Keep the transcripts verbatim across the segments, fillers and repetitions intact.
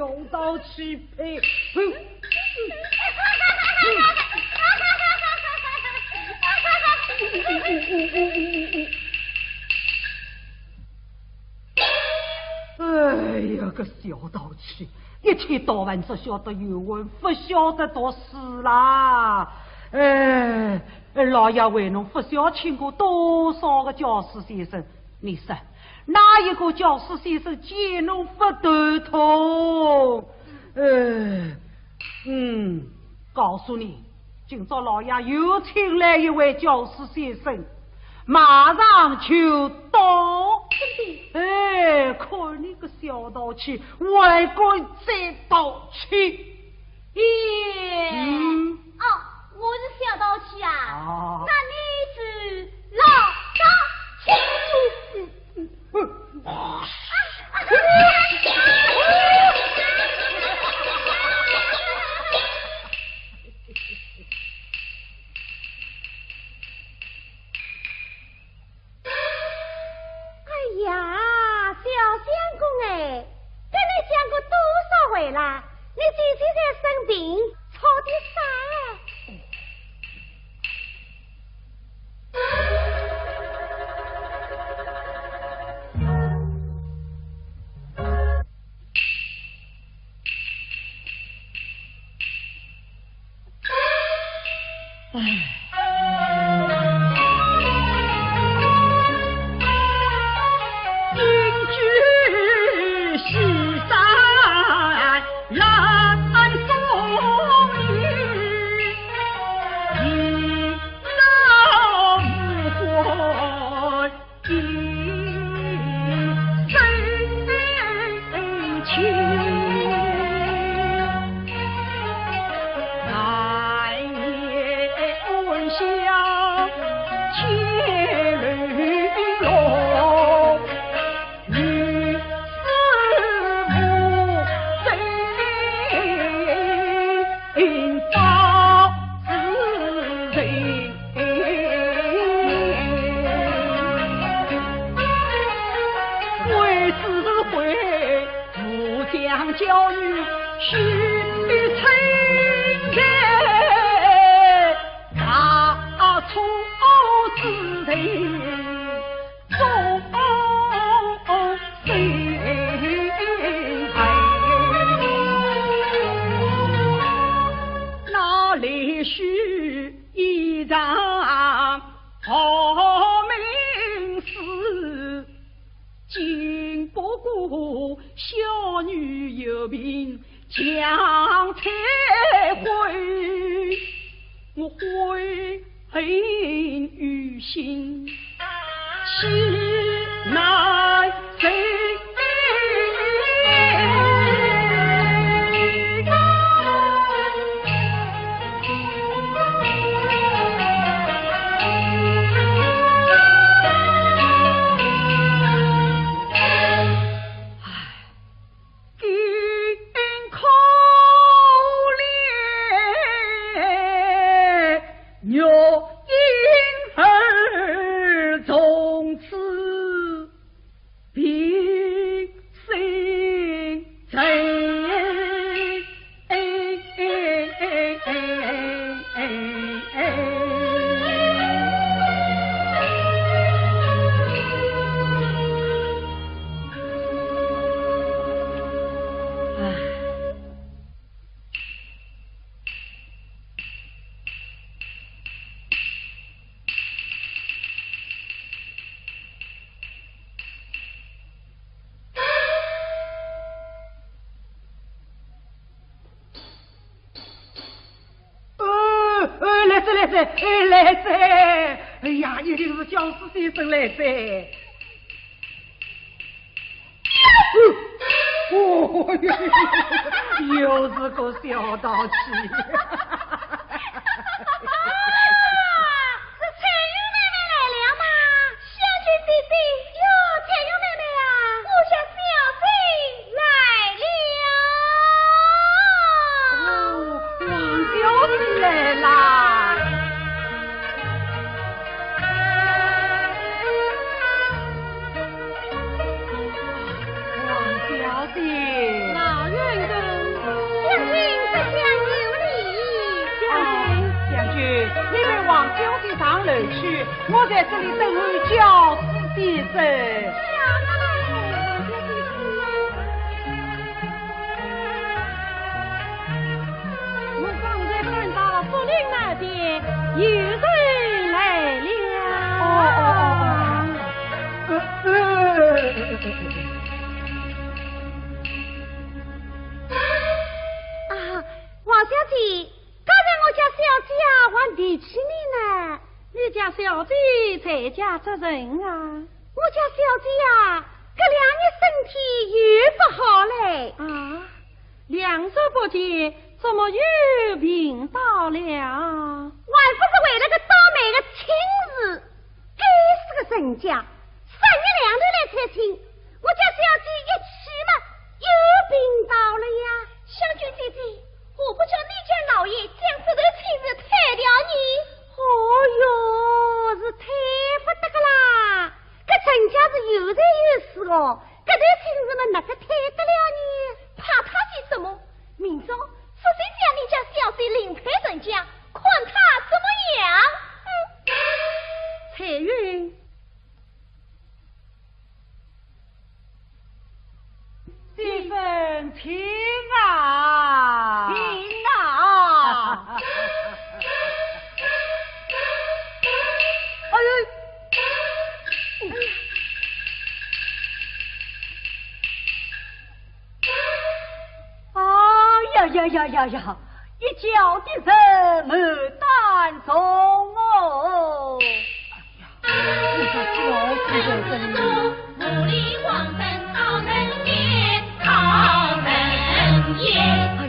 小淘气，呸！哎呀，个小淘气，一天到晚只晓得游玩，勿晓得读书啦！哎，老爷为侬勿晓请过多少个教书先生，你说，哪一个教书先生见侬勿头痛？呃，嗯，告诉你，今朝老爷又请来一位教书先生，马上就到。哎，看你个小淘气，还敢再淘气！咦，嗯。哦，我是小淘气啊？哦。那你是老淘气。哎呀，小相公哎，跟你讲过多少回啦？你最近在生病，吵点啥？呃，呃，来哉，来哉，哎，来哉！哎呀，一定是教书先生来哉。哦，又是个小淘气。啊，是翠云妹妹来了吗？ 小姐姐姐，哟，翠云妹妹啊，我家小姐来了。哦，王小姐来啦。王小姐。老员工我在这里等候教师先生。我刚才看到树林那边有人来了。哦，哦，哦，哦。呃，呃。啊，王小姐，刚才我家小姐啊，还提起你呢。你家小姐在家做甚啊？我家小姐啊，搿两日身体又不好嘞。啊，两日不见，怎么又病倒了？还不是为了个倒霉个亲事。该死个人家，三日两头来催亲，我家小姐一气嘛，又病倒了呀。香君姐姐，何不叫你家老爷将这段亲事退掉呢？哦哟，是退不得个啦，搿人家是有财有势哦，搿段亲事嘛哪个退得了呢？怕他些什么？明朝说谁将你家小姐另配人家，看他怎么样。嗯。彩云，先生，请啊。请啊。哎呦。哎呀呀呀呀呀！一轿的人满担重哦。哎呀，我说小姐在这里。哎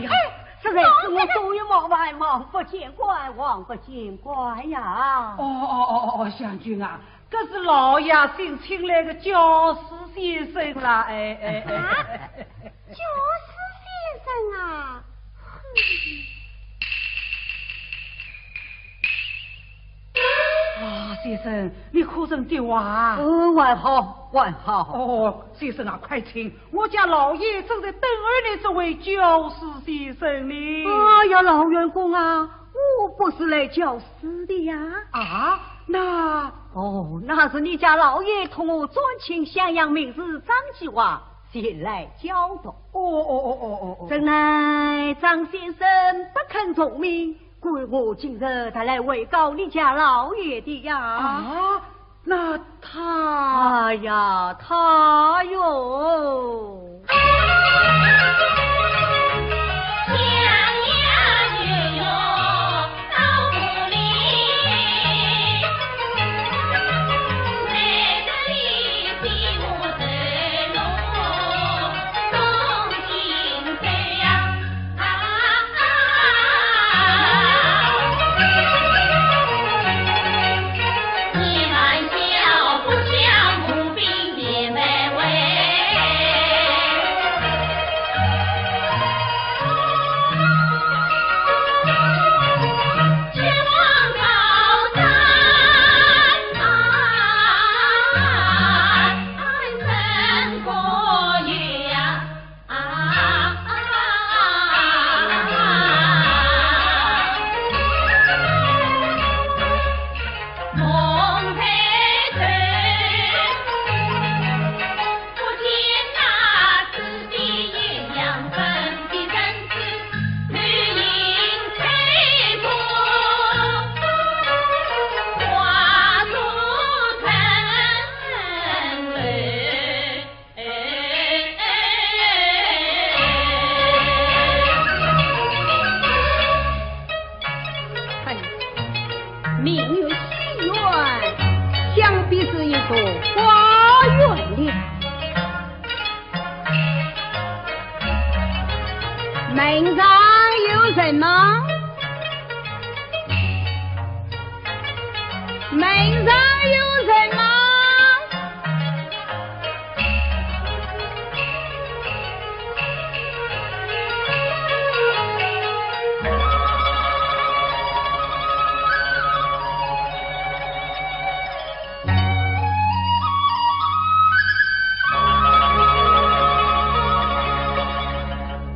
呀，实在是我多有冒犯，望不见怪，望不见怪呀。哦哦哦哦，香君啊， 搿是老爷新请来的教师先生啦，哎哎哎。啊，教师先生啊。啊，先生，你可曾得话？哦，还好，还好。哦，先生啊，快请，我家老爷正在等候你这位教师先生呢。哎呀，老员工啊， 我不是来教书的呀。啊，那……哦，那是你家老爷托我专请襄阳名士张继华前来教读。哦哦哦哦哦哦。怎奈张先生不肯从命，故我今日特来回告你家老爷的呀。啊， 那他……哎呀，他哟。哎，名曰戏院，想必是一座花园了。门上有人吗？ 门上有人吗？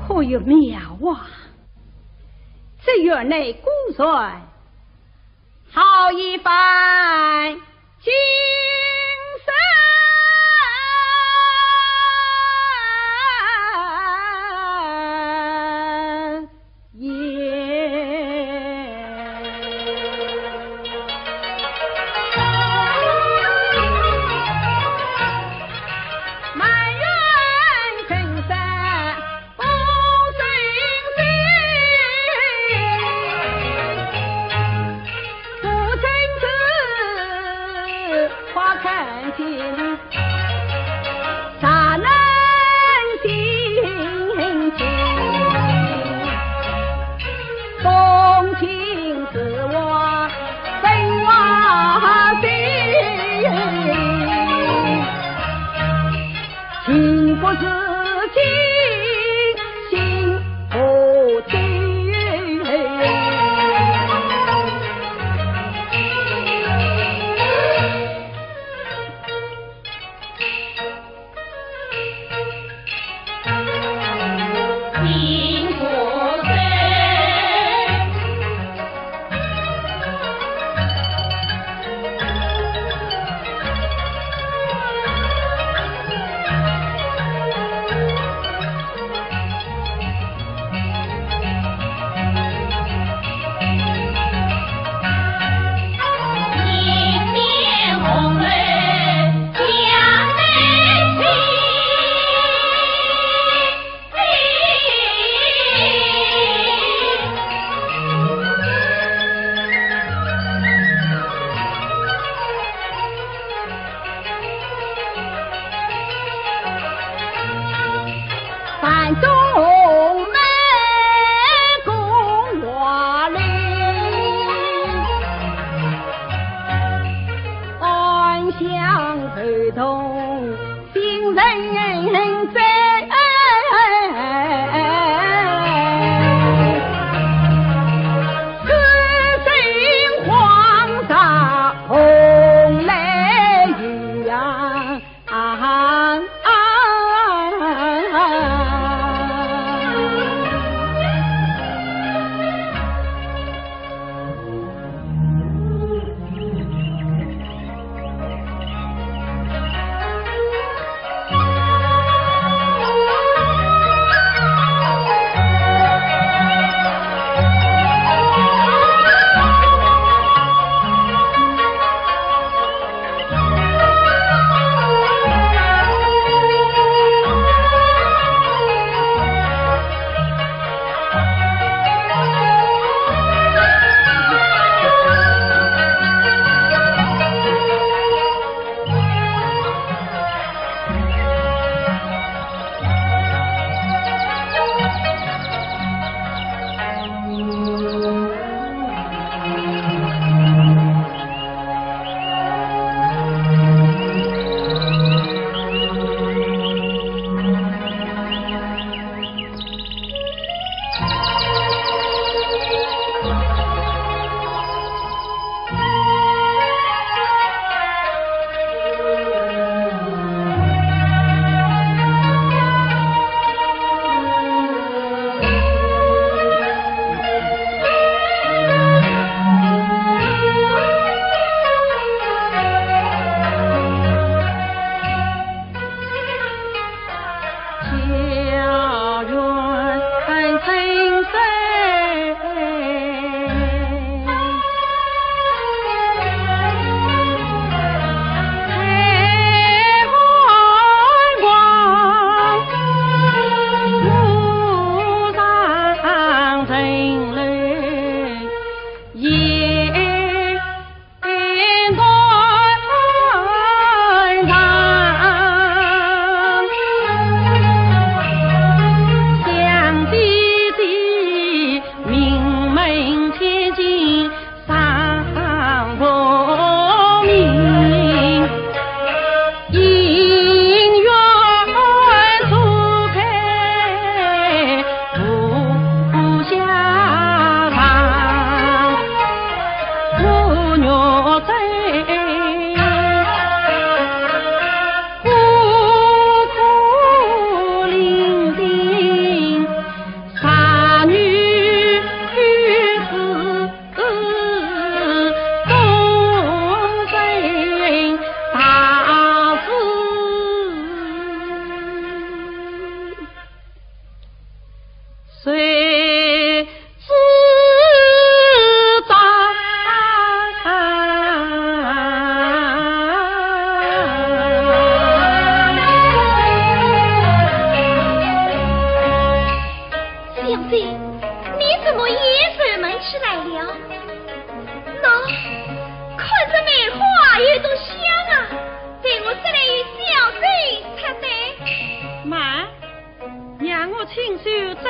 可有妙啊！这园内果然好一番景色也。满园春色 不胜枚。不曾知花开尽，谁能心静？动情似我分外深。 情不自禁，心不定。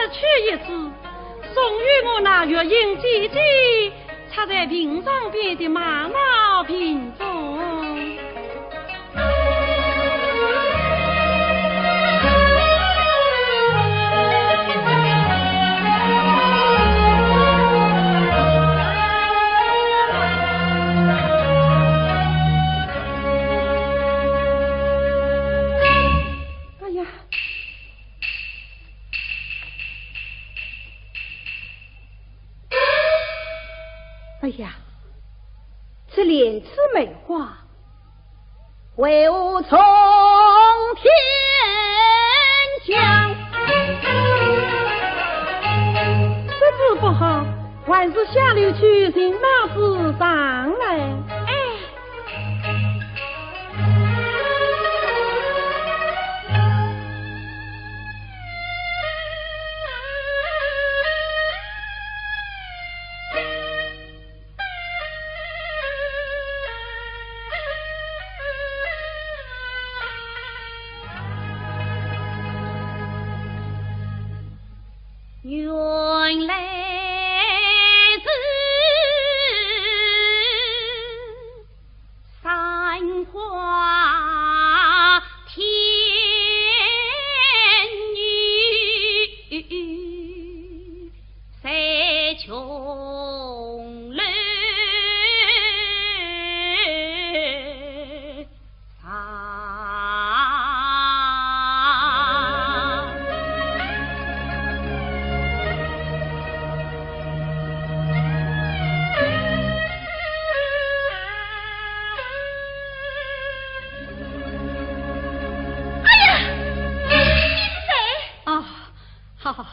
去一枝，送与我那月英姐姐，插在屏障边的玛瑙瓶中。哎呀！ 哎呀，这莲子梅花，为何从天降？这子不好，还是下楼去寻那子上来。哎。 原来是山花天女，在琼楼 啊。哎呀，你是谁？啊，好，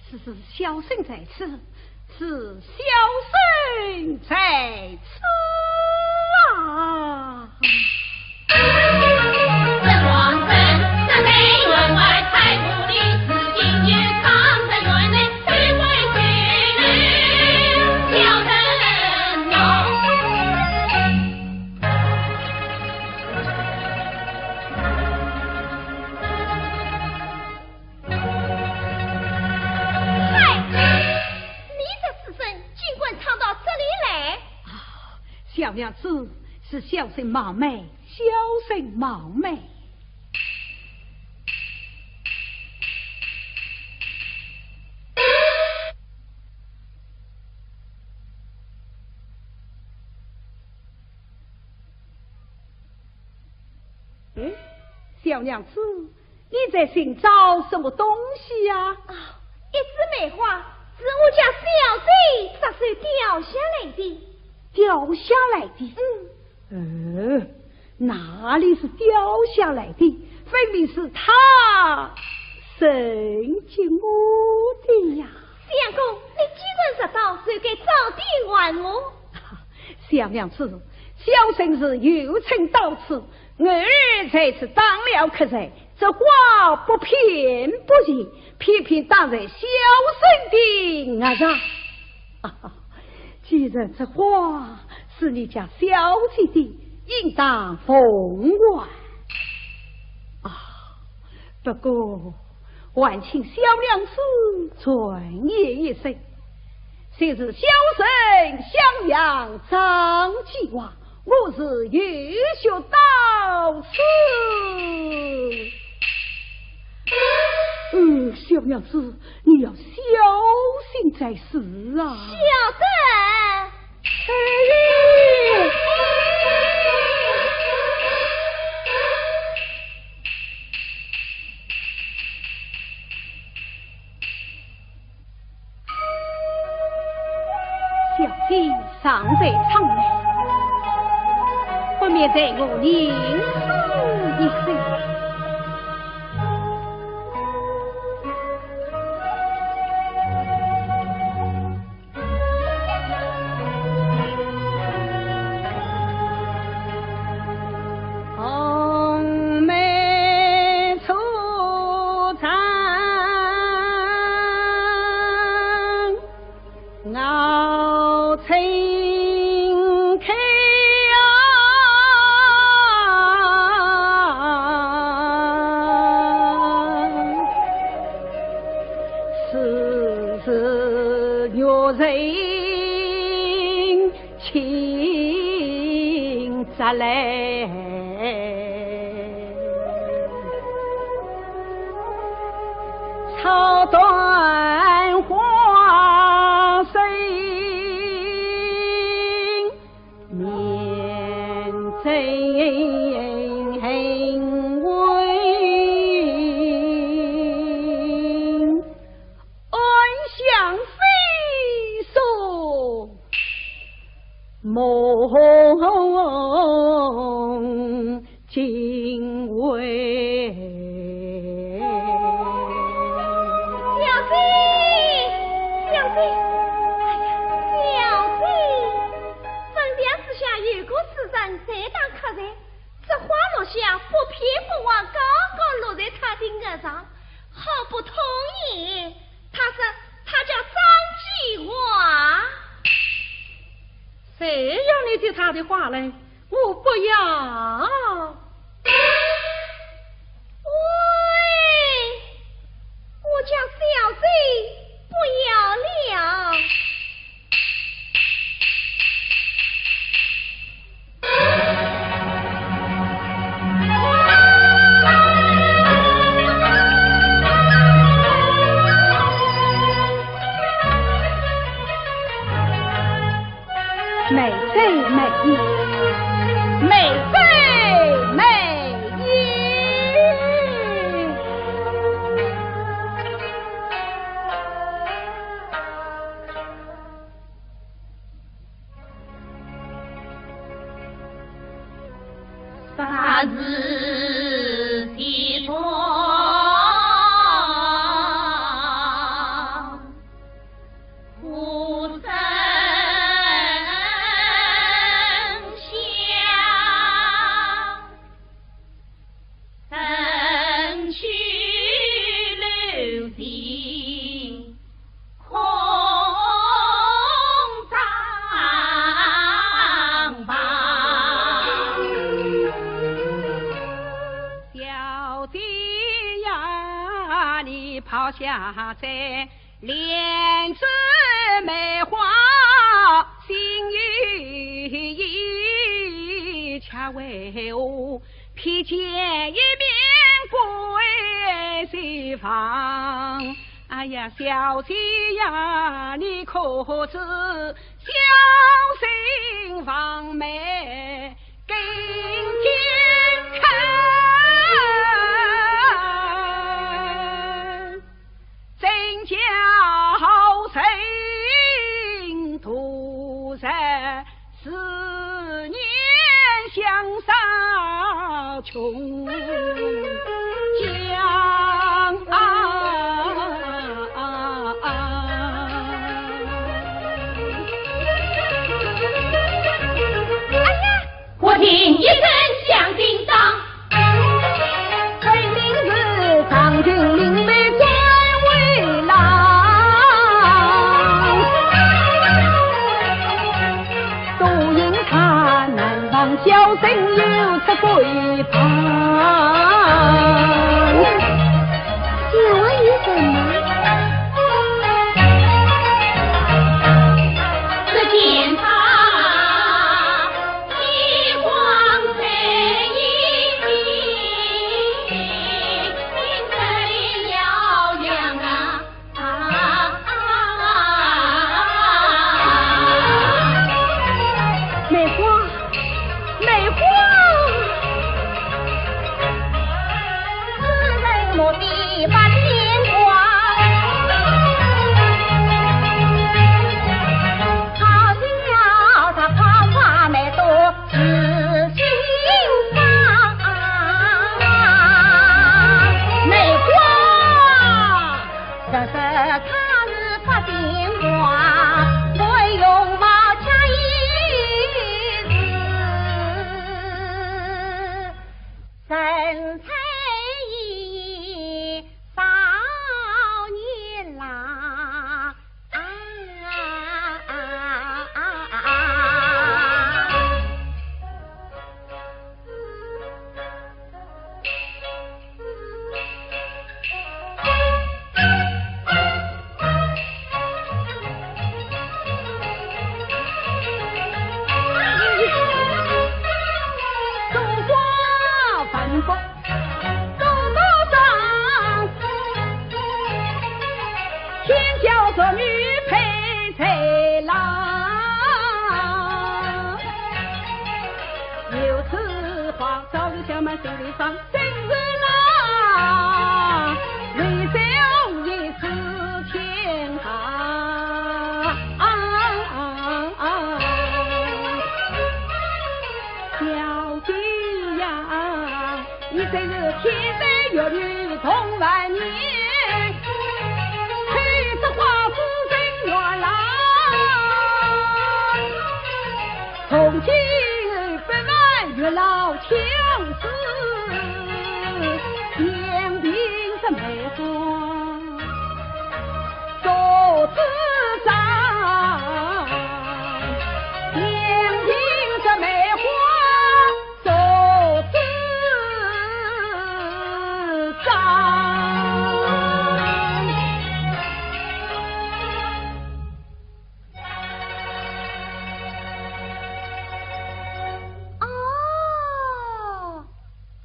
是，是，小生在此。 是小生在此啊。嗨，你这书生竟敢闯到这里来！啊，小娘子，是小生冒昧，小生冒昧。 哎，小娘子，你在寻找什么东西呀？啊，一枝梅花，是我家小姐左手掉下来的。掉下来的？嗯。呃，哪里是掉下来的？分明是她送给我的呀。相公，你既然拾到，就该早点还我。小娘子， 小生是有请到此，偶尔在此打扰客人，这花不偏不倚，偏偏打在小生的额上。啊，既然这花是你家小姐的，应当奉还。啊，不过，还请小娘子转言一声， 就是小生襄阳张继华，我是有学到此。嗯，小娘子，你要小心才是啊。晓得。哎。 小姐尚在舱内，不免待我凝视一番。来，草断花生，面真为安详非所。 梦惊魂。小姐，小姐，哎呀，小姐，粉墙之下有个书生在打瞌睡，这花落下不偏不倚，刚刚落在他的额上，好不痛也。他说他叫张继华。 谁要你接他的话嘞？我不要。喂，我家小姐不要了。 美哉美矣，美哉美矣。 啥事体中，无声响。 身居楼前空帐房。小姐呀，你跑下山， 莲子梅花心有意，却为何披肩一柄归西房？哎呀，小姐呀，你可知小生王梅更健康？ 真叫人度日思念相思穷江啊！哎呀！ 忽听一声响叮当，分明是张金林被关为郎。都因他南方小生有此闺房。 这为什么？只见他披挂在衣边，摇摇啊。 梅花，梅花。这里放真是那，为小姐是天下。小姐呀，你真是天生玉女同万年，配着花枝人缘郎。 从今不问月老情事，任凭这梅花做主张，任凭这梅花做主张。 哦，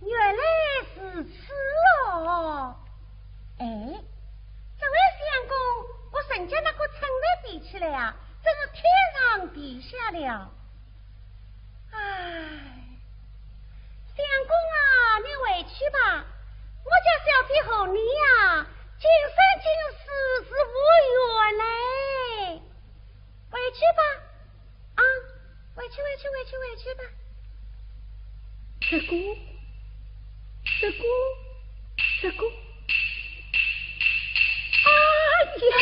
原来如此哦。哎，这位相公，和人家那个称头比起来啊，真是天上地下了。唉，相公啊，你回去吧，我家小姐和你呀，今生今世是无缘嘞。 回去吧，啊，回去，回去，回去，回去吧。这个，这个，这个，哎呀，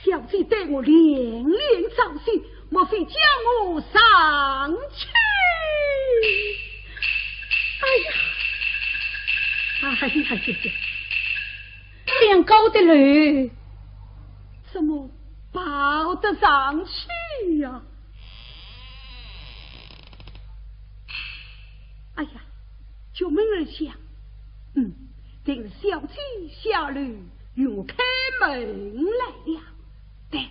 小姐对我连连招请，莫非叫我上去？哎呀，哎呀呀呀！这样高的楼， 怎么爬得上去呀？哎呀，就门而响，嗯，定是小姐下楼与我开门来了。对，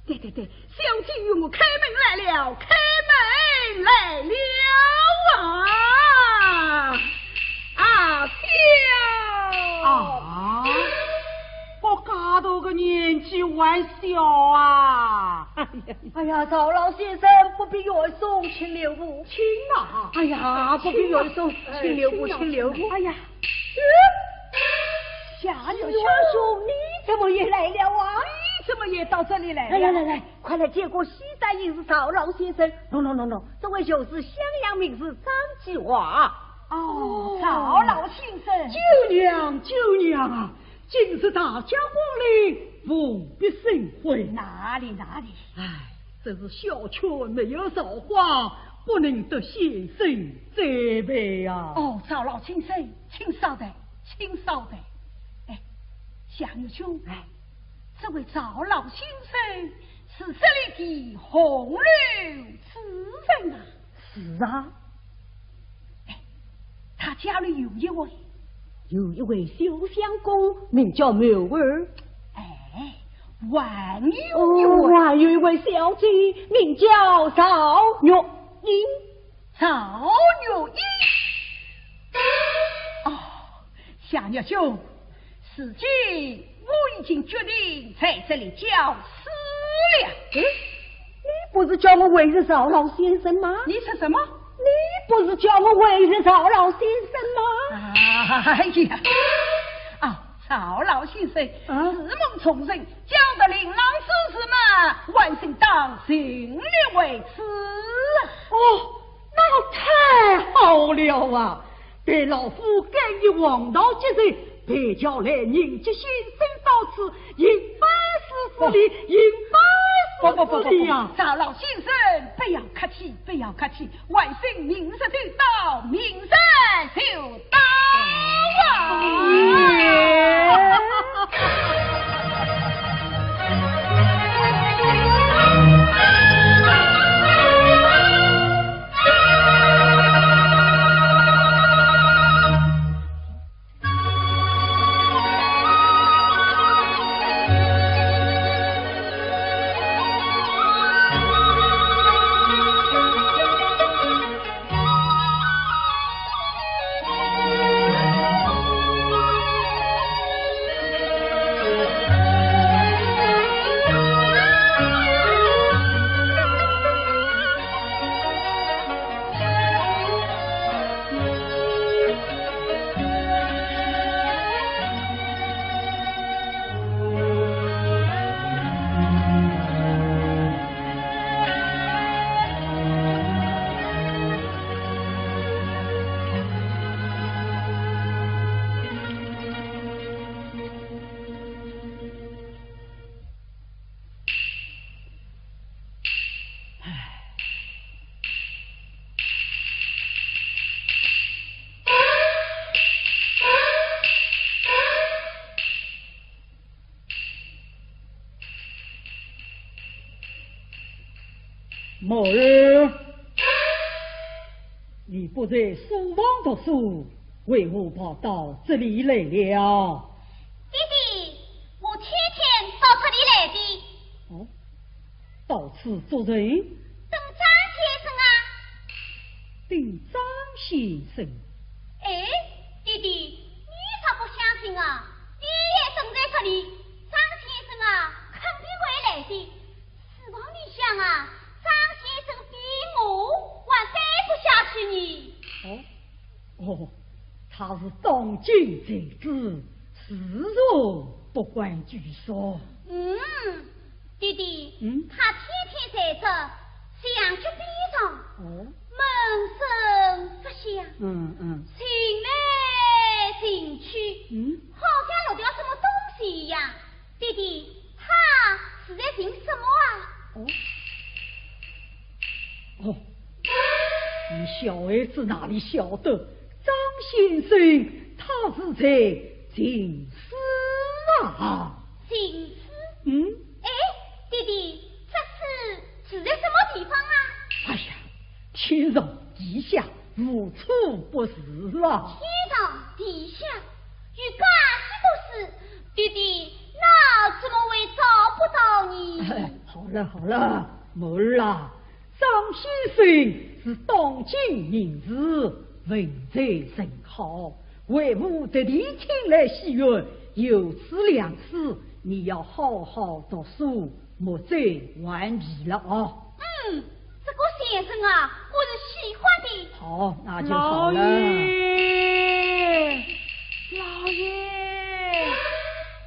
对，对，对，小姐与我开门来了，开门来了啊！ 啊，小。啊，我介大个年纪还小啊！哎呀，哎呀，赵老先生，不必远送，请留步。请啊！哎呀，不必远送，请啊，请留步，请啊，请留步。哎呀，夏玉兄，夏兄，你怎么也来了啊？你怎么也到这里来了？来来来来，快来见过西山隐士赵老先生。喏喏喏喏，这位就是襄阳名士张继华。 哦，赵老先生。舅娘，舅娘啊，今日大驾光临，务必盛会。哪里，哪里。唉，真是小圈没有造化，不能得先生栽培啊。哦，赵老先生，请稍待，请稍待。哎，夏玉兄，哎，这位赵老先生是这里的红楼之人啊。是啊。 哎，他家里有一位，有一位小相公，名叫妙儿。哎，还有一位，哦，还有一位小姐，名叫赵玉英。赵玉英。哦，夏玉兄， 如今我已经决定在这里教书了。嗯，你不是叫我为是赵老先生吗？你说什么？你不是叫我为是赵老先生吗？哎呀，啊，赵老先生，啊？自梦重生，教得令郎书字嘛，晚生当尽力为此啊。哦，那太好了啊！ 待老夫改一黄道吉日，陪轿来迎接先生到此，应该是这里，应该是这里呀。赵老先生，不要客气，不要客气，晚生明日就到，明日就到啊！某儿，你不在书房读书，为何跑到这里来了？爹爹，我天天到这里来的。哦，到此做甚？等张先生啊。等张先生？哎，爹爹，你啥不相信啊？爹爹正在这里，张先生啊，肯定会来的。 书房里向啊，张先生比我还待不下去呢。哦，哦，他是当今才子，自然不敢拘束。嗯，爹爹，嗯？他天天在这墙角边上，哦？闷声不响，嗯，嗯。寻来寻去，嗯？好像落掉什么东西一样。 爹爹，他是在寻什么啊？哦，哦，你小孩子哪里晓得，张先生他是在寻书啊。寻书？嗯？哎，爹爹，这书是在什么地方啊？哎呀，天上地下，无处不是啊。天上地下， 有介许多书，爹爹，哪怎么会找不到呢？哎，好了好了，某儿啊，张先生是当今名士，文才甚好，为父特地请来戏院，有此良师，你要好好读书， 莫再顽皮了啊。嗯，这个先生啊，我是喜欢的。好，那就好了。老爷，老爷，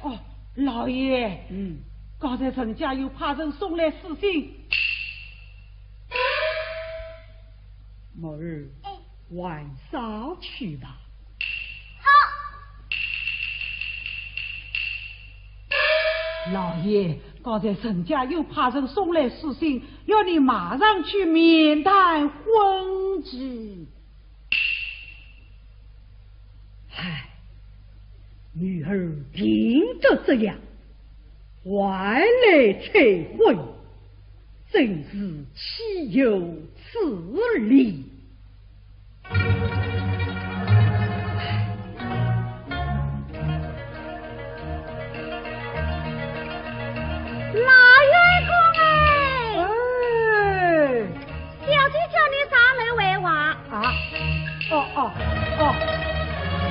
哦，老爷，嗯。刚才陈家有派人送来书信。某儿，哎。 晚上去吧。好。老爷，刚才陈家又派人送来书信，要你马上去面谈婚期。唉，女儿病得这样，还来催婚，真是岂有此理！ 老员工哎，哎。小姐叫你上楼回话。啊，哦，哦，哦。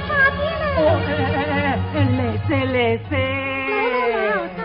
快点来。哦，哎，哎，哎，哎，来哉，来哉。来，来，来，上。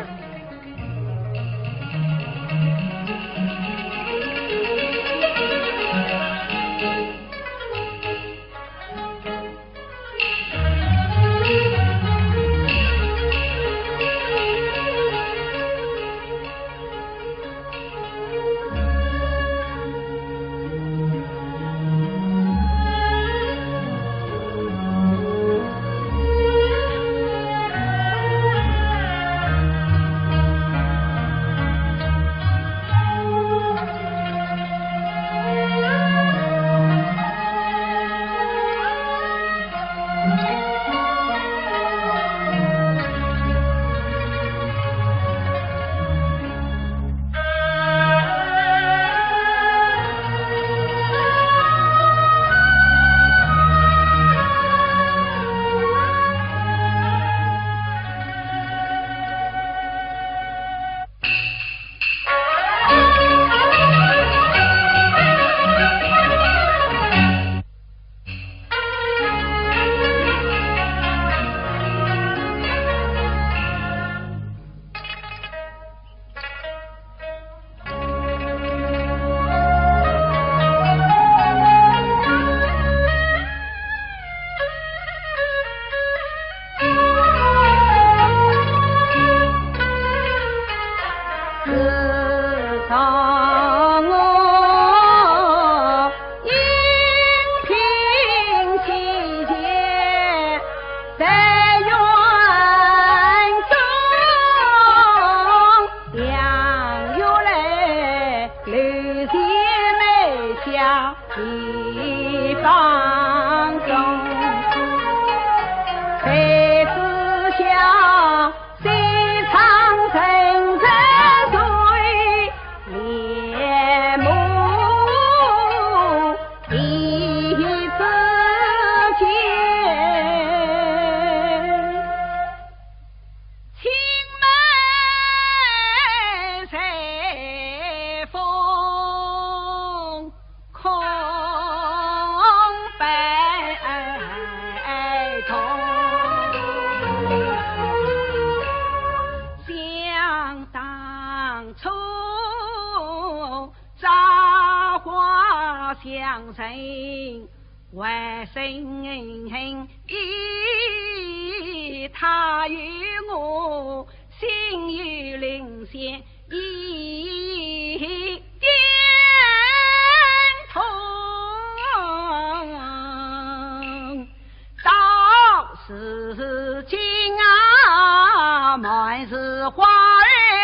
他与我心有灵犀一点通。到如今啊，满是花儿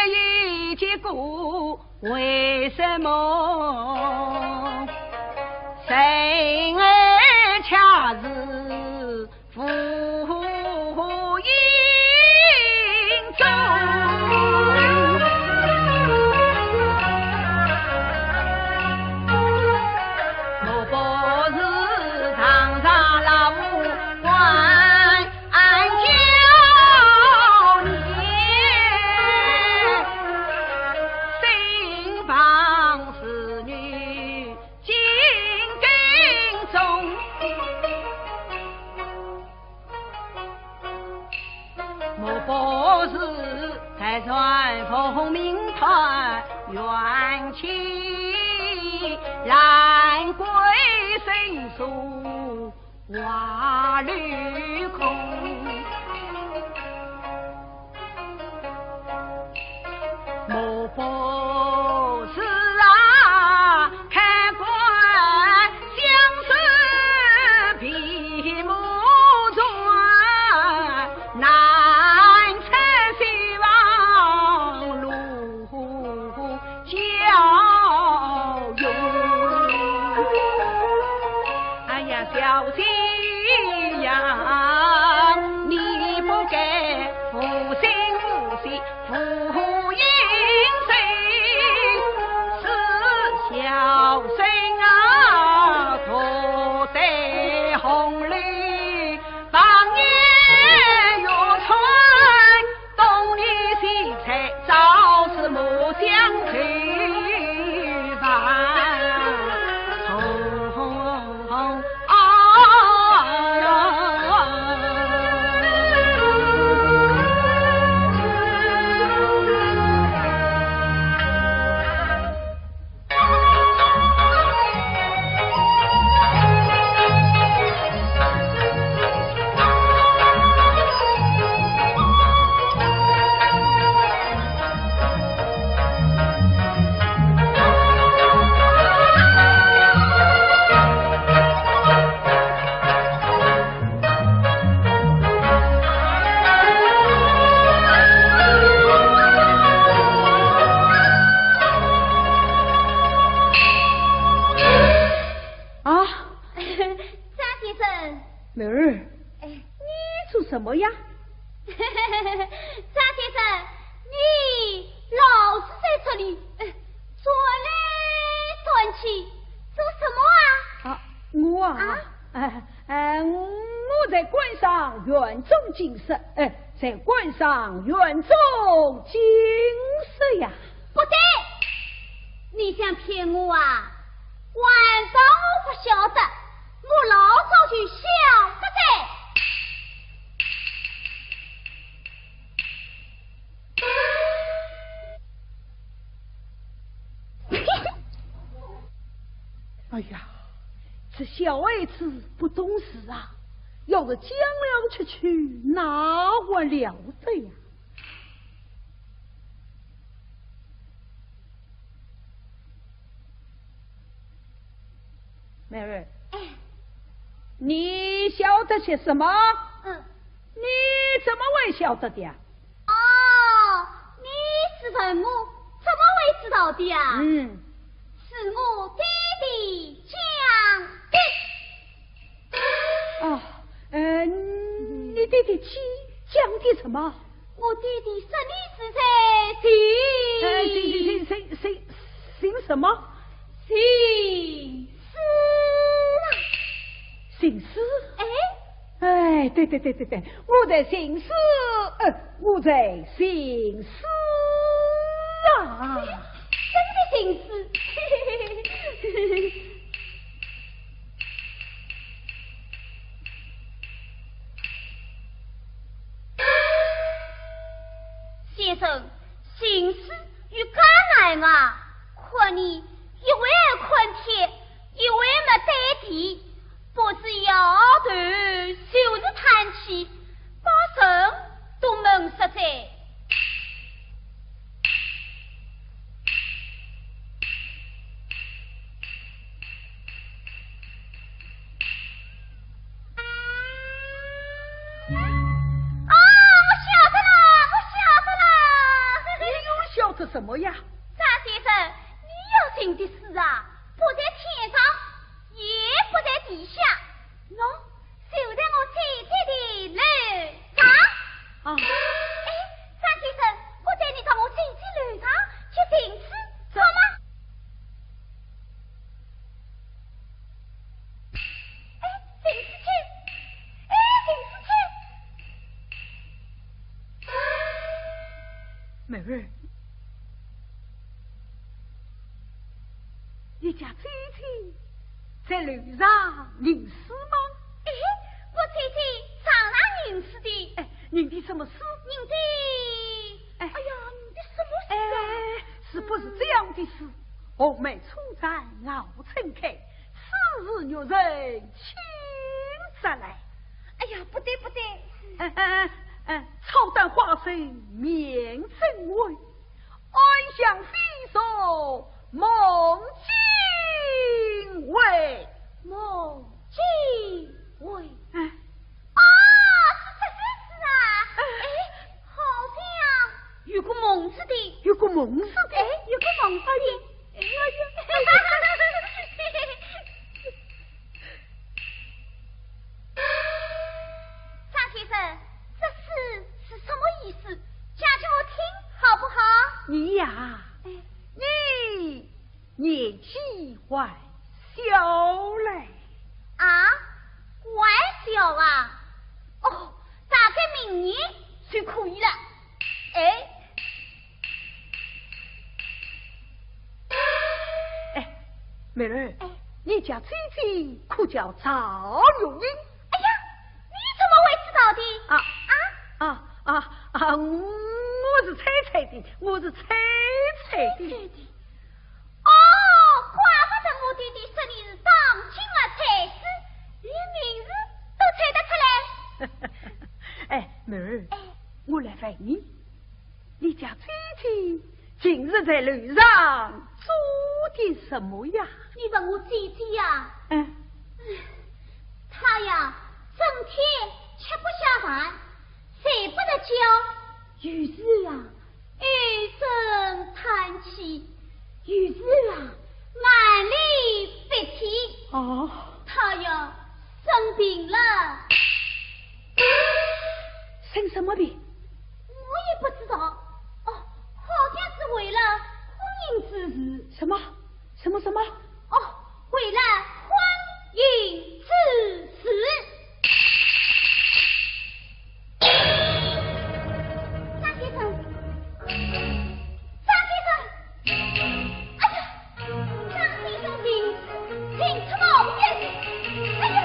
已结果，为什么人儿恰似 无影踪。莫不是堂上老倌教你，新房侍女 进京中，莫不是在船奉命探冤情，兰桂生疏 花柳空。莫不是啊，看官相思闭目转，难测西望路 交用。哎呀，小姐呀，你不该无心无思，无影踪，是小生啊，独对红楼，望眼欲穿。 东篱西拆，朝思暮想愁烦。啊，张先生。妹儿，哎。你做什么呀？张先生，你老是在这里，哎，转来转去，做什么啊？啊，我啊，啊？哎，哎，我在观赏园中景色，哎，在观赏园中景色呀。不对，你想骗我啊？ 晚上我不晓得，我老早就晓得哉。哎呀，这小孩子不懂事啊！要是讲了出去，那还了得呀！ 妹儿，哎。你晓得些什么？嗯。你怎么会晓得的呀？哦，你是问我怎么会知道的呀？嗯。是我爹爹讲的。哦，呃，你爹爹讲的什么？ 我爹爹说你是在寻，呃，寻，寻，寻，寻，寻什么？寻诗啊。寻诗？哎。哎，对，对，对，对，对，我在寻诗，呃，我在寻诗啊。真的寻诗。 先生，寻诗有艱难啊，看你一会儿看天，一会儿么对地，不是摇头，就是叹气，把人都闷煞哉。啊，我晓得了，我晓得了。你又晓得什么呀？张先生，你要寻的书啊，不在天上，也不在地下，喏，就在我姐姐的楼上。啊。哎，张先生，我带你到我姐姐楼上去寻书，好吗？哎，寻书去，哎，寻书去。妹儿，你家姐姐在楼上吟诗吗？哎，我姐姐常常吟诗的。哎，吟的什么诗？吟的，哎。哎呀，吟的什么诗啊？哎，是不是这样的诗？“红梅初展熬春开，此时玉人请转来。”哎呀，不对，不对。“哎，哎，哎，哎，草淡花瘦面生畏，暗香飞入梦境回。”梦境回。哎。啊，是这个字啊。哎。哎，好像有个梦字的。有个梦字的。哎，有个梦字的。哎，哎，哎。张先生，这诗是什么意思？讲给我听，好不好？你呀，哎。你年纪还小嘞。啊？还小啊？哦，大概明年就可以了。哎。哎，妹儿，哎。你家姐姐可叫赵月英？哎呀，你怎么会知道的？啊，啊？啊，啊，啊，我是猜猜的，我是猜猜的。猜猜的。哦，怪不得我爹爹说你是当今的才子，连名字都猜得出来。哎，妹儿，哎。我来问你，你家姐姐近日在楼上做的什么呀？你问我姐姐呀？嗯。她呀，整天吃不下饭，睡不着觉，有时啊，唉声叹气，有时啊，眼泪鼻涕。哦。她呀，生病了。生什么病？我也不知道。哦，好像是为了婚姻之事。什么？什么什么？哦，为了婚姻之事。张先生，张先生，哎呀，张先生病，病出毛病，哎呀！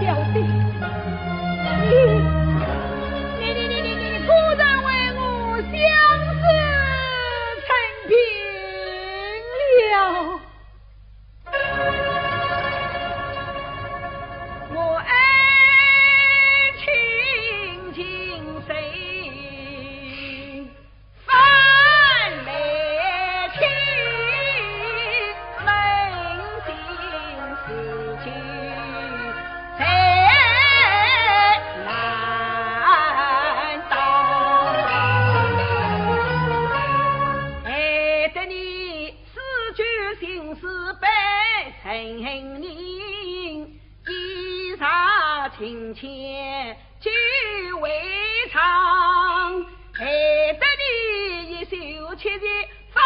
小姐，你，你，你，你，你，你果然为我相思成病了。 我爱卿情深，分梅卿扪心自己最难当。害得你 诗句情诗被人吟，衣裳情牵酒未尝，害得你一袖七日反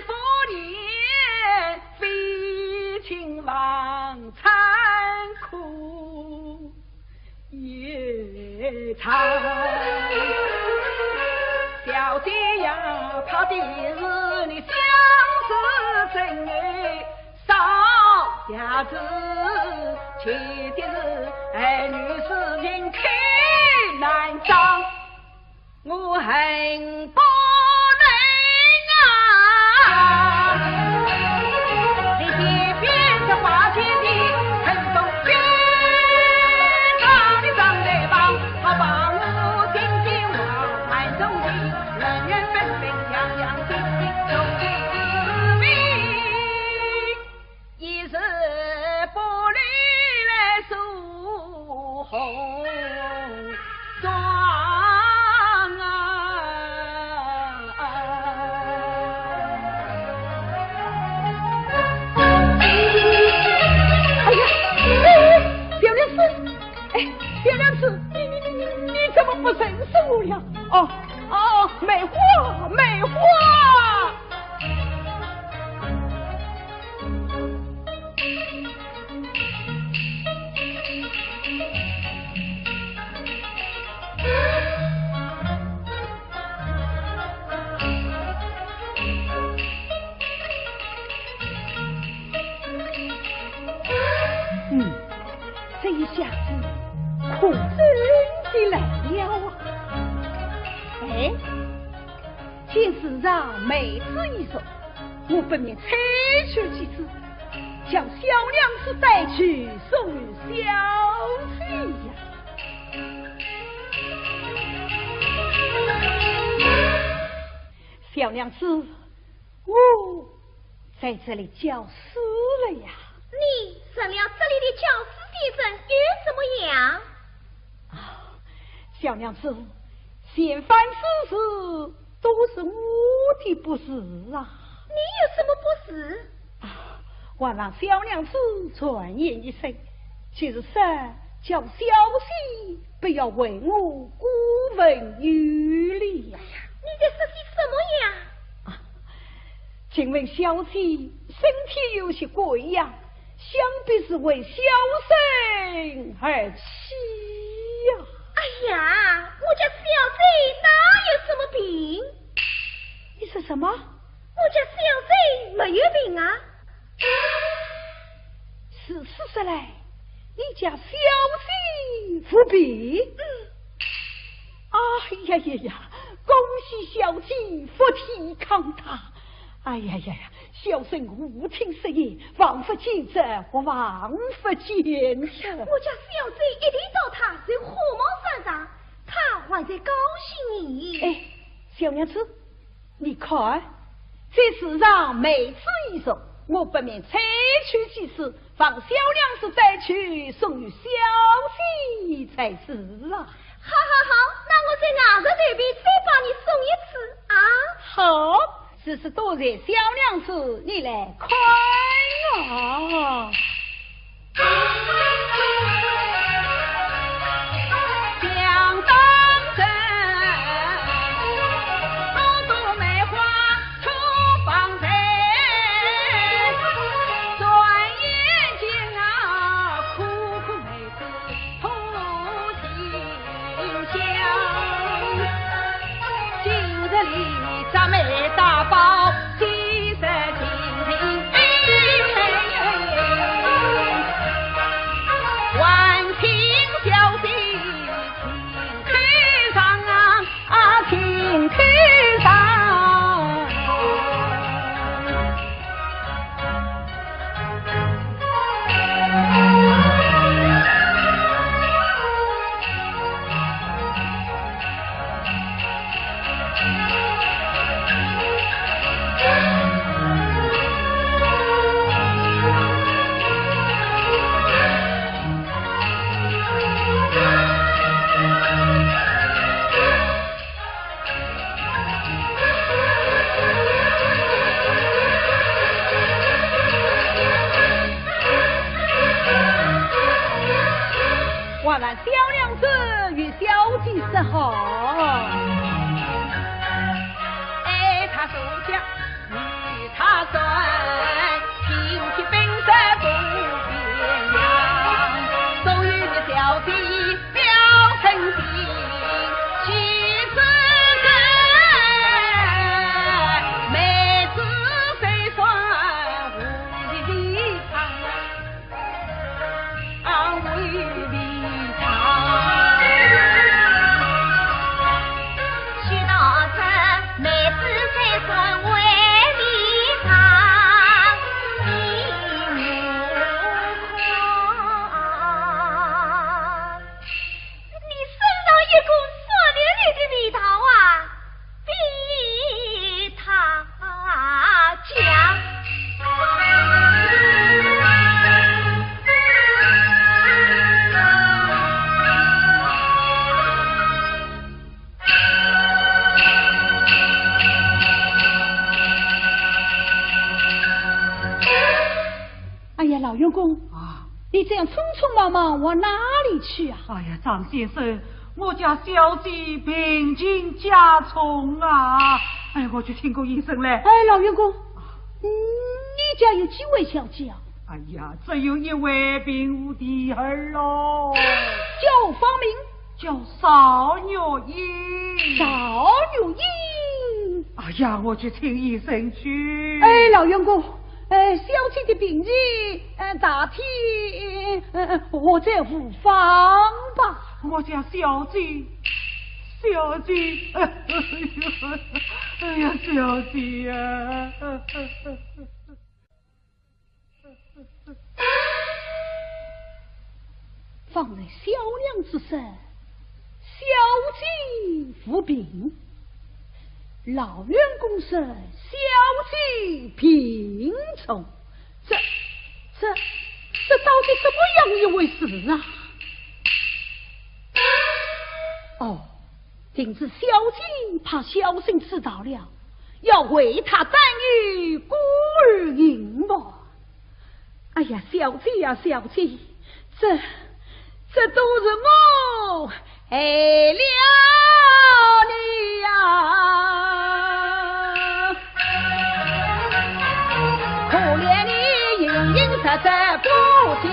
复念，非情望惨苦 夜长。小姐呀，怕的是你相思真爱少，也是气的是儿女之情气难当。 我恨不能啊！一下子可真的来了啊！哎，见世上妹子已熟，我不免催促几次，叫小娘子带去送与小姐呀。小娘子，我在这里教书了呀。你成了这里的教书先生又怎么样？啊，小娘子，前番之事都是我的不是啊。你有什么不是？啊，还望小娘子转言一声，就是说叫小姐不要为我过问有礼呀。你在说些什么呀？啊，请问小姐身体有些贵呀，想必是为小生而起呀。哎呀，我家小姐哪有什么病？你说什么？我家小姐没有病啊。如此说来，你家小姐无病？嗯。哎呀呀呀，恭喜小姐福体康泰。哎呀呀呀，小生无听失言，望佛见证，望佛见证。我家小姐一提到他就火冒三丈，他还在高兴呢。哎，小娘子，你看，这世上妹子已熟，我不免催促几次，望小娘子带去送与小姐才是啊。好好好，那我在外头随便再帮你送一次啊。好，如此多谢小娘子，你来看啊。 还望小娘子与小姐说好。哎，他说讲，与他说，亲戚本色不变样，所以你小姐 表真情，其实人妹子虽算无比长，啊，无比长。许道这妹子虽算无比长，你我看。 你身上一股酸溜溜的味道啊，比他强。哎呀，老员工啊，你这样匆匆忙忙往哪里去啊？哎呀，张先生，我家小姐病情加重啊，哎，我去请个医生来。哎，老员工，嗯，你家有几位小姐啊？哎呀，只有一位病无第二喽。叫芳名？ 叫邵月英。邵月英。哎呀，我去请医生去。哎，老员工，哎，小姐的病情，呃，大体，呃，我在无妨吧。我家小姐，小姐，哎呀，小姐呀！方才小娘子说，小姐无病，老员工说小姐病重，这、这、这到底怎么样一回事啊？哦，定是小姐怕小生知道了，要为她担忧孤儿行么？哎呀，小姐呀，小姐，这、这都是我害了你呀！可怜你隐隐约约不清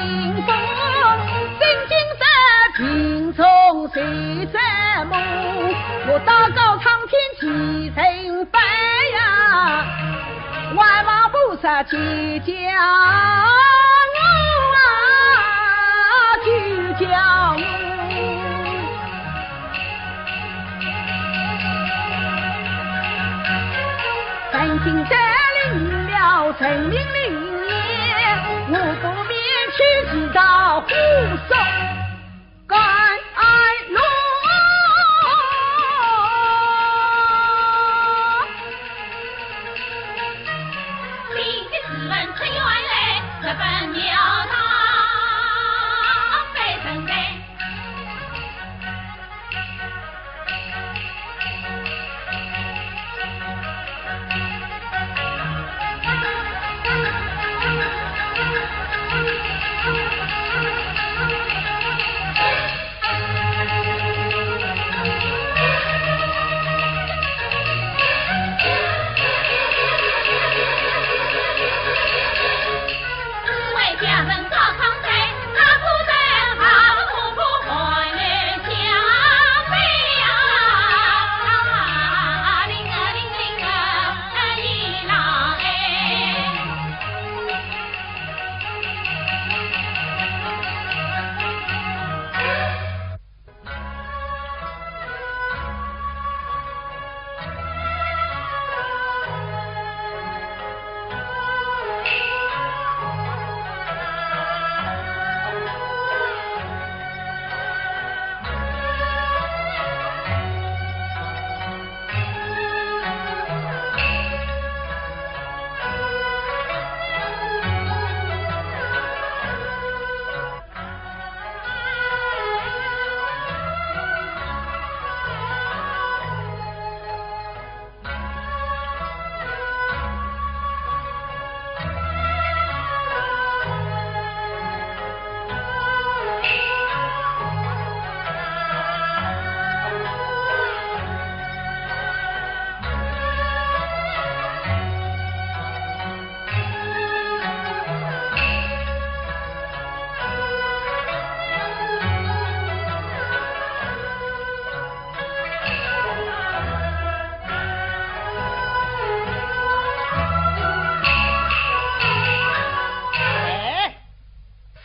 风，心惊这病重谁在梦？我祷告苍天几人拜呀，万望菩萨解救我啊，解救我！ 曾经得领了人民名言，我不免去祈祷护送甘露。哎，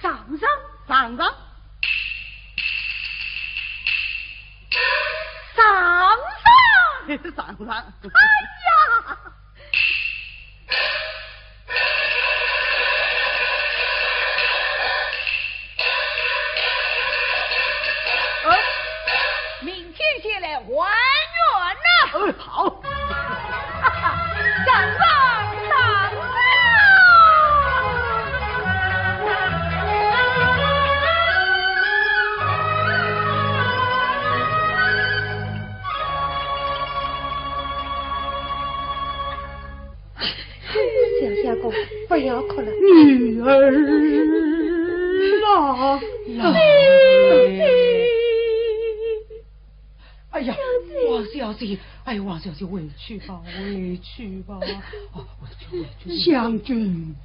上上，上上，上上，上上。哎呀！ 呃，明天前来还愿呐。呃，好。上上，上上。 小相公，不要哭了。女儿啊，来。哎呀，王小姐，哎，王小姐，回去吧，回去吧，啊，回去，回去。香君。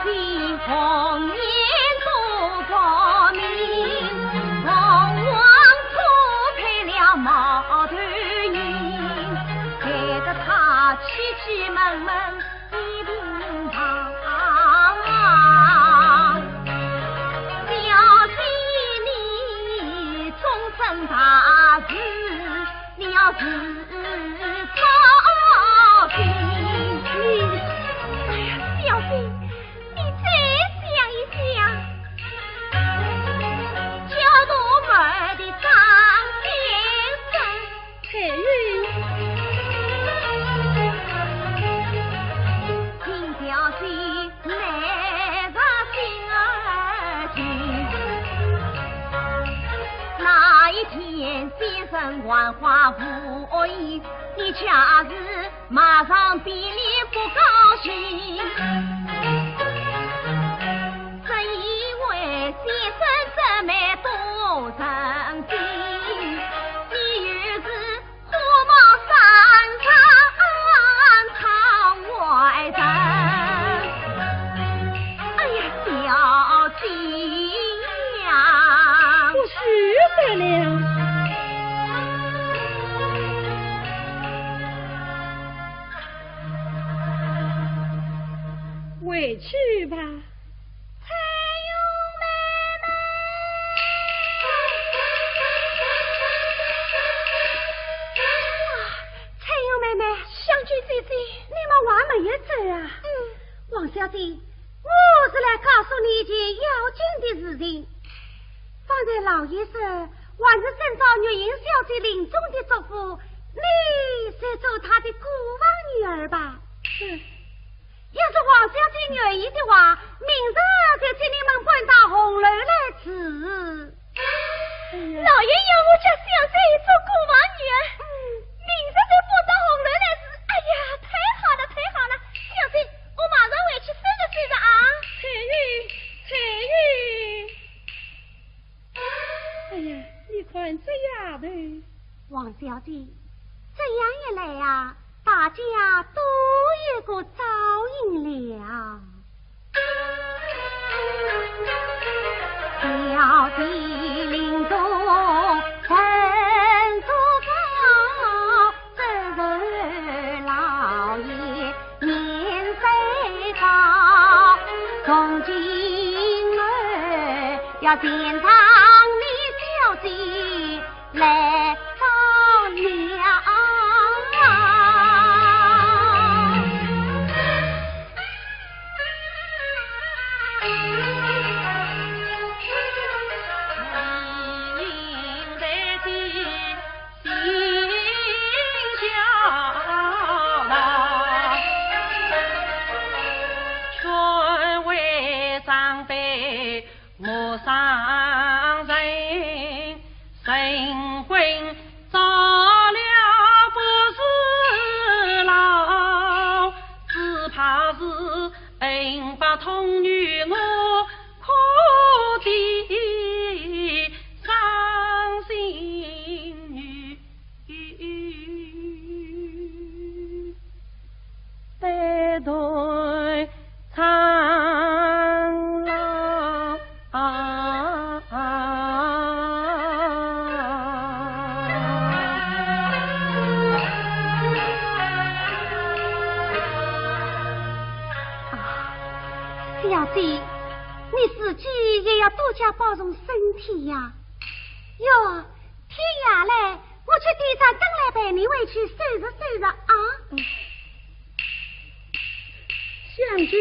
红颜多薄命，凤凰错配了猫头鹰，害得他急急闷闷一病房。小姐你终身大事，你要自操心。哎呀，小姐， 你再想一想，叫做我的张先生。彩云。请小姐耐着性儿情，那一天先生还话无意，你假使 马上比你不高兴。正因为先生这么多人心，你又是火冒三丈闯外人。哎呀，小姐呀！不许说了。 回去吧。彩云妹妹。哇，彩云妹妹。香君姐姐。你们还没有走啊？嗯。王小姐，我是来告诉你一件要紧的事情。方才老爷说，还是遵照月英小姐临终的嘱咐，你就做她的姑房女儿吧。是。 要是王小姐愿意的话，明日就请你们搬到红楼来住。哎呀。老爷要我家小姐做姑房女儿，嗯。明日就搬到红楼来住。哎呀，太好了，太好了！小姐，我马上回去收拾收拾啊。彩云，彩云。 哎呀，你看这丫头。王小姐，这样一来啊，大家都有个照应了。小姐临终曾嘱咐，这是老爷 年岁高，从今后要全仗你小姐来照料。啊，小姐，你自己也要多加保重身体呀。哟，天也来，我去点盏灯来陪你回去收拾收拾啊。嗯。香君。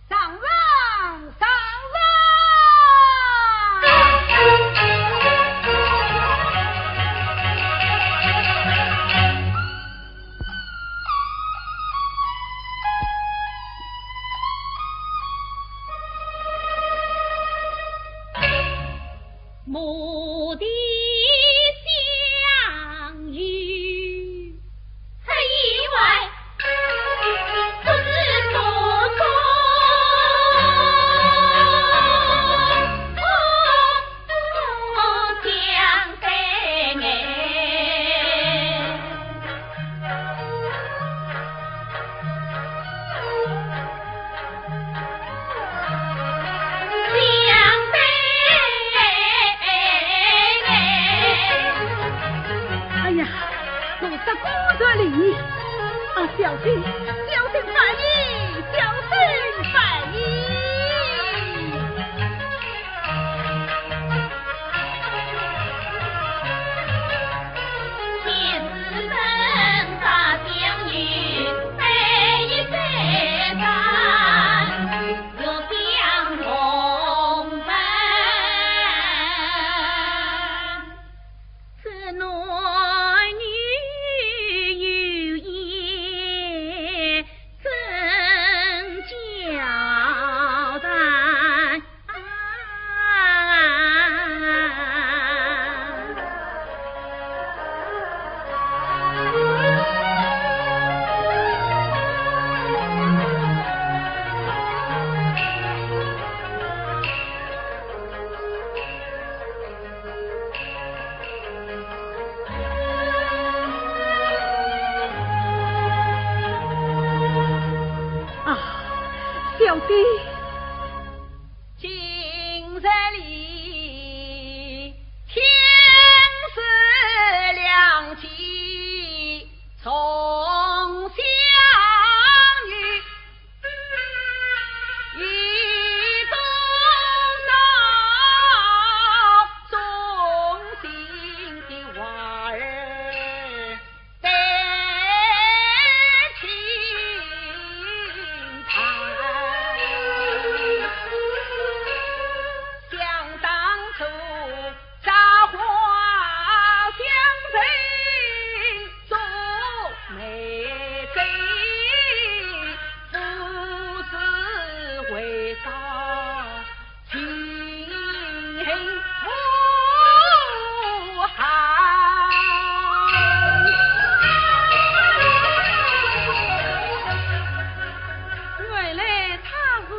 上房，上房！不得礼。啊，小心，小心反意，小心反意。啊，小姐。今日里，天时良机，重相遇。 一朵闹钟心的花儿在轻弹。想当初 造化相争做媒人，不知为啥情何好。原来他是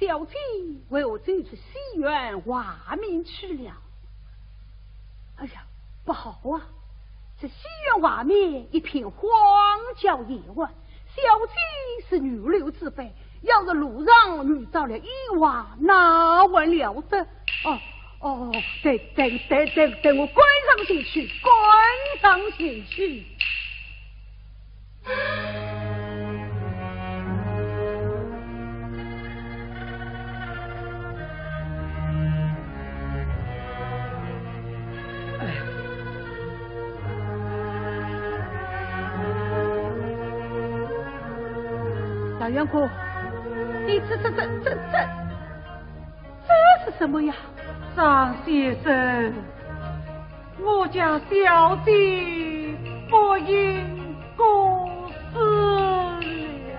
小姐为何走出西园外面去了？哎呀，不好啊！这西园外面一片荒郊野外，小姐是女流之辈，要是路上遇着了意外，那还了得？哦，哦，等等等等等，我赶上前去，赶上前去。老员工，你这这这这这这是什么呀？张先生，我家小姐不幸过世了。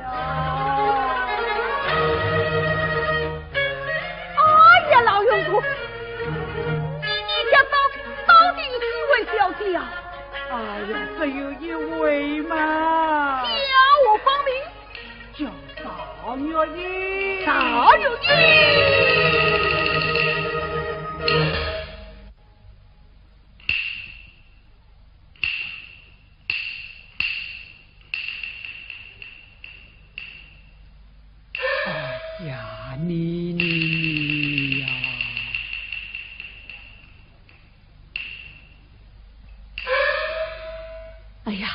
哎呀，老员工，你家到到底有几位小姐呀？哎呀，只有一位嘛。叫我芳名。叫赵月英。赵月英。哎呀，你你你呀！哎呀，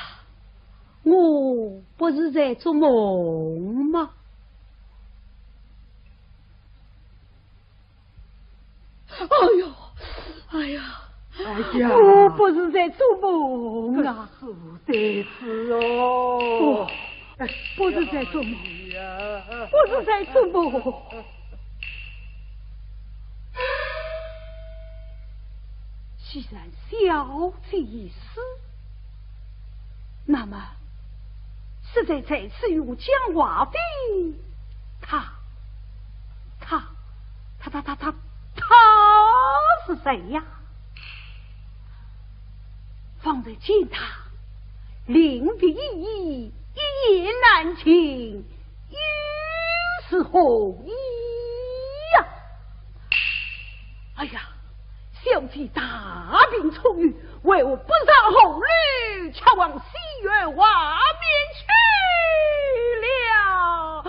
我不是在做梦吗？哎呦，哎呀，哎呀，我不是在做梦啊！这是在此哦。不，不是在做梦，哎呀，不是在做梦。既然小姐已死，那么是谁在此与我讲话的？他，他，他，他，他，他，他是谁呀？方才见他临别依依，一言难尽，又是何意呀？哎呀，小姐大病初愈，为何不上红楼，却往西园外面去了？哦！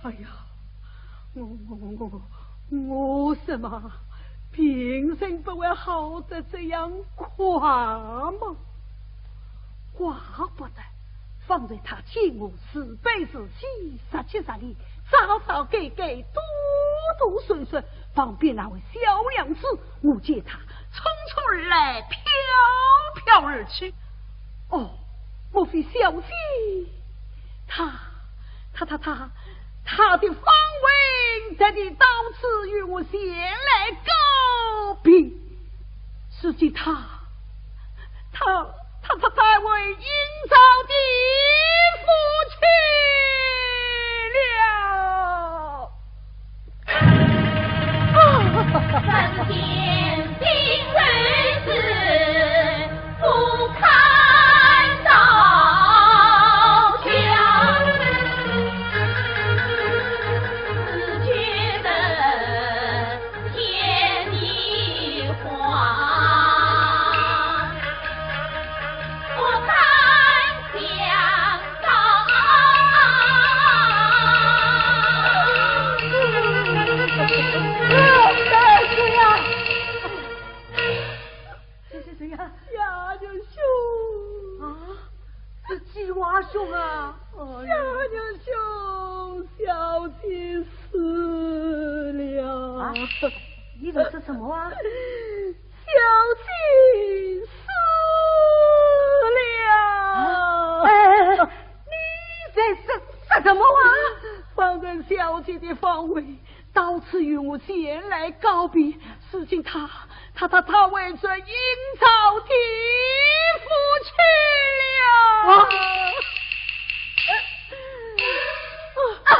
哎呀，我我我我我什么？病情不会好得这样快吗？怪不得方才他见我慈悲自己，实际上里早早改改，多多顺顺，旁边那位小娘子，我见她匆匆而来，飘飘而去。哦，莫非小姐她，她，她，她，她的芳魂特地到此与我前来告别？实际她，她，她，她，她为阴曹地府去了。啊！谁谁谁呀？夏月兄。啊，是季华兄啊。哎呀，夏月兄，小姐死了。啊，你说这什么啊？小姐死了。啊，哎，哎，哎，你在说，说什么啊？方才小姐的芳魂到此与我前来告别，如今她，她，她，她回转阴曹地府去了。啊！啊！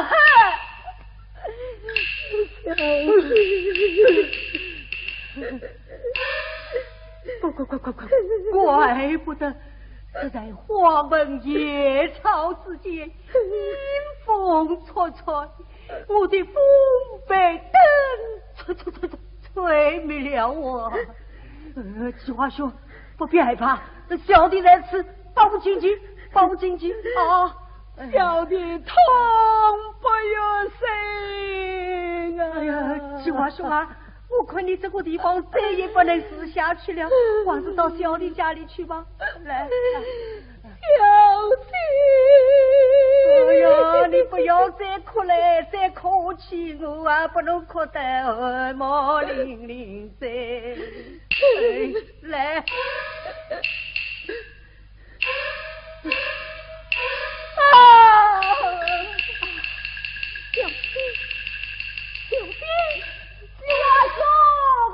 啊！怪怪怪怪怪，怪不得这在花门夜草之间，阴风霰霰，我的风被灯吹吹吹吹吹灭了啊！呃，奇华兄，不必害怕，小弟在此保护你，保护你啊！小弟痛不欲生啊！哎呀，奇华兄啊，我看你这个地方再也不能住下去了，还是到小弟家里去吧。来，小姐。哎呀，你不要再哭了，再哭下去我啊，不能哭得汗毛凛凛的。哎，来。 啊！小姐，小姐，奇华兄，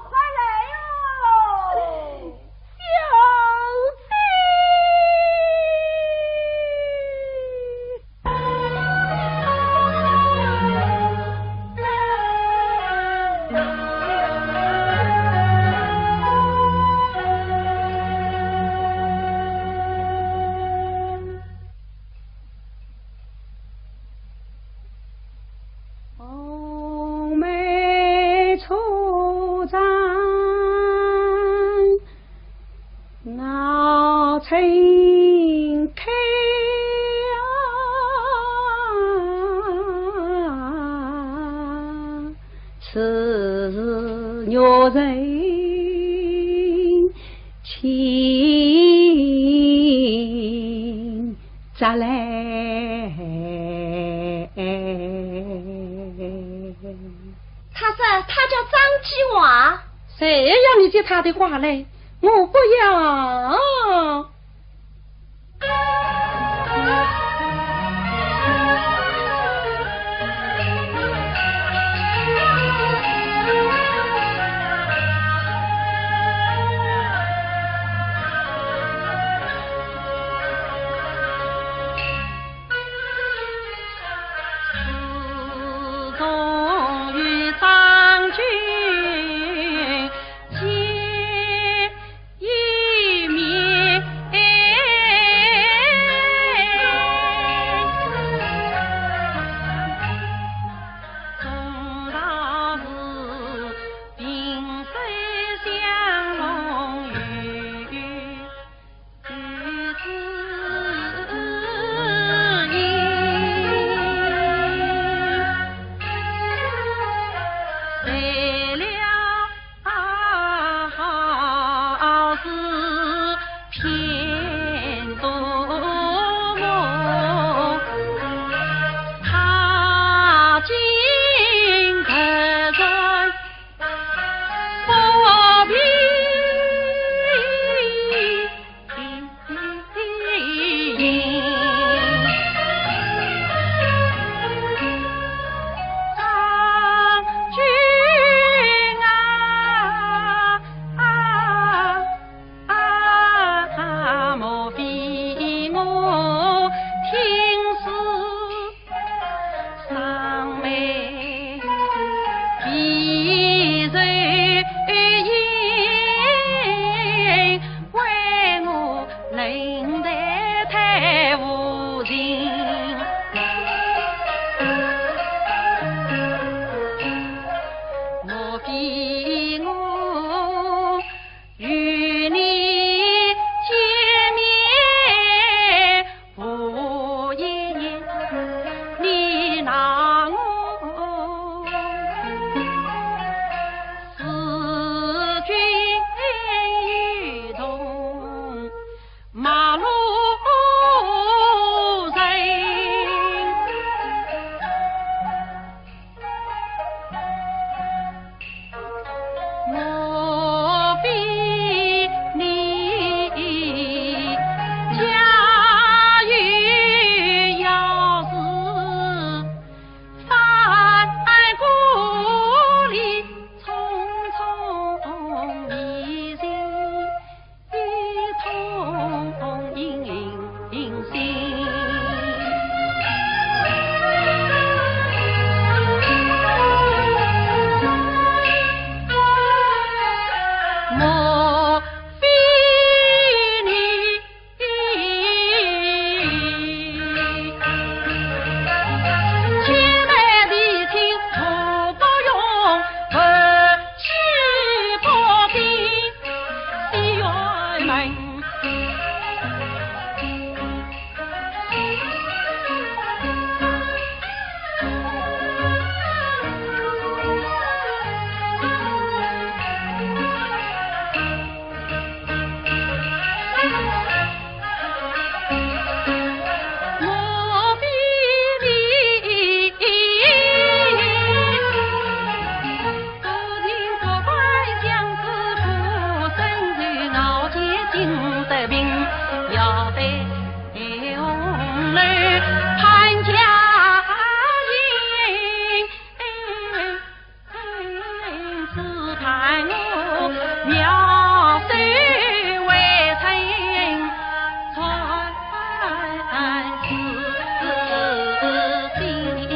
快来哟！小姐。 红梅初展，闹春开啊，此时玉人 请着来。他说他叫张继华。谁要你接他的话嘞？我不要。妙手回春传至今。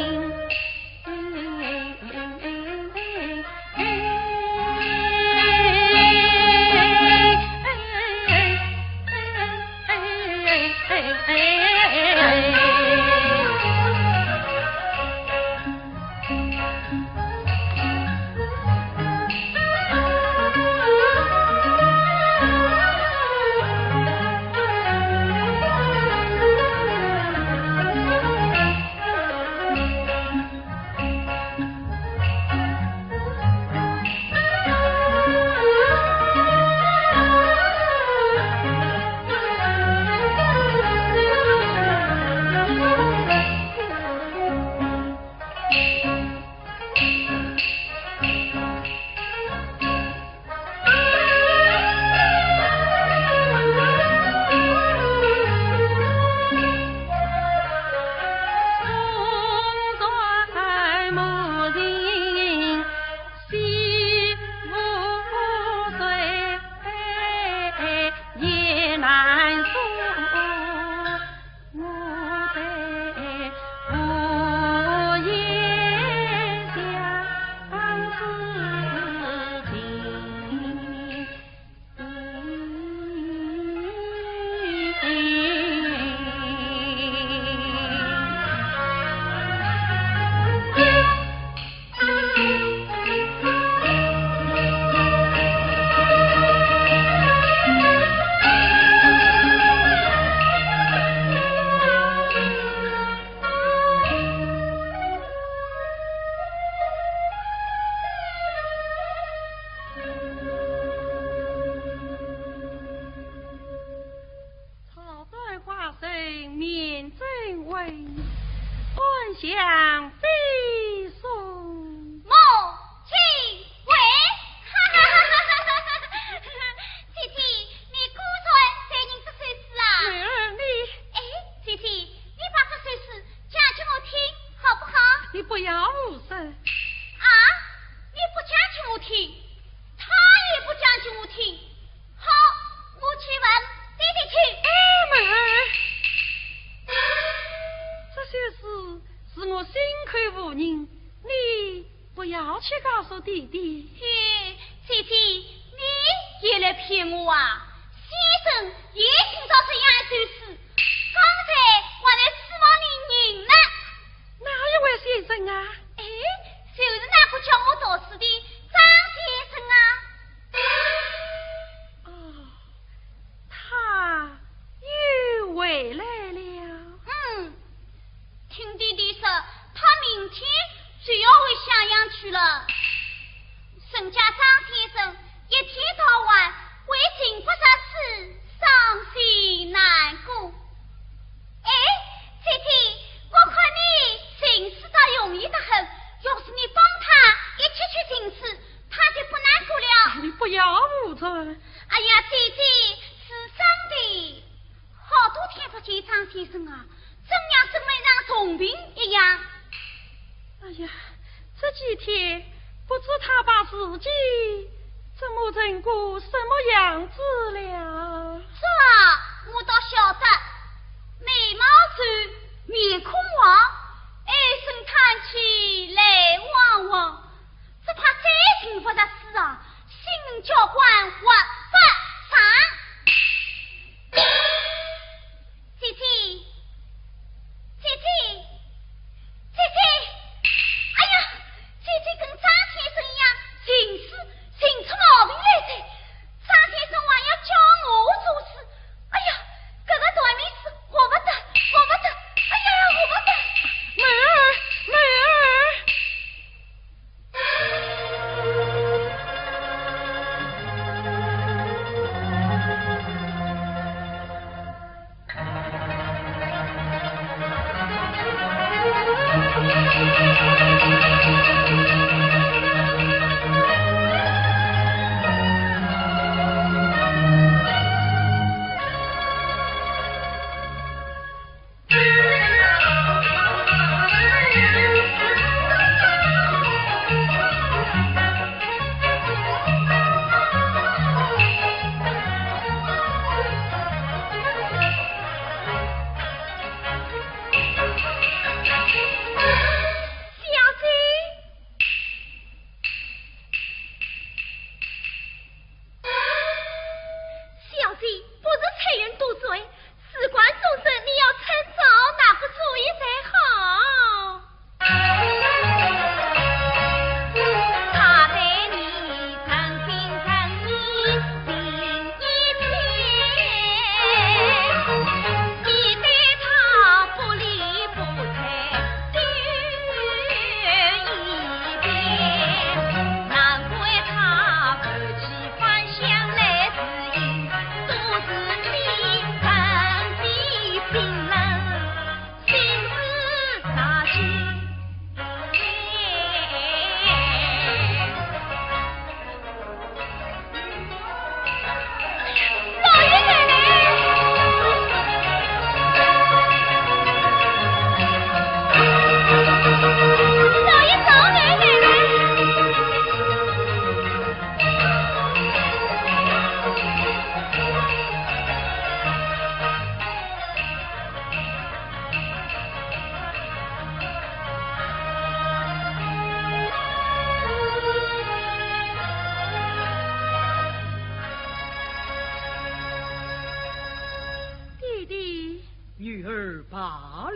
草断花声，面争闻，暗香飞送。母亲回。姐姐，你果然在吟这首诗啊？妹儿，你……哎，姐姐，你把这首诗讲给我听，好不好？你不要胡说。啊？你不讲给我听，他也不讲给我听。 好，我去问爹爹去。哎，妹儿，这首诗是我心口无人，你不要去告诉爹爹。哎，姐姐，你也来骗我啊！先生也听到这样一首诗，刚才还来指望你人呢。哪一位先生啊？哎，就是那个教我读书的张先生啊。 哦，他又回来了。嗯，听爹爹说，他明天就要回襄阳去了。人家张先生一天到晚为情不识字伤心难过。 哎，姐姐，我看你寻诗倒容易得很，要是你帮他一起去寻诗，他就不难过了。你不要胡说。哎呀，姐姐，是真的，好多天不见张先生啊，真像生了一场重病一样。 哎呀，这几天不知他把自己怎么成个什么样子了。这我倒晓得，眉毛皱，面孔黄，唉声叹气来汪汪，只怕再寻不着诗啊，性命交关活不长。 姐姐，姐姐，姐姐，哎呀，姐姐跟张先生一样，寻诗寻出毛病来哉。张先生还要教我做诗，哎呀，搿个断命诗活不得，活不得，哎呀，活不得。妹儿，妹儿。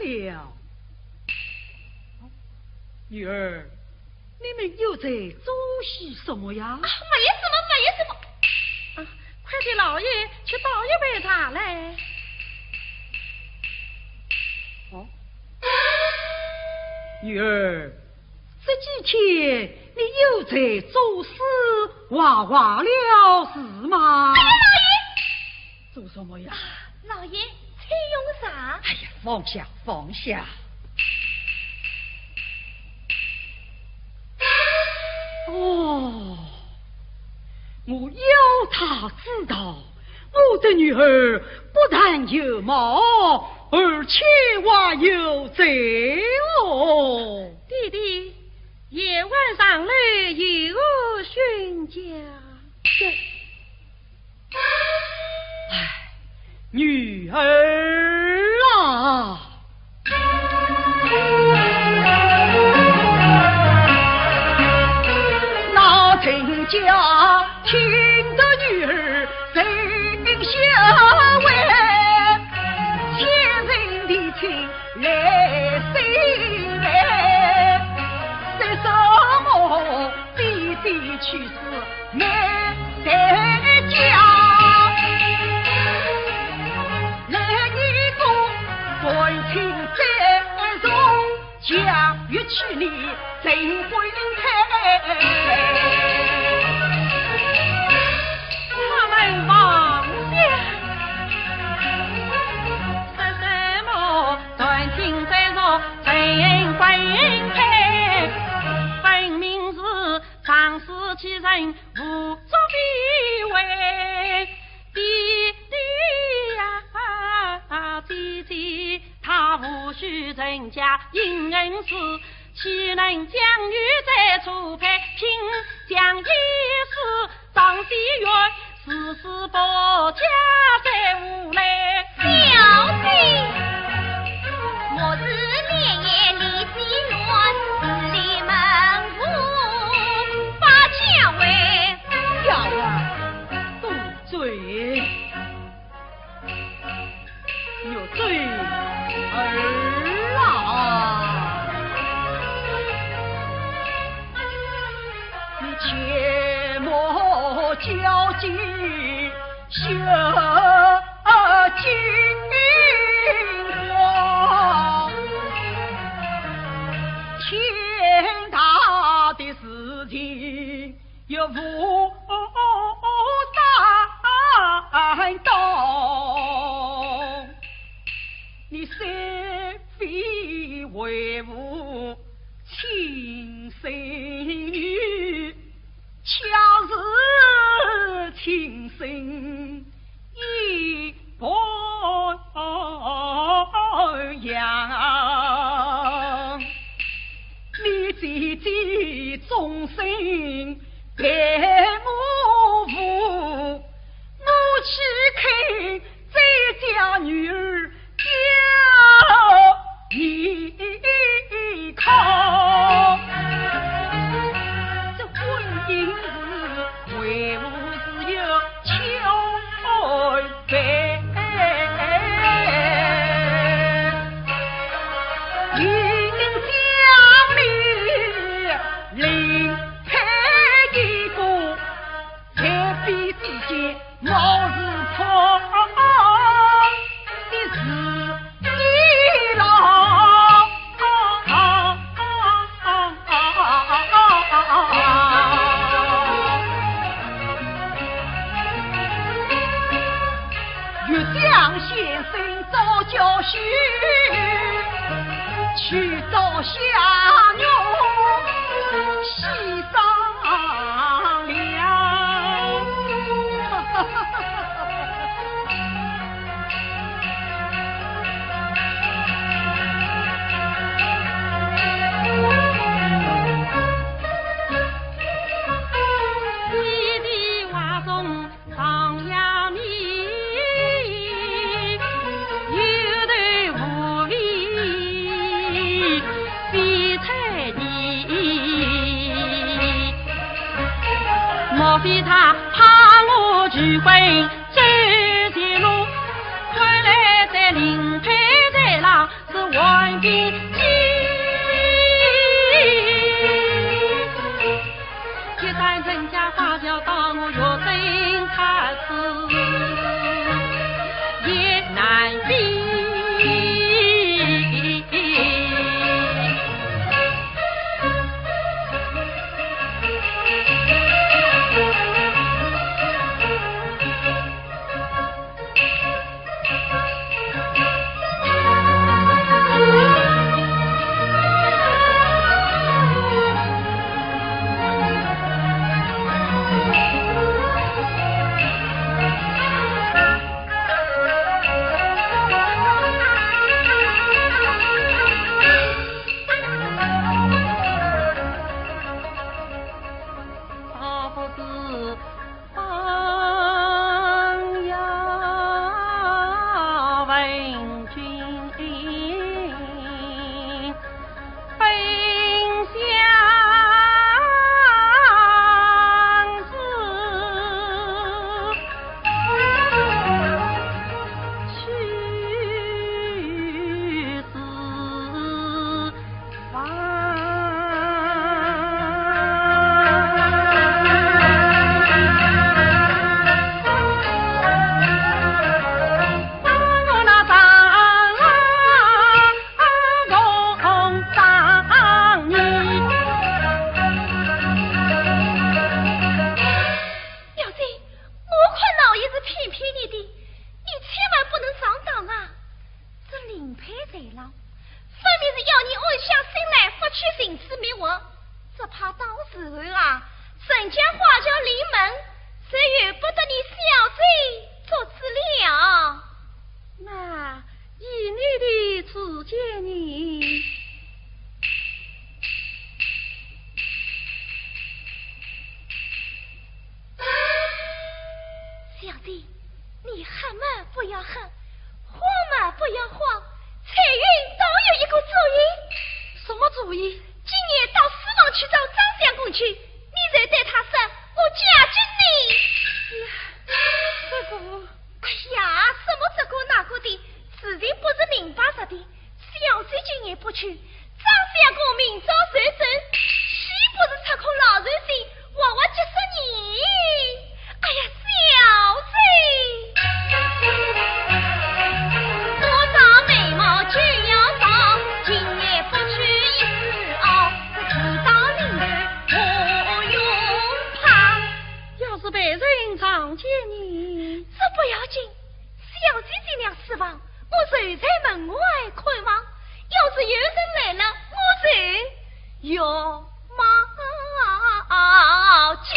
了。女儿，你们又在做些什么呀？啊，没什么，没什么。啊，快替老爷去倒一杯茶来。哦，女儿，这几天你又在作诗画画了是吗？哎呀，老爷！做什么呀？老爷，请用茶。哎呀，放下，放下。哦，我要他知道，我的女儿不但有貌，而且还有才哦。爹爹，夜晚上楼有何训教？这 唉，女儿啊！老人家听得女儿心下为，千人的情来心来，说什么比比去世 难得家，来一个断情再重，假欲娶你陈婚配。他们望想，说什么断情再重，陈婚配，分明是 仗势欺人，胡作非为。爹爹呀，爹爹，他无需人家英雄诗，岂能将女再初配？拼将一世当妓院， 誓死保家在屋内。小姐，莫是连夜离西门，自立门户，把家为。小儿，住嘴！ 玉嘴儿啊，你切莫交际学金光，天大的事情 又无担当，你三妃为父亲生女，恰似亲生 一般样。你姐姐终身待我无，我岂肯再将女儿 依靠。这婚姻事，为父是有求备。明明将你另配一个，在彼之间 貌似破的是你了。越将先生早叫醒，去找下奴戏上 了。你的话中 上呀你，有头无尾，非睬你。莫非他怕我拒婚走绝路？看来在林配台上是完一旦人家花轿到我月正开始也难避。小姐，我看老爷是骗骗你的，你千万不能上当啊！这林佩在牢，分明是要你安下心来，不去寻死觅活。只怕到时候啊，人家花轿临门，就由不得你小姐做主了。那依你的主见呢？小姐，你恨嘛不要恨，慌嘛不要慌，彩云倒有一个主意。什么主意？今夜到书房去找张相公去，你就对他说，我嫁给你。呀，这个……哎呀，什么这个那个的，事情不是明摆说的。小姐今夜不去，张相公明朝就走，岂不是出空劳神仙，活活急死你？哎呀，小姐！我这眉毛就要上，今夜不去一时哦，这天到临头我用怕。要是被人撞见呢？这不要紧，小姐进了书房，我就在门外看望，要是有人来了，我就要骂叫。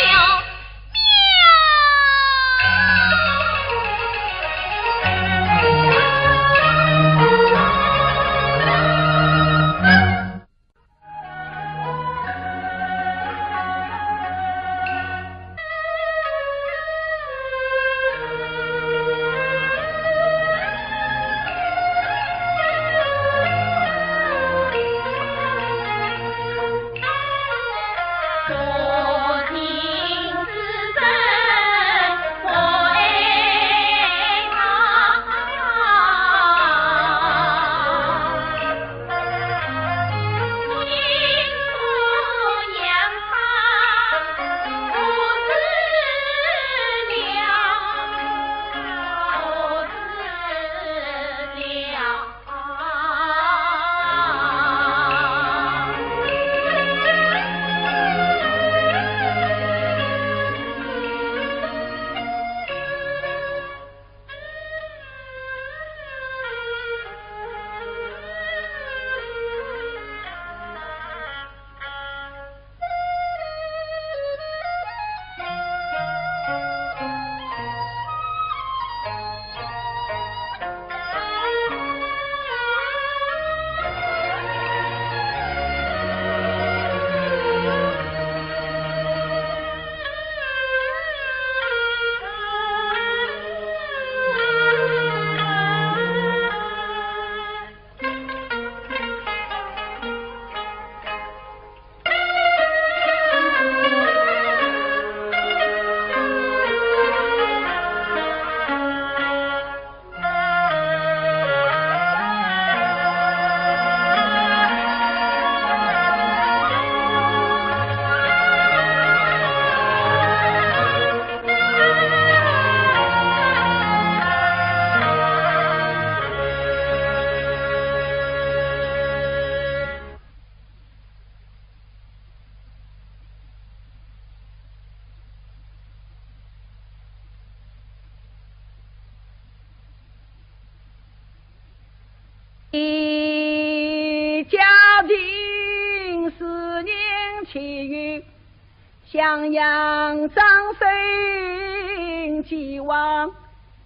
襄阳张生既亡，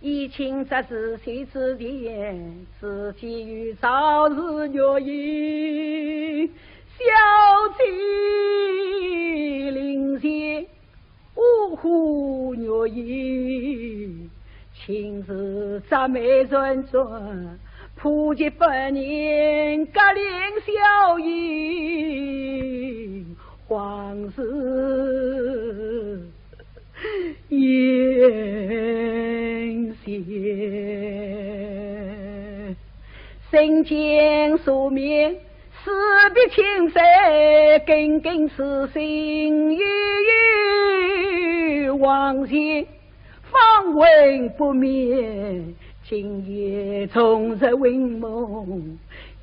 以请折子谁之田，子季与赵氏月夜，小姐灵前，呜呼月夜，亲似铡美驮转， 不及百年，各怜小英，黄日眼斜。身兼数面，思别亲切，耿耿此心，悠悠往前。 方魂不眠，今夜重入魂梦，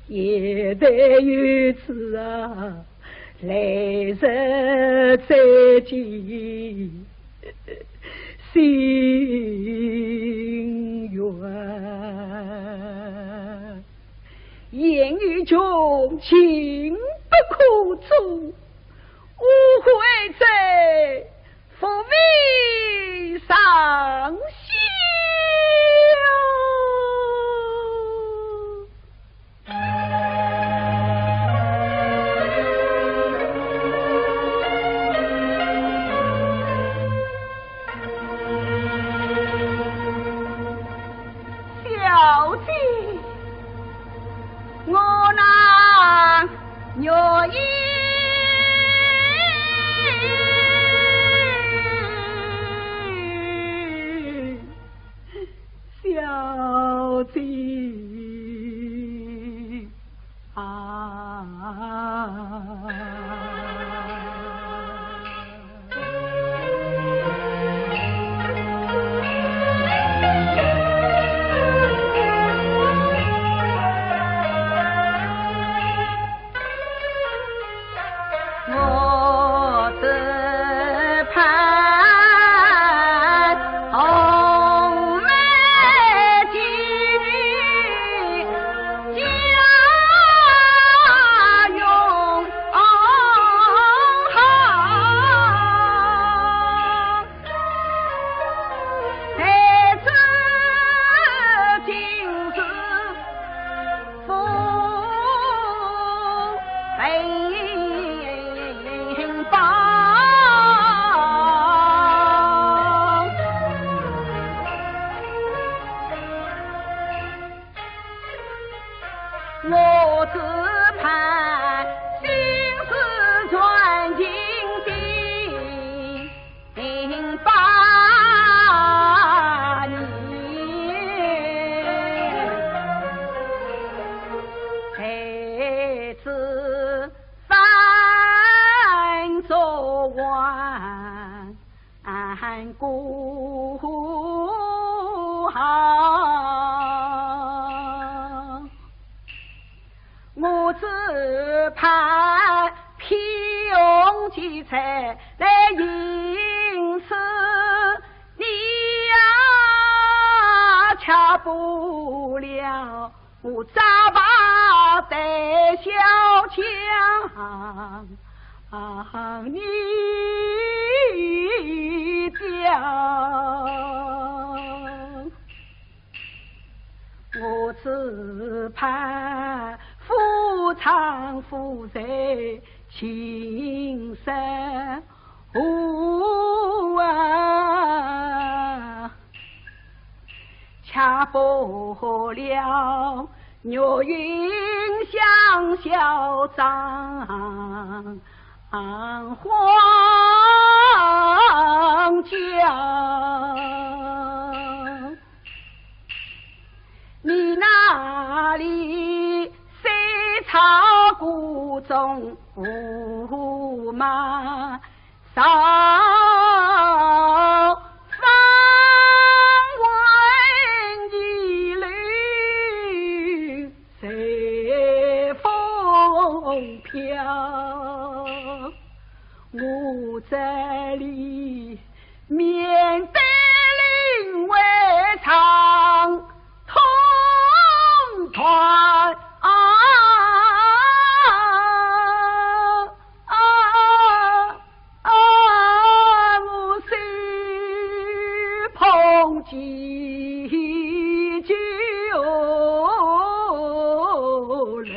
夜待有此啊，来日再见心愿。言语穷，情不可终，误会者 不为上孝。小姐，我那 月夜，小姐啊。 我只盼红梅见你家永和。孩子今日 不被报。我只盼心事传情的 八年，孩子反作还孤行。 我只盼披红巾彩来迎娶你呀，却不料我早把带笑将你丢。 我只盼夫唱妇随情深厚啊，却不料月影香消张荒郊。 你那里谁唱歌中胡马，少放问一路随风飘。 我这里面对林外唱通断啊，啊，啊，啊。喜酒来。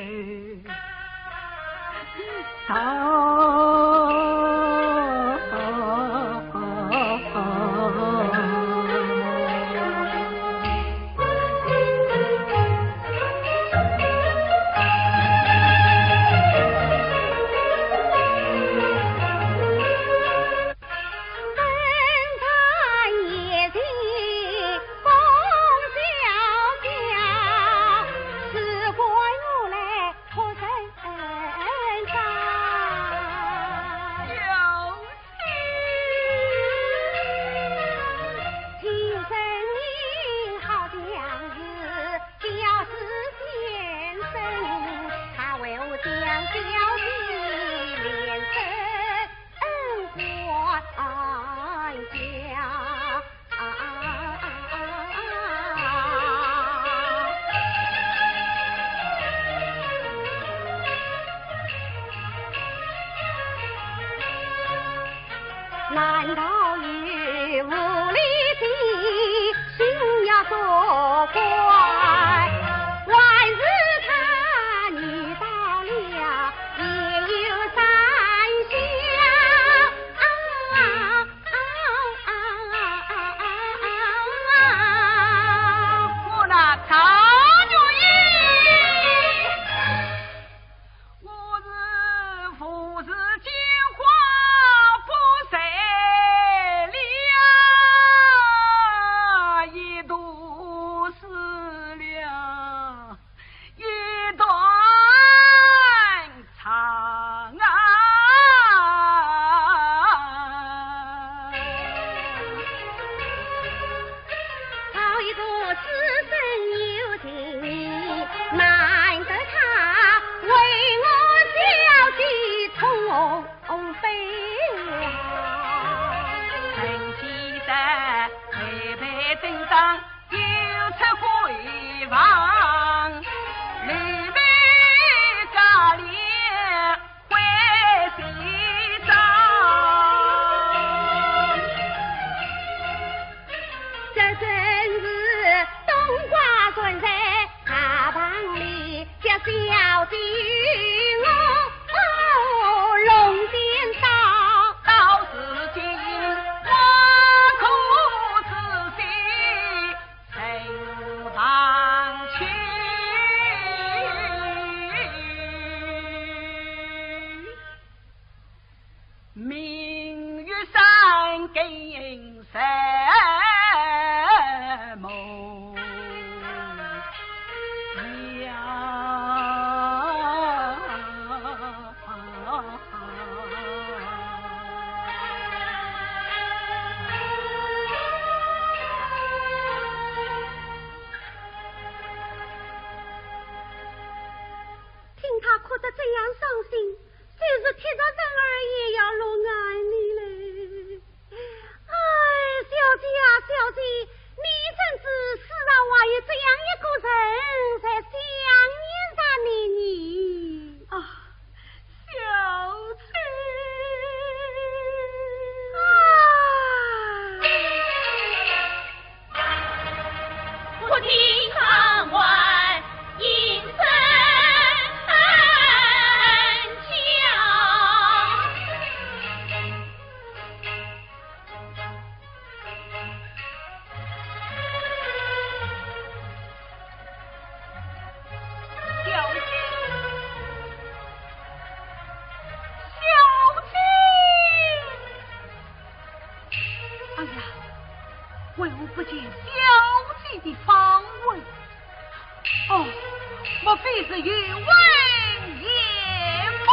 难道有无理的心要作怪，还是他你到了也有三心啊？啊啊啊啊啊啊啊！我那曹军，我是父子间花不在了，一度死了。 一段长啊。好一个知生有情义，难得他为我小姐痛悲啊。 这真是冬瓜传在大棚里，叫小姐我龙点到。到如今我可知心受旁欺。明月山更听他哭得这样伤心，就是铁石人儿也要落眼泪嘞。哎，小姐啊，小姐，你怎知世上还有这样一个人在想念着你呢？啊，小姐。啊。 不听窗外莺声叫。小姐，小姐。 哎呀，为何不见小姐的芳魂？哦，莫非是有魂野鬼？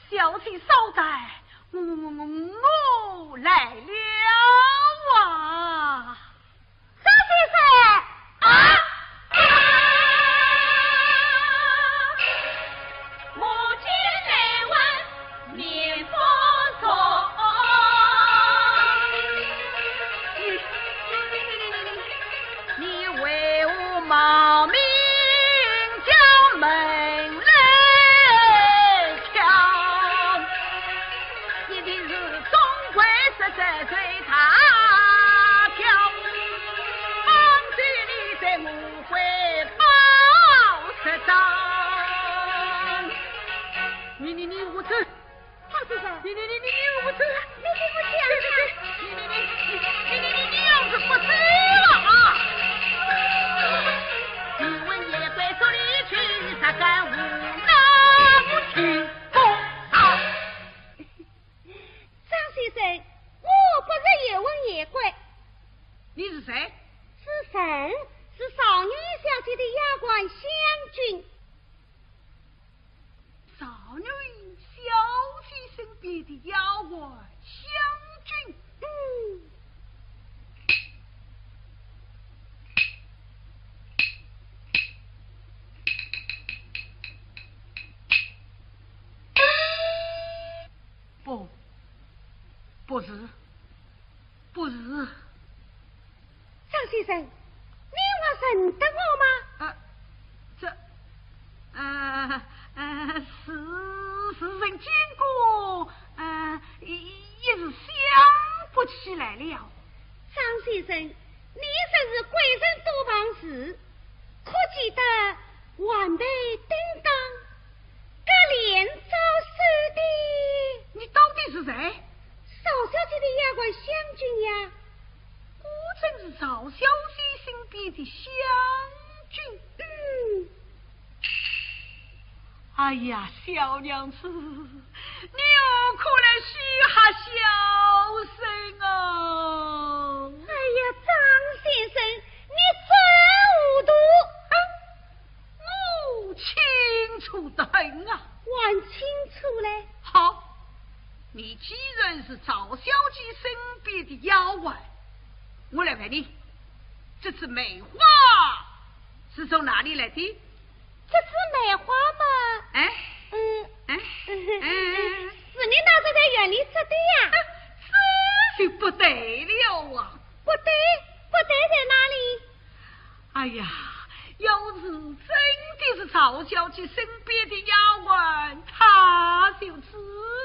小姐稍待，我我我我我来了啊！张先生啊！你你你，我这，张先生，你你你你你，我这，你你不讲啊？你你你你你，你你你你，要是不走了啊！你问夜归说你去，啥敢无那不听风啊？张先生，我不是叶问夜归。你是谁？是谁？是赵玉小姐的丫鬟香君。赵玉小姐身边的丫鬟香君。嗯。不，不是，不是。张先生，你还认得我吗？啊，这，呃，呃，是，是曾见过，呃，一，一时想不起来了。张先生，你真是贵人多忘事，可记得晚辈叮当，隔帘招手的？你到底是谁？赵小姐的丫鬟香君呀。 果真是赵小姐身边的香君。嗯。哎呀，小娘子，你何苦来虚吓小生啊？哎呀，张先生，你真糊涂。啊，我清楚得很啊。还清楚嘞。好，你既然是赵小姐身边的丫鬟， 我来问你，这枝梅花是从哪里来的？这枝梅花嘛，哎，嗯，哎，哎，是你老早在园里摘的呀？这就不对了啊！不对，不对在哪里？哎呀，要是真的是赵小姐身边的丫鬟，她就知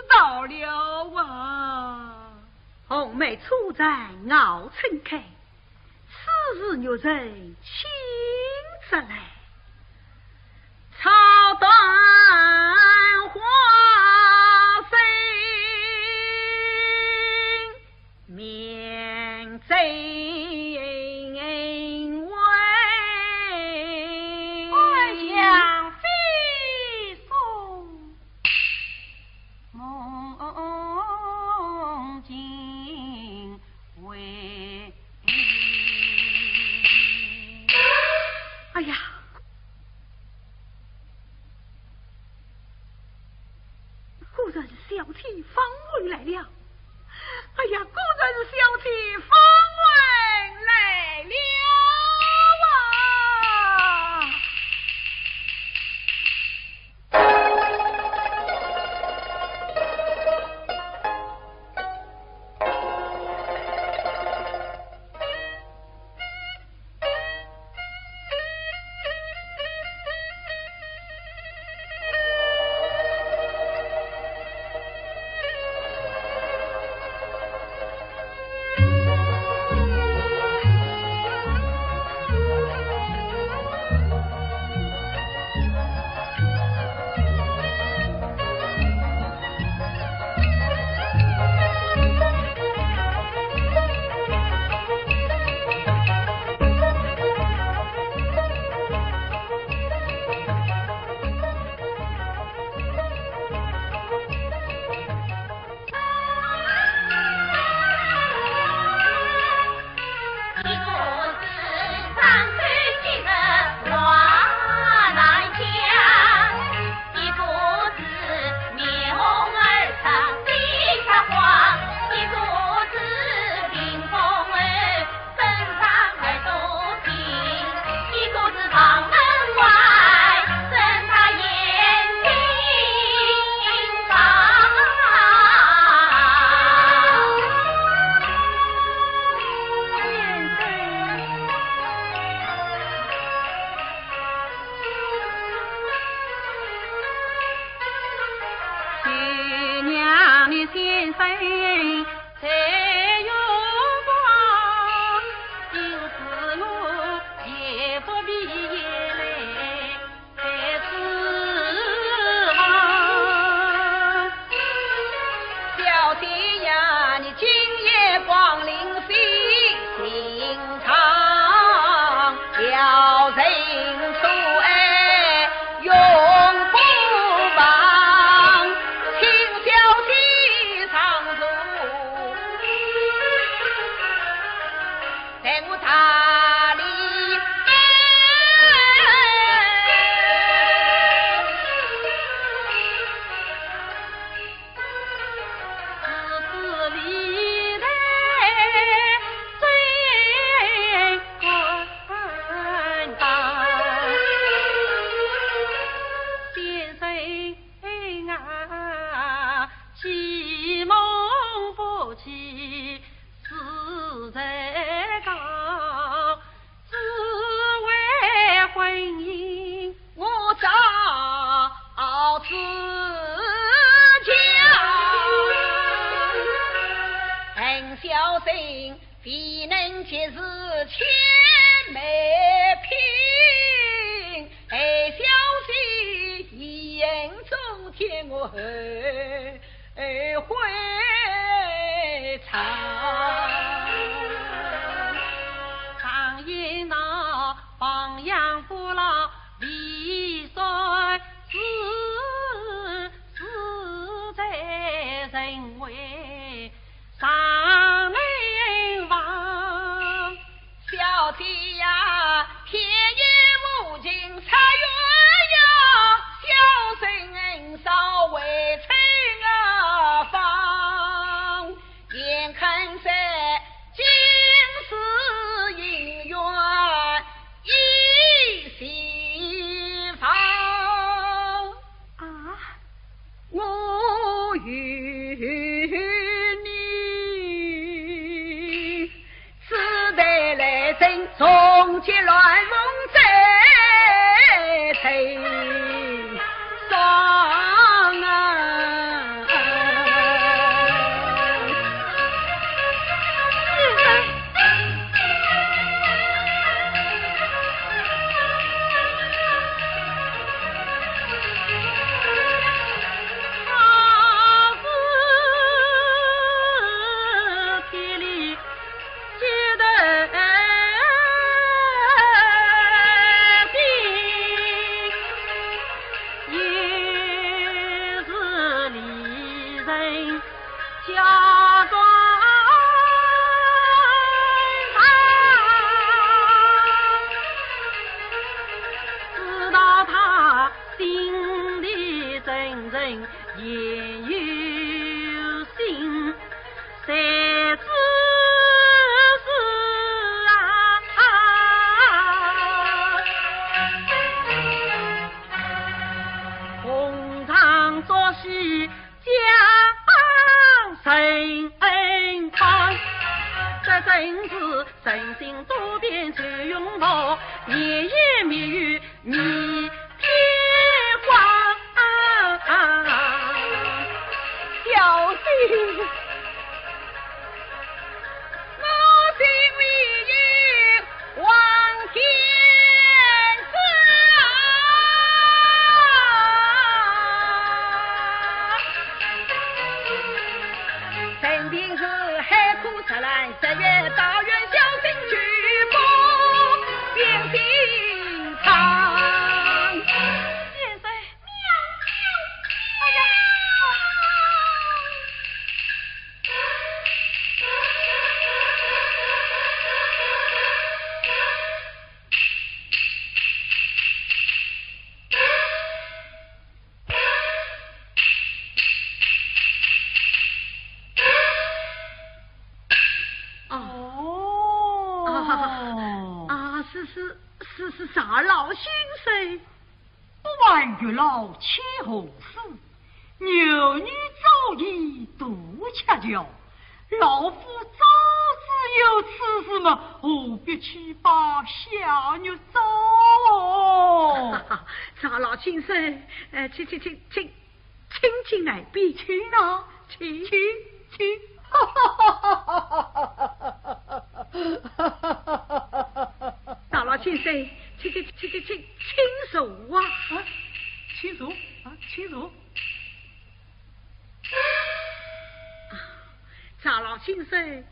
道了啊！ 红梅初展袄撑开，此时玉人轻拂来，草断花飞面争。哎呀，果然是小姐方回来了。哎呀，果然是小姐方回来了啊！先生在远方，因此我也不必言来再次望。小姐呀，你今夜光临飞行场，小人所爱永不忘，请小姐常坐。 待我大礼。先生啊，既蒙福气， 是在高，只为婚姻我早知晓。恨小生未能及时千媒聘，害小姐一人中间我后 悔长。常言道，亡羊补牢为三子，事在人为尚能防。 小姐呀，天也无情，茶园呀，小生恩少未曾啊放。眼看在今世姻缘一息放。啊？ 我与你，此地来生，从前乱梦再成双啊。哦。啊，啊，是，是，是，是常老先生。不问月老牵红丝，牛女早已渡鹊桥。老夫早知有此事嘛，何必去把小玉找？常老先生，呃，请，请，请，请，请进来边。请啊。请，请，请。赵老先生，请，请，请，请，请坐啊。啊，请坐，啊，请坐。啊，赵老先生，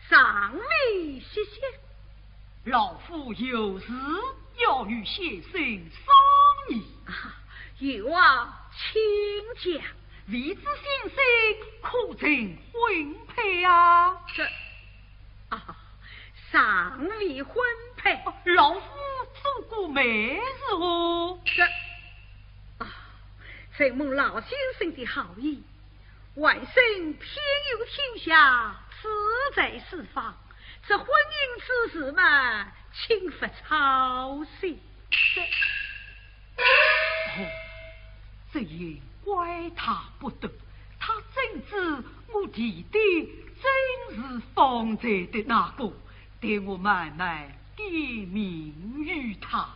尚未歇息？ 老夫有事要与先生商议。啊，有啊，请讲。未知先生可曾婚配啊？这，啊，尚未婚配。哦，老夫做过媒人哦。这，啊，承蒙老先生的好意， 晚生偏又天下，志在四方，这婚姻之事嘛，请勿操心。这，哦，这也怪他不得，他怎知我弟弟正是方才的那个，待我慢慢点名于他。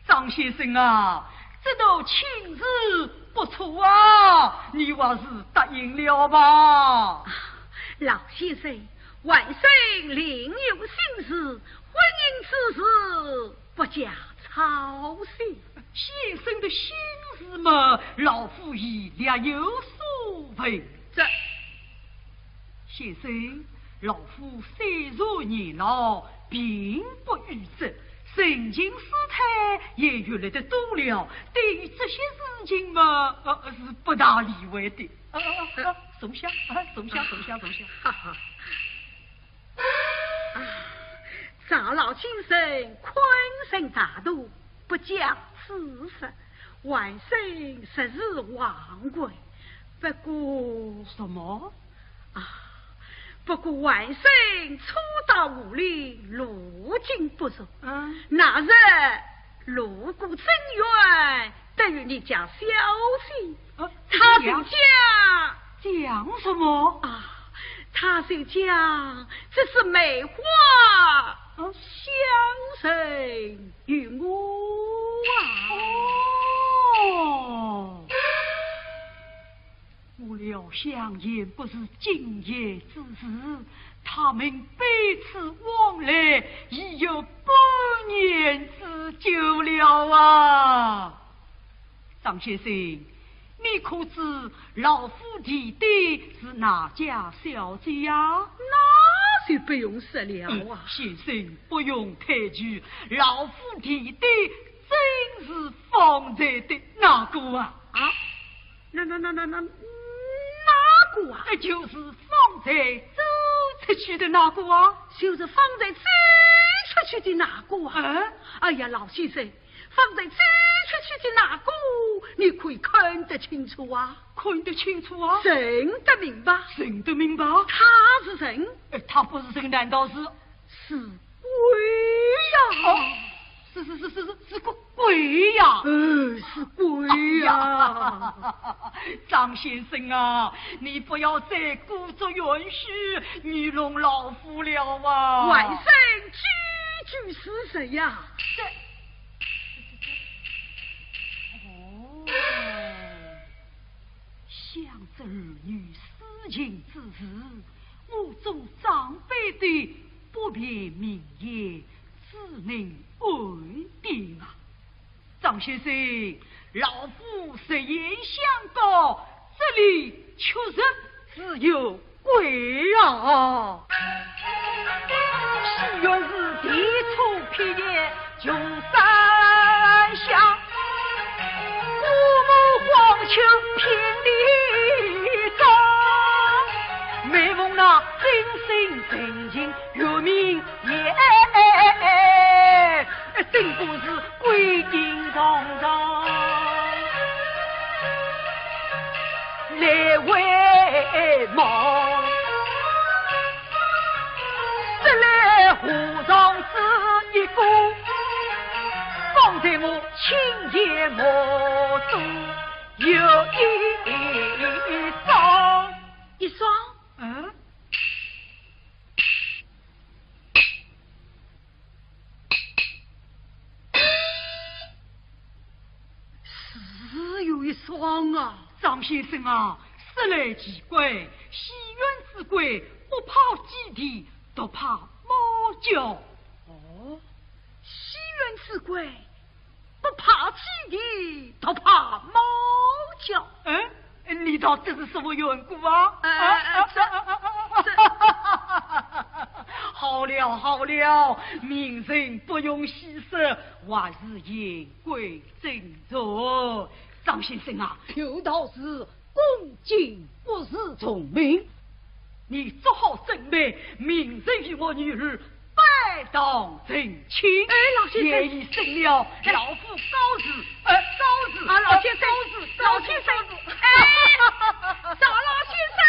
张先生啊，这道亲事不错啊，你还是答应了吧。啊，老先生，晚生另有心事，婚姻之事不加操心。先生的心事嘛，老夫已略有所闻。这， 先生，老夫虽然年老，并不愚痴，人情世态也阅历得多了，对于这些事情嘛，呃，是不大理会的。啊，啊，啊，坐下，啊，坐下，坐下，坐下。哈哈。啊，赵老先生宽仁大度， 不讲此事，晚生实是忘怀。不过，什么？啊，不过晚生初到武陵，路径不熟。嗯。那日路过镇远，得与你讲消息。啊，他就讲，讲什么？啊，他就讲，这是梅花啊，相送 与我啊。哦，我料想也不是今夜之事，他们彼此往来已有半年之久了啊。张先生， 你可知老夫弟弟是哪家小姐呀？那就不用说了啊。嗯，先生不用抬举，老夫弟弟正是方才的那个啊。啊？那，那，那，那，那，哪个啊？哎，就是方才走出去的那个啊。就是方才走出去的那个啊。嗯？哎呀，老先生， 方才走出去的那个，你可以看得清楚啊。看得清楚啊？认得明白？认得明白？他是人？哎，他不是人，难道是？是鬼呀！哦，是，是，是，是，是，是个鬼呀！呃，是鬼呀！哎呀，张先生啊，你不要再故作玄虚，愚弄老夫了啊！晚生句句是实呀。这 哦，想这儿女私情之事，我做长辈的不便明言，只能婉言啊。张先生，老夫实言相告，这里确实 自有鬼啊！一双？嗯？ 是有一双啊。张先生啊，是说来奇怪，西园之鬼不怕鸡啼，独怕猫叫。哦，西园之鬼不怕鸡啼，独怕猫叫。嗯，你道这是什么缘故啊？哎，哎，哎，这，这，好了，好了，明人不用细说，还是言归正传。张先生啊，有道是恭敬不如从命。你做好准备，明日与我女儿拜堂成亲。哎，老先生。夜已深了，老夫告辞，呃，告辞，啊，老先生，告辞，老先生，告辞。哎，赵老先生。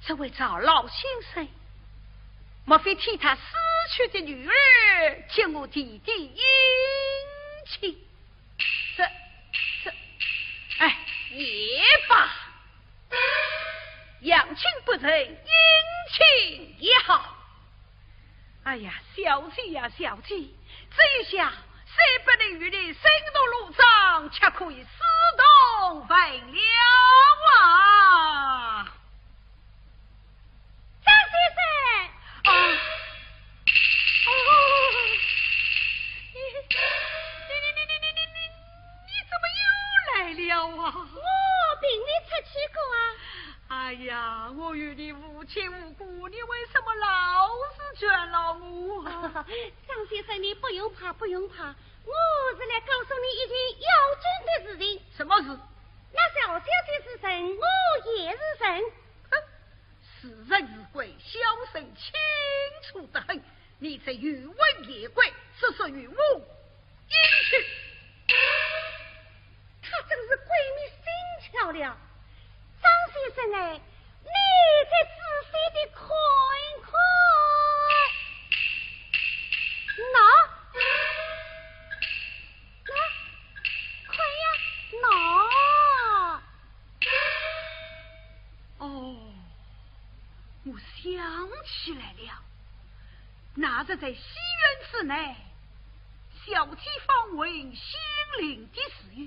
这位赵老先生，莫非替他死去的女儿给我提提亲戚？这，这，哎，也罢，阳亲不成，阴亲也好。哎呀，小姐呀，小姐，这一下虽不能与你生同路长，却可以死同坟了啊！张先生！啊！哦，你，你，你怎么又来了啊？我并未出去过啊。哎呀，我与你无亲无故，你为什么老是卷了我啊？张先生，你不用怕，不用怕，我是来告诉你一件要紧的事情。什么事？那赵小姐是人，我也是人。哼，是人是鬼，小生清楚得很。你这鱼文夜鬼，是属于我。 进去。他真是鬼迷心窍了。张先生哎，你再仔细地看一看。喏，喏，看呀，喏。哦，我想起来了。 那日在西园之内，小姐访问仙灵的时候，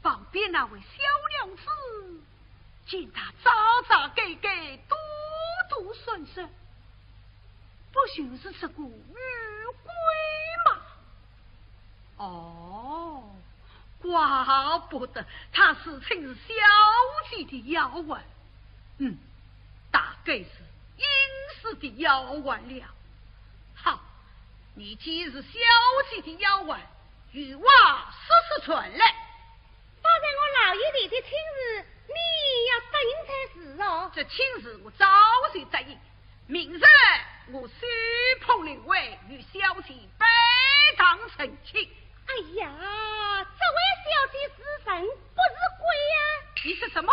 旁边那位小娘子见她眨眨改改，躲躲闪闪，不就是这个女鬼吗？哦，怪不得她自称是小姐的丫鬟。嗯，大概是阴司的丫鬟了。 好，你既是小姐的丫鬟，有话说说传来。方才我老爷提的亲事，你要答应才是哦。这亲事我早就答应，明日我手捧灵位与小姐拜堂成亲。哎呀，这位小姐是人不是鬼呀？你说什么？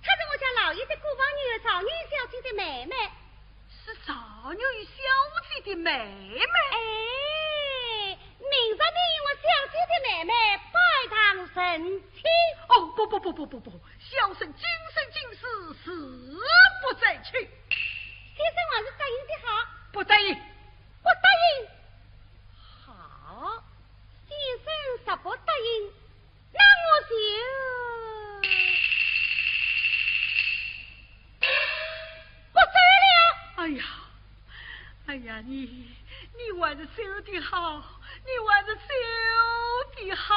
她是我家老爷的姑房女儿赵女小姐的妹妹。 是赵女小姐的妹妹。哎，明日你与我小姐的妹妹拜堂成亲。哦，不不不不不不，小生今生今世誓不再娶。先生还是答应的好。不答应。不答应。好，先生若不答应， 那我就不走了。哎呀，哎呀，你，你还是走的好，你还是走的好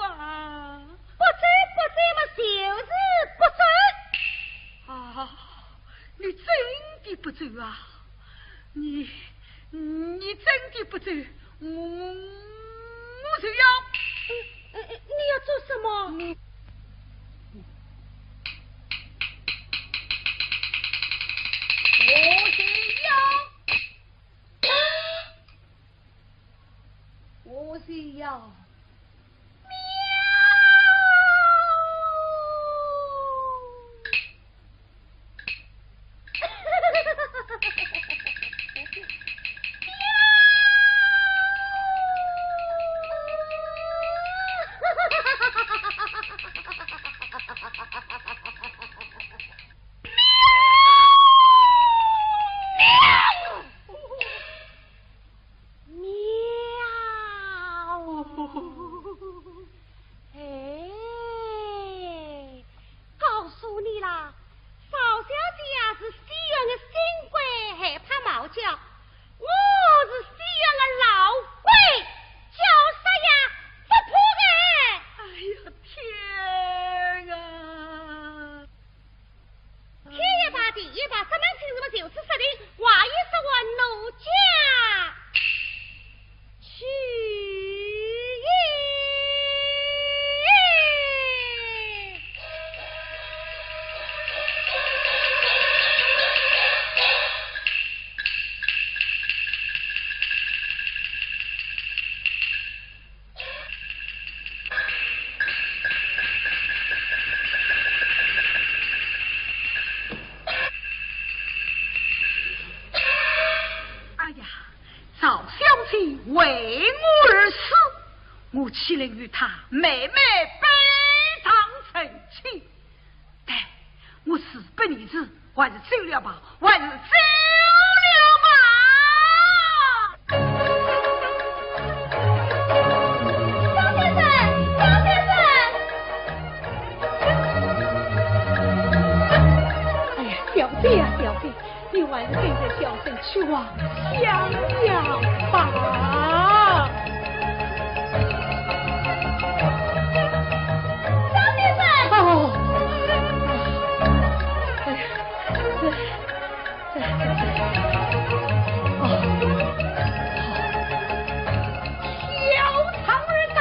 啊！不走，不走嘛，就是不走。啊，你真的不走啊？你，你真的不走？ 我，我就要。呃，呃，你要做什么？你，我就要，我就要。我岂能与她妹妹背道成亲？但我事不宜迟，还是走了吧，还是走了吧。张先生，张先生！哎呀，小姐呀，小姐，你还是跟着小生去望香夭吧。张先生！哦，哎呀，这，这，这，这，哦，好。小常儿到。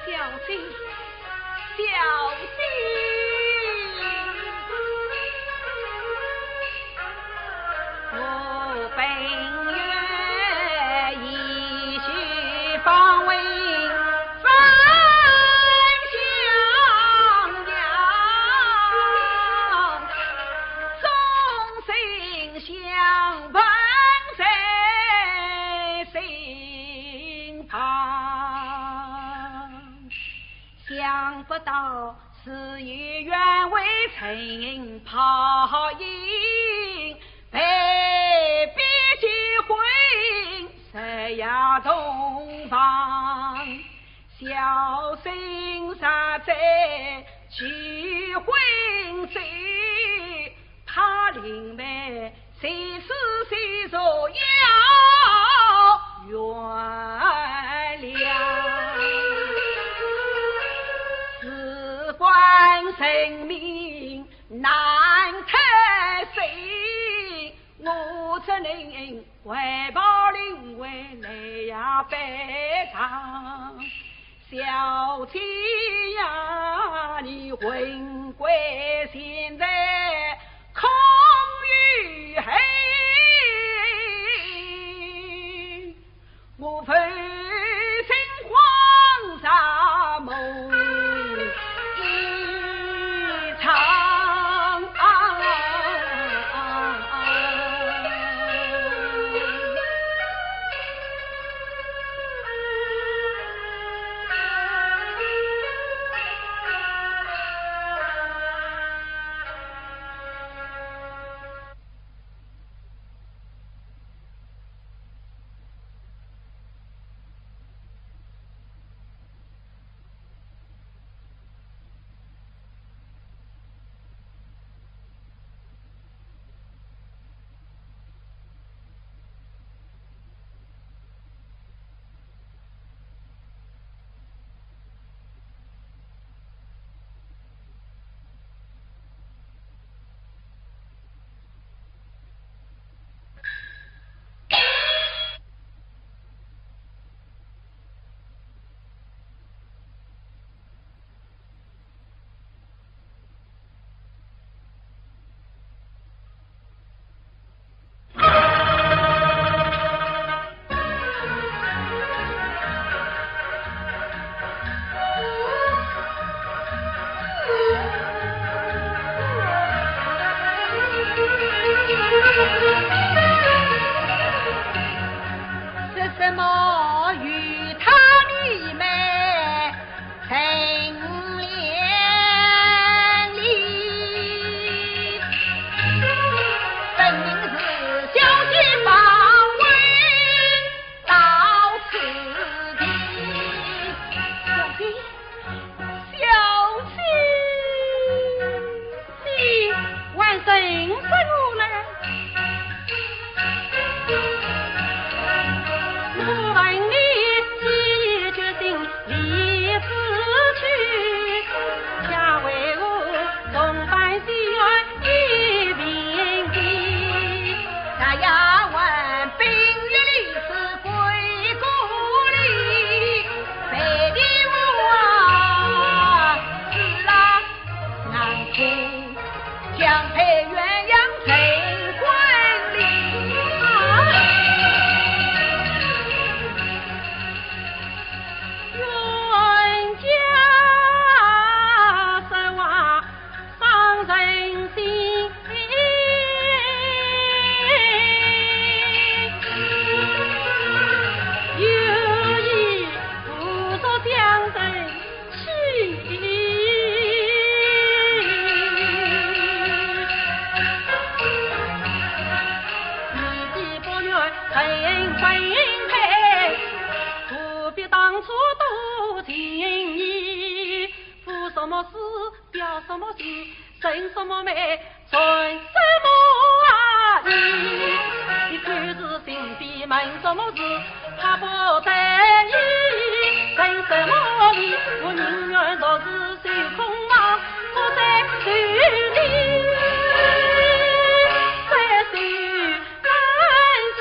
小姐，小姐。我本愿一世芳名分享扬，众生相伴在 身旁。想不到事与愿违成泡影，被逼结婚，日夜同房。小生若再结婚，只怕灵媒，谁是谁所要原谅？事关人命难脱身，我只能回报灵媒来呀拜堂。 小姐呀，你魂归现在空与黑，我浮生荒沙梦一场。说什么与他你们 情连理，分明是小姐把我到此地。小姐，小姐。 你还认识我呢？我问你，既决心离此去，且为我重返西园一并去。那丫鬟冰玉里是归故里，陪的我啊，是啊。 难堪，将配鸳鸯成婚礼。冤家说话伤人心，有意无意将人 妻。你的不愿很分配，何必当初多情意？赴什么诗，表什么情，成什么美， 算什么啊你？你口是心非问什么事？他不在意，成什么你？我宁愿昨日守空房，不再娶你，再受寒气。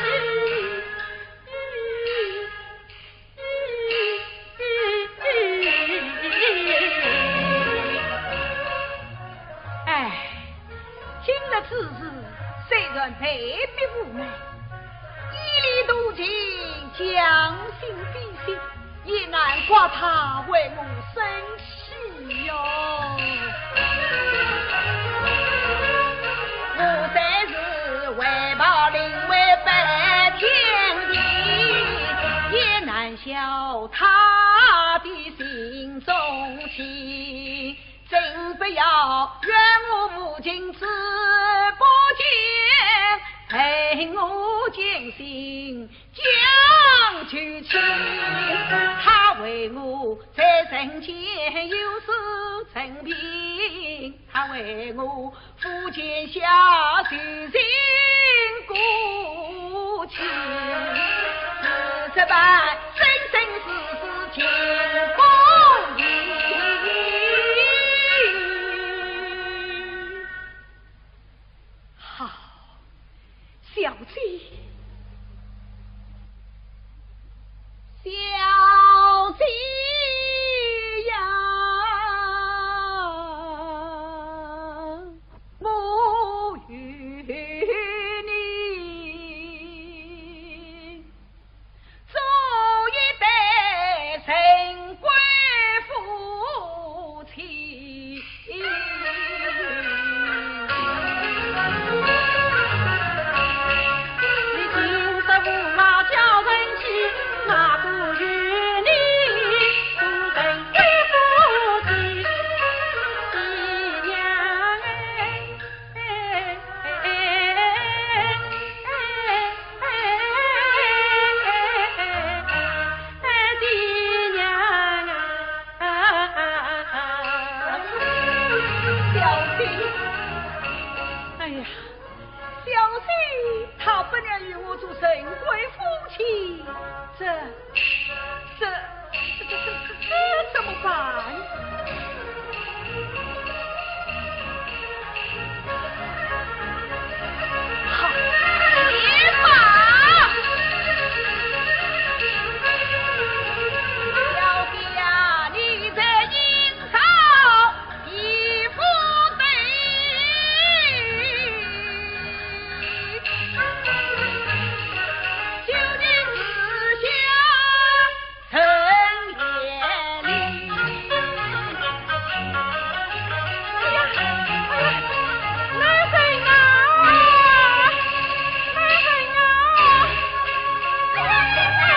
哎，今日之事，虽然被逼无奈，一力同情，将心比心，也难怪他为我生气哟。我虽是为报灵媒拜天地，也难 消他的心中情。真不要怨我无情之不见，恨我将心将就弃。他为我在人间有失尊名，他为我夫妻下就般，真正是情不移。好，小姐，小姐呀，我与你 做一对陈规夫妻。你今日无话叫人去，那个与你做陈规夫妻。娘哎。 小姐，哎呀，小姐，她不愿与我做陈规夫妻，这，这，这，这，这，这怎么办？好，别怕。小姐呀，你这阴曹地府的，究竟是想 陈延礼。哎呀，哎呀，来人啊！来人啊！哎呀，来人啊！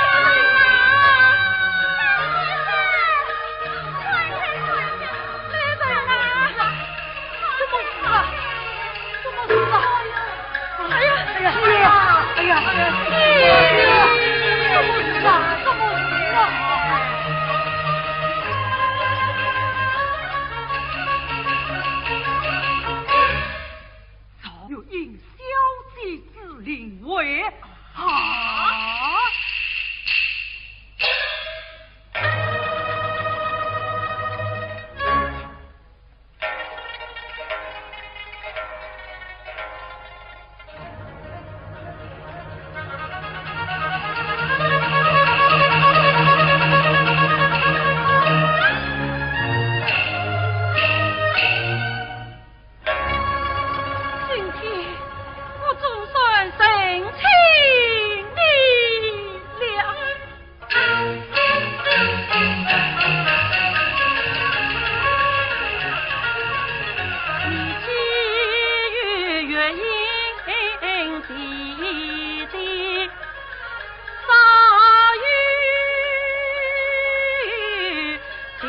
快点，快点，来人啊！怎么了？ 怎么了？哎呀，哎呀，哎呀，哎呀，哎呀，怎么了？怎么了？赵月英小姐之灵位啊！ 今天我总算认清你了。 你既与月英姐姐，早有情。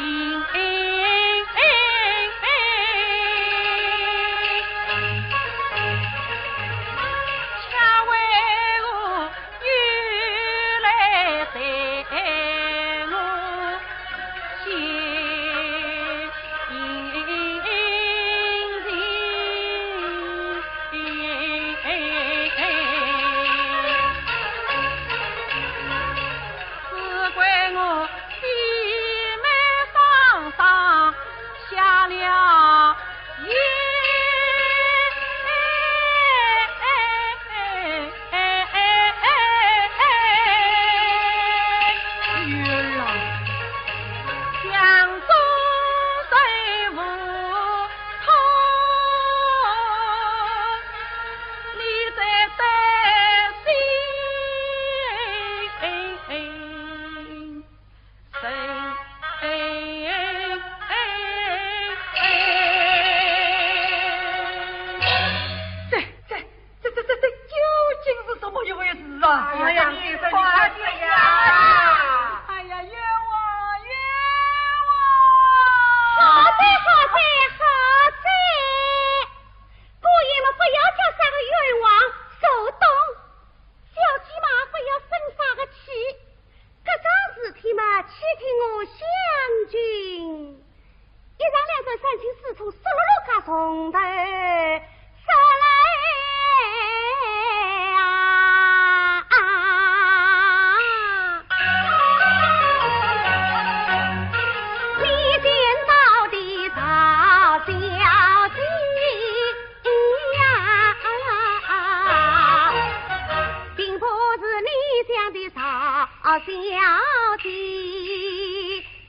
小姐，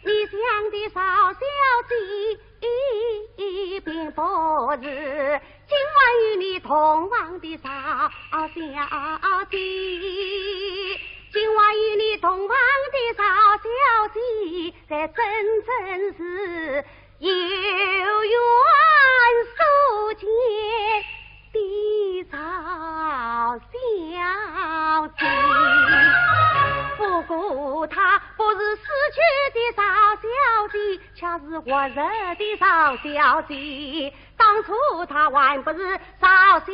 你想的少小姐并不是今晚与你同房的少小姐。今晚与你同房的少小姐，才真正是有缘所见的少小姐。不过她不是死去的少小姐，却是活着的少小姐。当初她还不是少小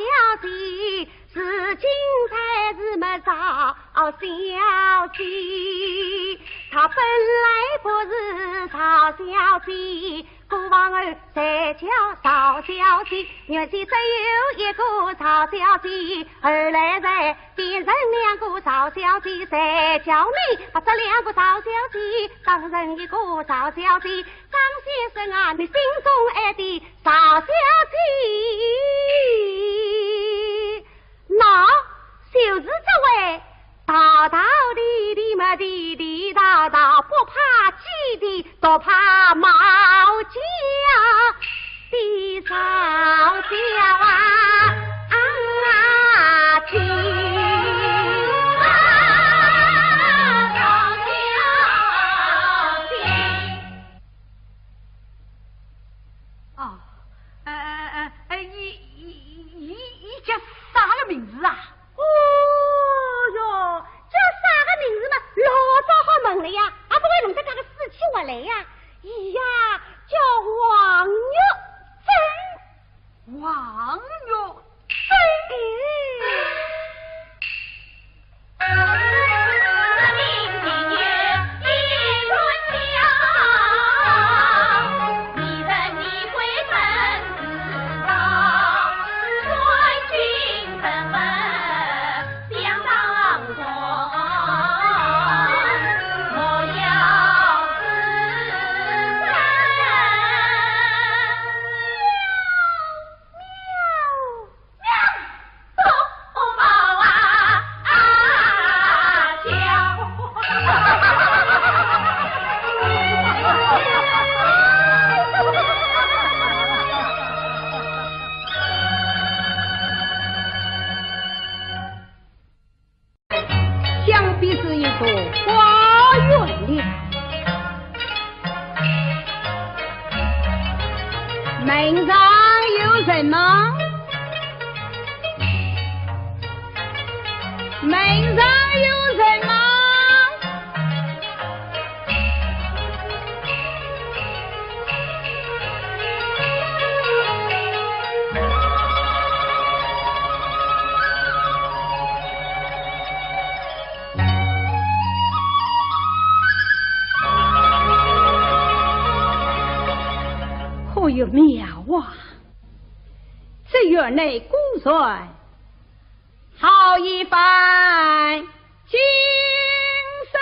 姐，如今才是么少小姐。她本来不是少小姐，过往儿才叫少小姐，原先只有一个少小姐，后来才变成两个少小姐，才叫你把这两个少小姐当成一个少小姐。张先生啊，你心中爱的少小姐，那就是这位大大地地么地地道道，不怕鸡的，不怕猫叫的少小姐。啊，姐啊，少小姐。哦，呃呃呃，伊伊伊伊叫啥个名字啊？哦哟，叫啥个名字嘛，老早好问了呀，也不会弄得搿个死气活来呀。伊呀，叫王玉珍。王玉珍。想必是一座花园了。门上有人吗？门上有人吗？可有妙啊！这园内果然好一番景色。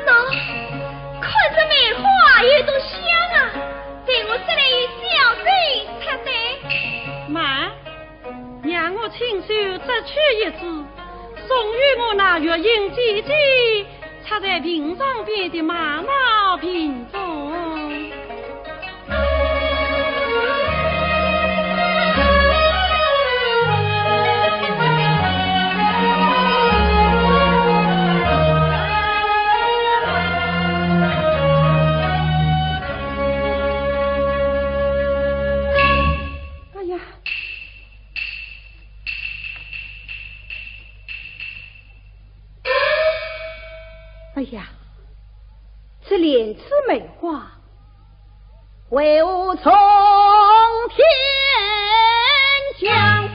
喏，看这梅花有多香啊，待我这里与小姐插队。慢，让我亲手摘去一枝，送与我那月英姐姐，插在屏障边的玛瑙瓶中。哎呀，哎呀，这莲子梅花，为何从天降？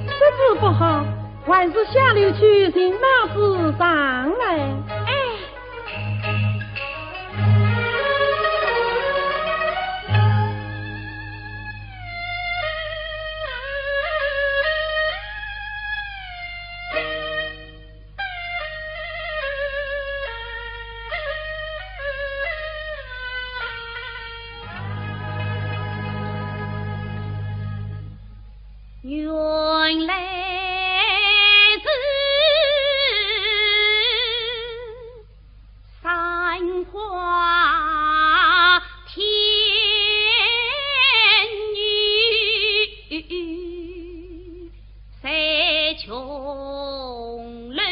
这子不好，还是下楼去寻那子上来。哎。原来是山花天女，在琼楼。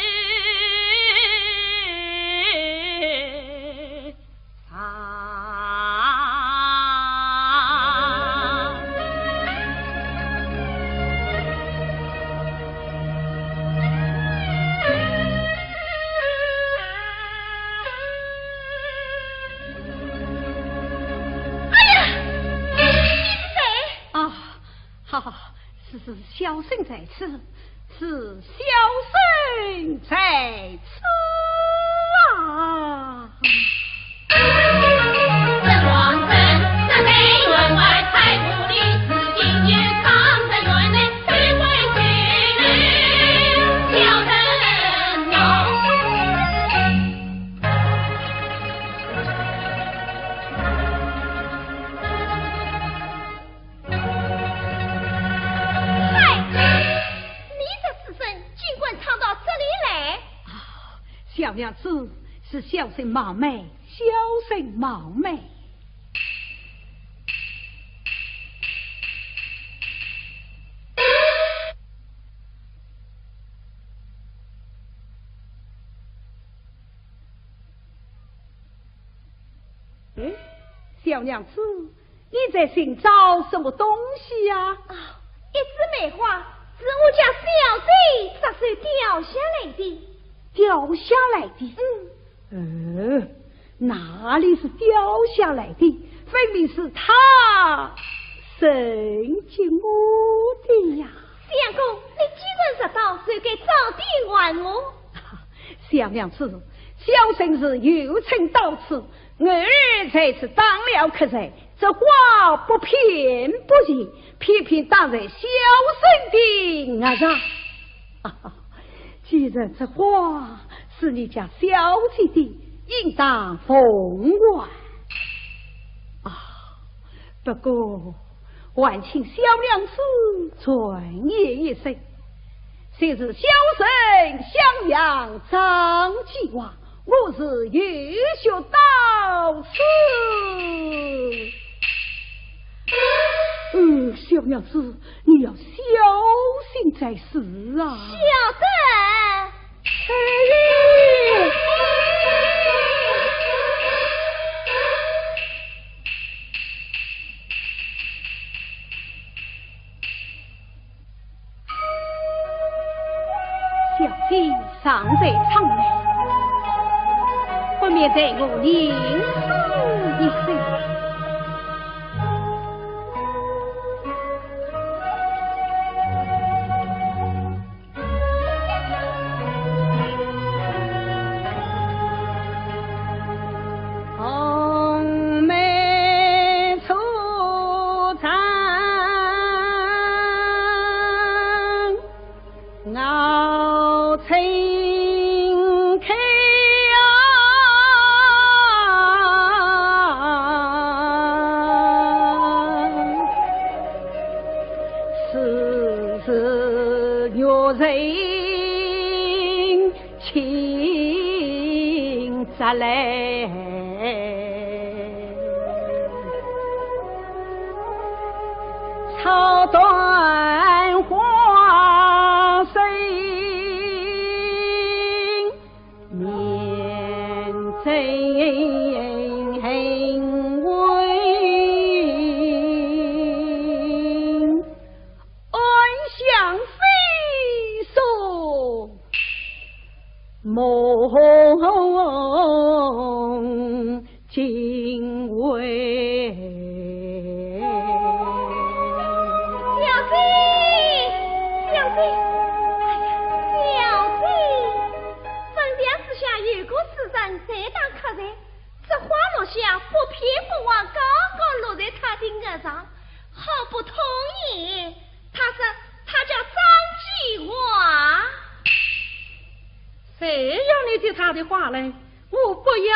哎呀，你是谁？啊，好，好，是，是，小生在此。 是小生在此啊。嗨，你这畜生，竟敢闯到这里来！啊，小娘子，是小生冒昧，小生冒昧。 哎，小娘子，你在寻找什么东西呀？啊，一枝梅花，是我家小姐这时掉下来的。掉下来的？嗯。呃，哪里是掉下来的？分明是她送给我的呀。相公，你既然拾到，就该早点还我。 小娘子，小生是有请到此，我儿在此打了瞌睡，这花不偏不倚，偏偏打在小生的额上。啊，既然这花是你家小姐的，应当奉还。啊，不过，还请小娘子转言一声， 就是小生襄阳张继华，我是有学到此。嗯，小娘子，你要小心才是啊。晓得。哎。 小姐尚在舱内，不免待我吟诗一首。来，操断花心，面真为安享非所。 梦惊魂。小姐，小姐，哎呀，小姐，粉墙之下有个书生在打瞌睡，这花落下不偏不倚，刚刚落在他的额上，好不痛也。 他说他叫张继华。谁要你接他的话嘞？我不要。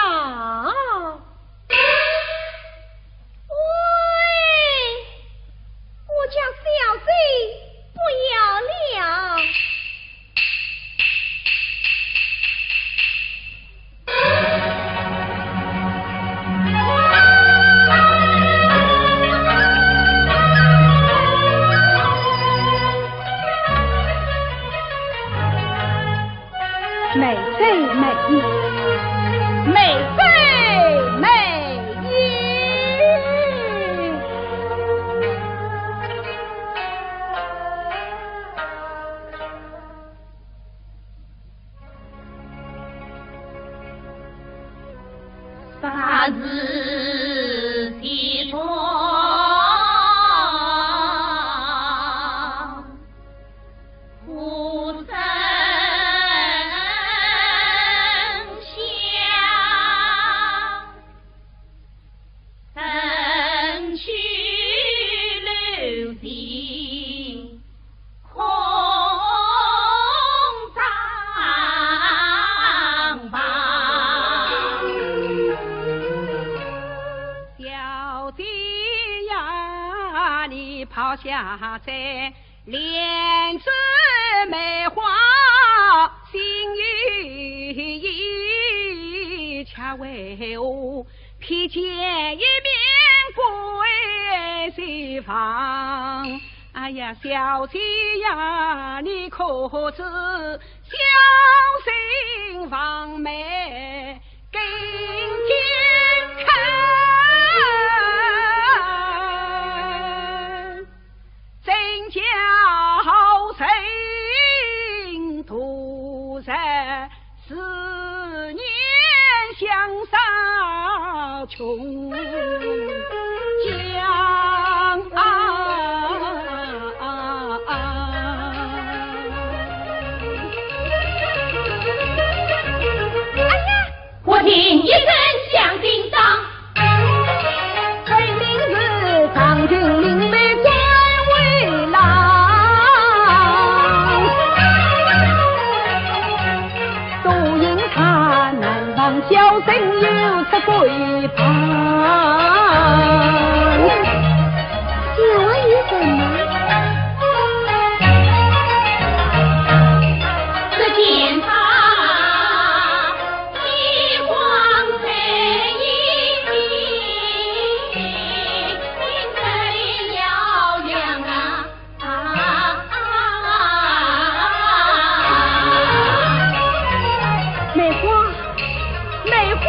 喂，我家小姐不要了。 美哉美矣，美哉美矣。 啥事体痛？无声响。 人去楼空，空帐房。小姐呀，你跑下山， 莲子梅花心有意，恰为何披肩一面归西房？哎呀，小姐呀，你可知小生王梅更健康？ 真叫人度日思念香烧穷江啊！哎呀！ 忽听一声响叮当，分明是张金林被关为郎。都因他难防小生有此闺房。 梅花，梅花。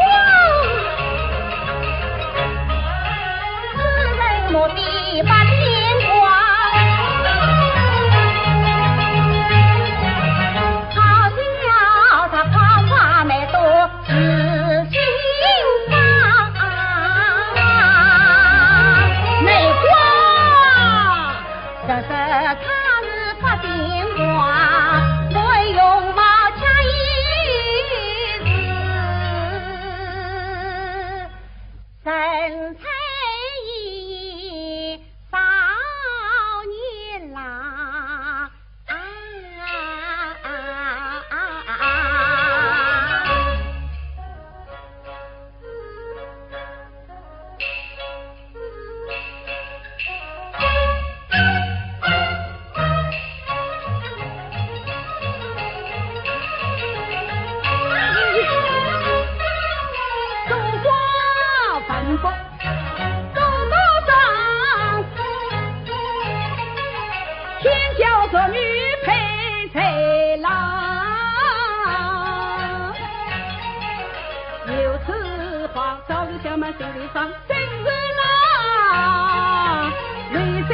心里放心事啦，你就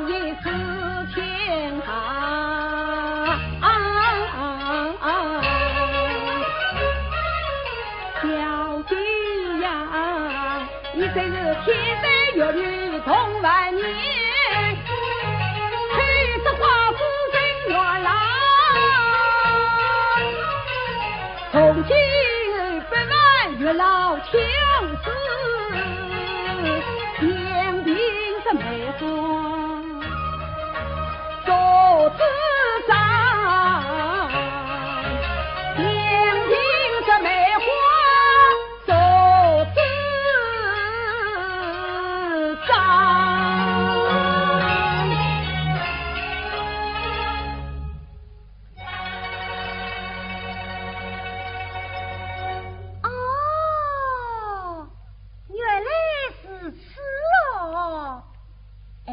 一视天下。小姐呀，你真是天生玉女同万年，配着花夫人月郎。 从今不问月老情事，两鬓这梅花做主张，两鬓这梅花做主张。 哦，原来如此哦。哎，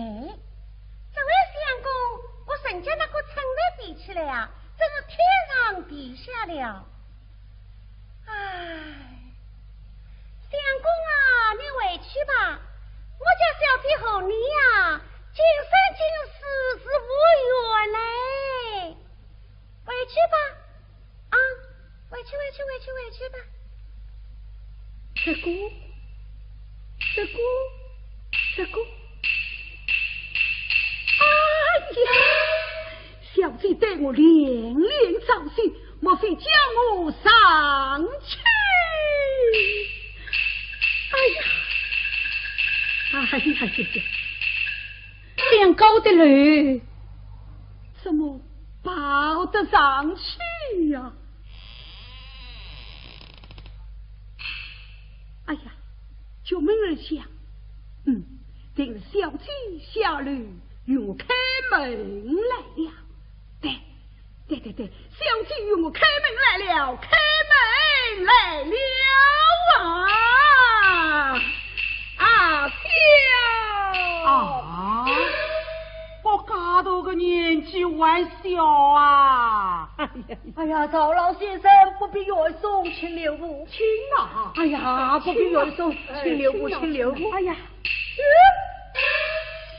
这位相公，和人家那个称头比起来啊，真是天上地下了。唉，相公啊，你回去吧，我家小姐和你呀，今生今世是无缘嘞。 回去吧，啊，回去，回去，回去，回去吧。这个，这个，这个，哎呀，小姐对我连连招请，莫非叫我上去？哎呀，哎呀呀呀，这样高的楼， 怎么爬得上去呀？哎呀，角门儿响，嗯，定是小姐下楼与我开门来了。对，对，对，对，小姐与我开门来了，开门来了啊！阿香！啊？ 我介大个年纪还小啊！哎呀，赵老先生，不必远送，请留步。请啊！哎呀，不必远送，哎，请留步，请啊，请留步。哎呀，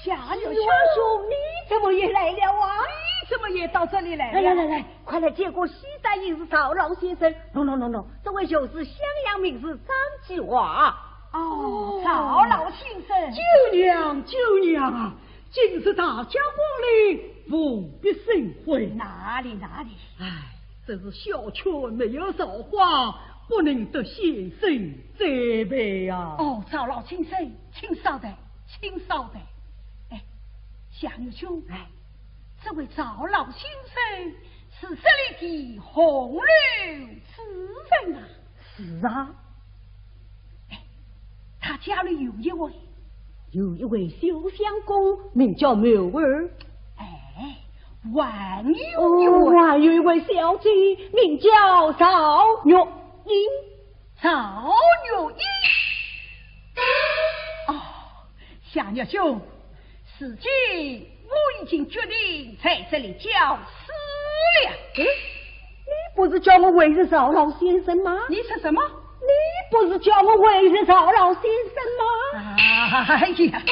夏玉兄，夏兄，你怎么也来了啊？你怎么也到这里来了？来来来来，快来见过西山隐士赵老先生。喏喏喏喏，这位就是襄阳名士张继华。哦，赵老先生。舅娘，舅娘啊， 今日大驾光临，务必盛会。哪里哪里。唉，只是小圈没有造化，不能得先生栽培啊。哦，赵老先生，请稍待，请稍待。哎，夏玉兄，哎，这位赵老先生是这里的红楼之人啊。是啊。 哎，他家里有一位，有一位小相公，名叫曼儿。哎，还有一哦，位，还有一位小姐，名叫赵月英。赵月英。哦，夏玉兄， 如今我已经决定在这里教书了。嗯，你不是叫我会试赵老先生吗？你说什么？你不是叫我会试赵老先生吗？哎呀，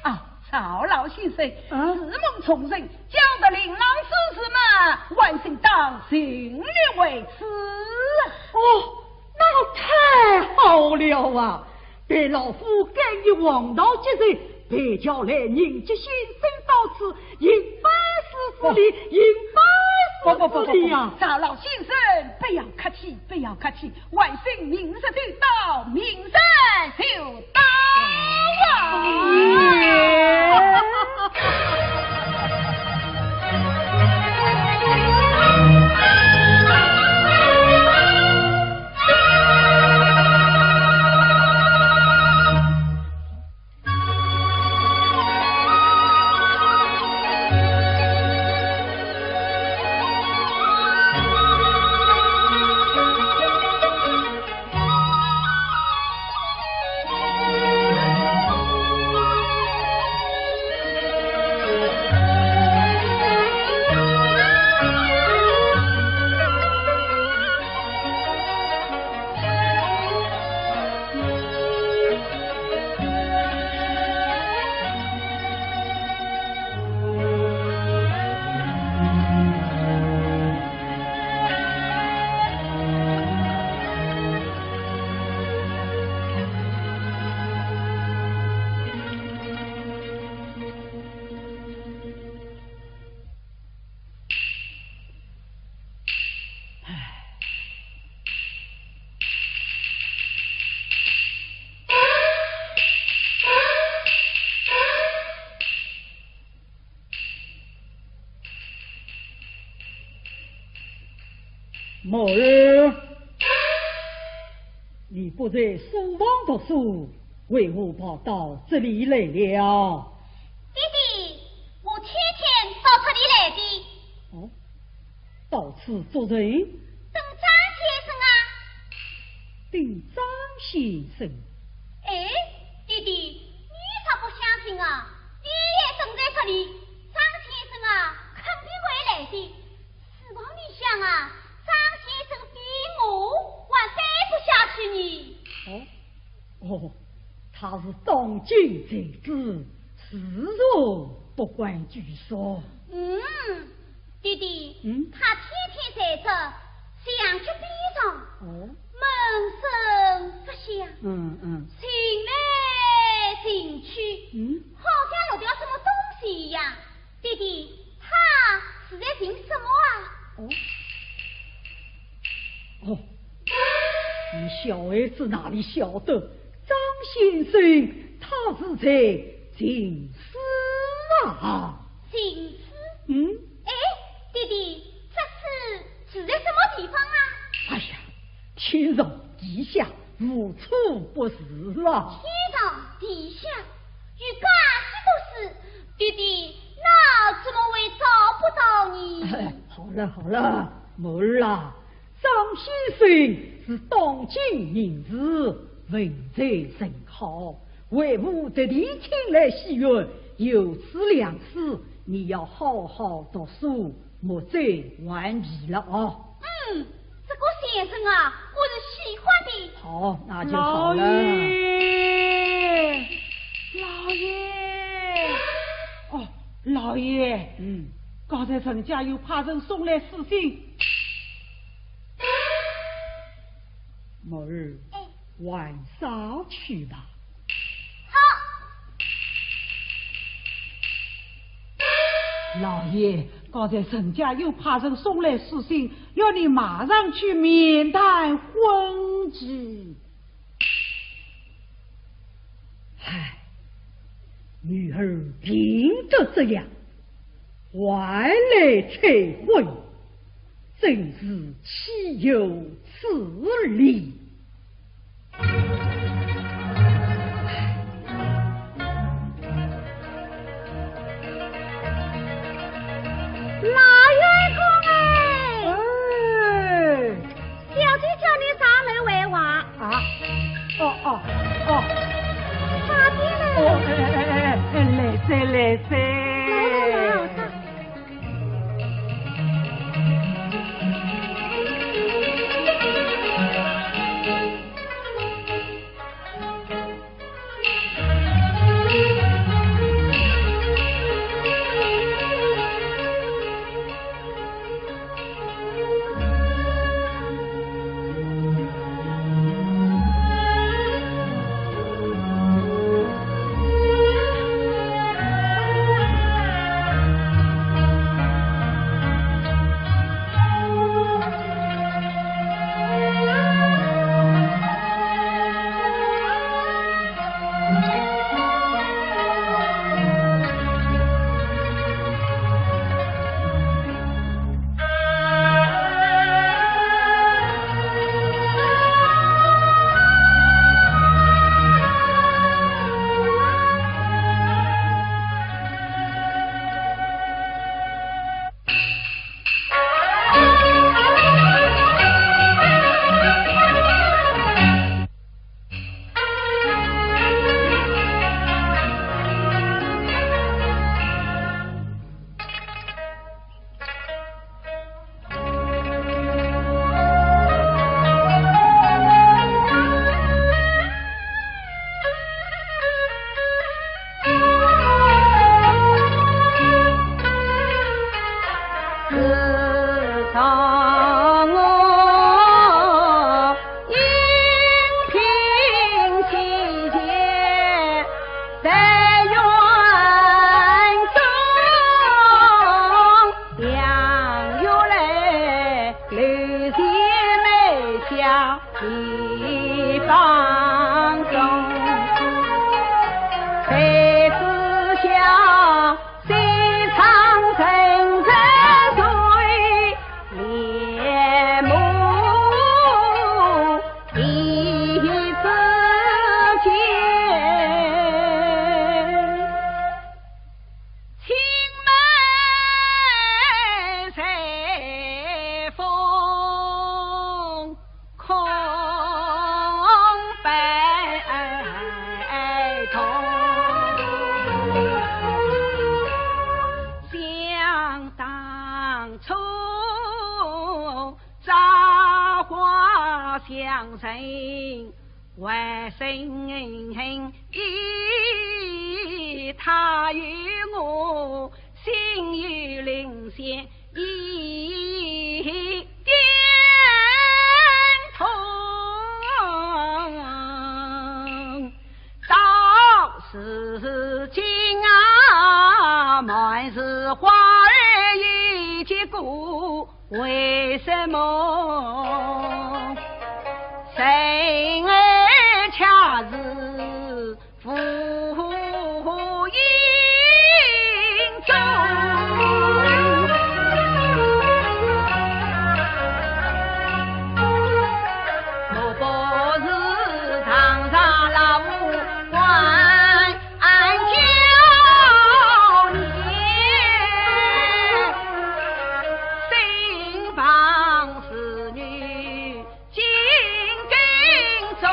啊，赵老先生，啊？如梦初醒，教得琳琅之事嘛，还请当尽力为之啊。哦， 那太好了啊！待老夫改以黄道吉日，陪轿来迎接先生到此，行万事之礼，行万事之礼呀！不不不不不，赵老先生，不要客气，不要客气，晚生明日就到，明日就到啊！哎。妹儿，你不在书房读书，为何跑到这里来了？爹爹，我天天到这里来的。哦，到此做甚？等张先生啊。等张先生？哎，爹爹，你咋不相信啊？爹也等在这里，张先生啊，肯定会来的。 书房里向啊，张先生比我还待不下去呢。哦，哦，他是当今才子，自然不敢拘束。嗯，爹爹，嗯？他天天在这墙角边上，哦？闷声不响，嗯，嗯。寻来寻去，嗯？好像落掉什么东西一样。 爹爹，他是在寻什么啊？哦，哦，你小孩子哪里晓得，张先生他是在寻书啊。寻书？嗯？哎，爹爹，这书住在什么地方啊？哎呀，天上地下，无处不是了。天上地下， 有介许多书，爹爹，那怎么会找不到呢？哎，好了好了，妹儿啊，张先生是当今名士，文才甚好，为父特地请来戏院，有此良师，你要好好读书， 莫再顽皮了啊。嗯，这个先生啊，我是喜欢的。好，那就好了。老爷，老爷。哦，老爷。嗯。刚才陈家又派人送来书信。妹儿，哎。 晚上去吧。好。老爷，刚才陈家又派人送来书信，要你马上去面谈婚期。唉，女儿病得这样，还来催婚，真是岂有此理！ 老员工哎，哎。小姐叫你上来回话。啊，哦，哦，哦。快点来。哦，哎，哎，哎，哎，来哉，来哉。来，来，来，上。相认，为生恨意，他与我心有灵犀一点通。到如今啊，满是花儿已结果， 为什么人儿却是无影踪？莫不是堂上老官 俺叫你身旁侍女紧跟踪，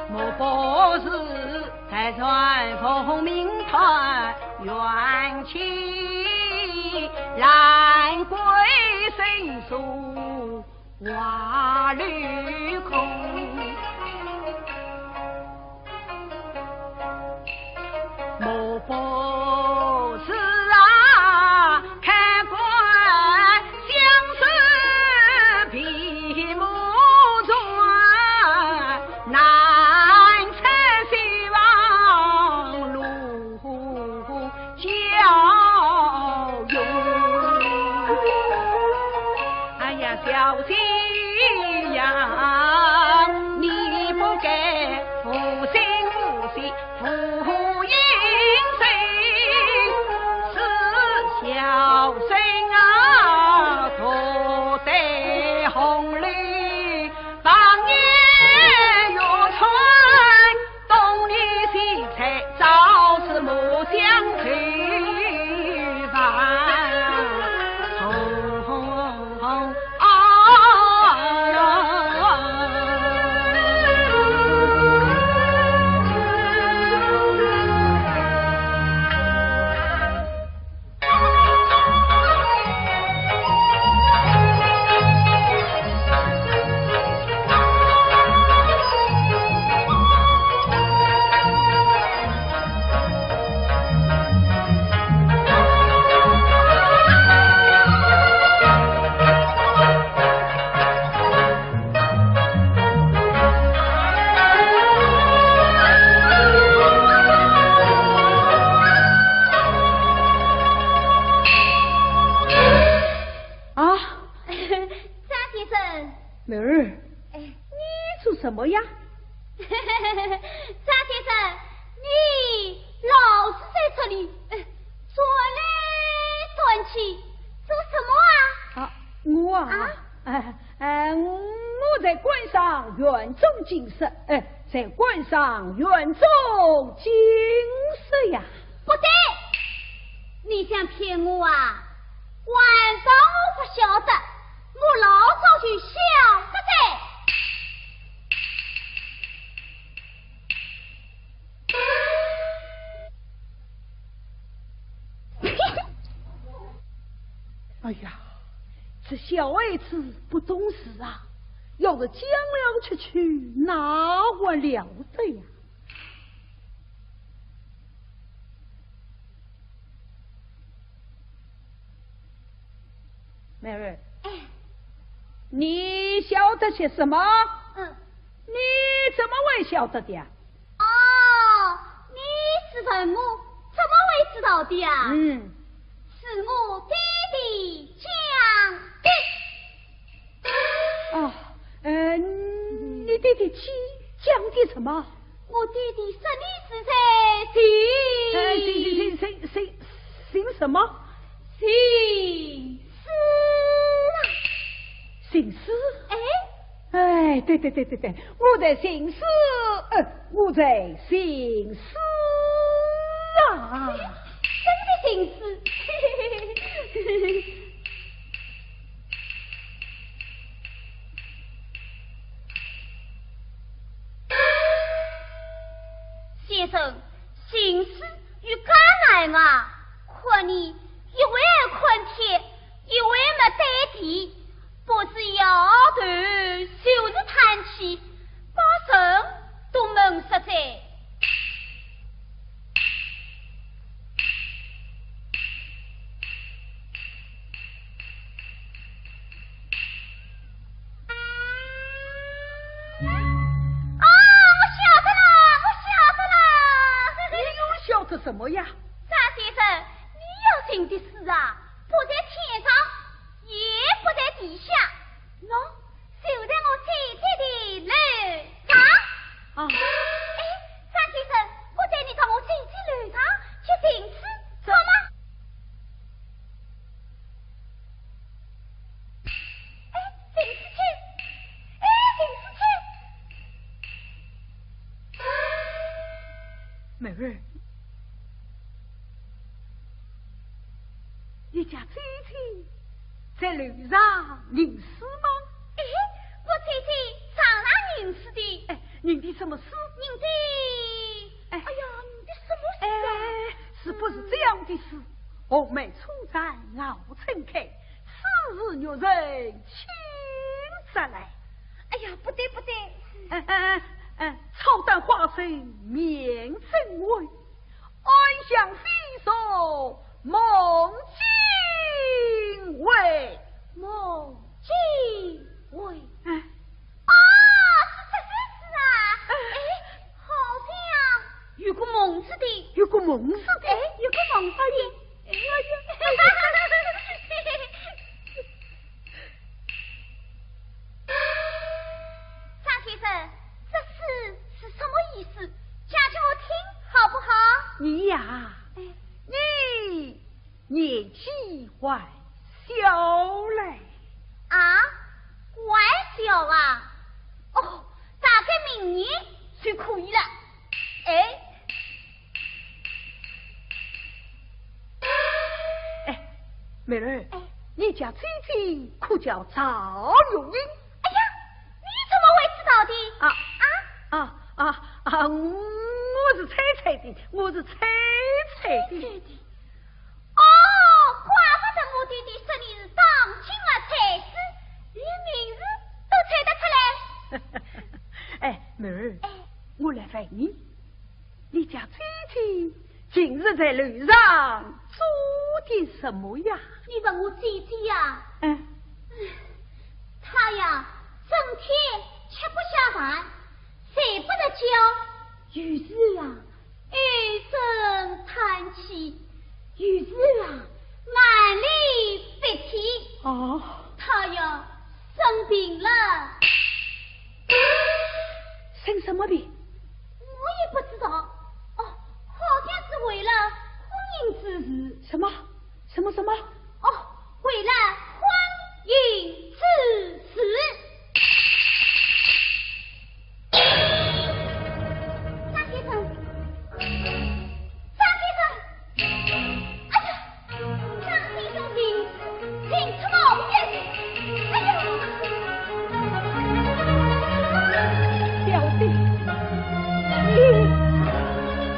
莫不是在传奉命团圆期，兰桂生疏 花柳空。莫不是啊，看官相思闭目转，难测西望路 交友。哎呀，小姐呀，你不该无心无意，无影踪，是小生啊，独对红楼 望眼欲穿，东篱西斜，朝思暮想愁烦。啊，张先生。妹儿，哎。你做什么呀？张先生，你老是在这里，哎，转来转去，做什么啊？啊，我啊，啊？哎，哎，我在观赏园中景色，哎，在观赏园中景色呀。不对，你想骗我啊？ 晚上我不晓得，我老早就晓得的。哎呀，这小孩子不懂事啊！要是讲了出去，那还了得呀！ 妹儿，哎。你晓得些什么？嗯。你怎么会晓得的呀？哦，你是问我，怎么会知道的呀？嗯。是我爹爹讲的。 啊，呃，你爹爹讲，讲的什么？我爹爹说你是在寻，呃，寻，寻，寻，寻，寻什么？寻诗啊。寻诗？哎。哎，对，对，对，对，对，我在寻诗，呃，我在寻诗啊。真的寻诗。 先生，寻诗有艱难啊，看你一会儿看天，一会儿什么呀？张先生，你要寻的书啊，不在天上，也不在地下，喏，就在我姐姐的楼上。啊。哎，张先生，不然你到我姐姐楼上去寻书，好吗？哎，寻书去，哎，寻书去。妹儿，你家姐姐在楼上吟诗吗？哎，我姐姐常常吟诗的。哎，吟的什么诗？吟的，哎。哎呀，吟的什么诗啊？哎，是不是这样的诗？“红梅初展熬春开，此时玉人轻折来。”哎呀，不对，不对。哎，哎，哎，哎，“草淡花深眠深闺，暗香飞送梦惊回。”梦惊回。哎。哦，是这个诗啊。哎。哎，好像有个梦字的。有个梦字的。哎，有个梦字的。哎呀，哎呀。张先生，这诗是什么意思？讲给我听，好不好？你呀，哎。你年纪还小嘞。啊？还小啊？哦，大概明年就可以了。哎。哎，妹儿，哎。你家姐姐可叫赵月英？哎呀，你怎么会知道的？啊。啊？啊，啊，啊，我，我是猜猜的，我是猜猜的。猜猜的。哦，怪不得我爹爹说你是当今的才子，连名字都猜得出来。哎，妹儿，哎。我来问你，你家姐姐近日在楼上做的什么呀？你问我姐姐呀？嗯。她呀，整天吃不下饭，睡不着觉，有时啊，唉声叹气，有时啊，眼泪鼻涕。哦。她呀，生病了。生什么病？我也不知道。哦，好像是为了婚姻之事。什么？什么什么？哦，为了婚姻之事。张先生，张先生，哎呀，张先生病死，病死毛病。哎呀！小姐，你，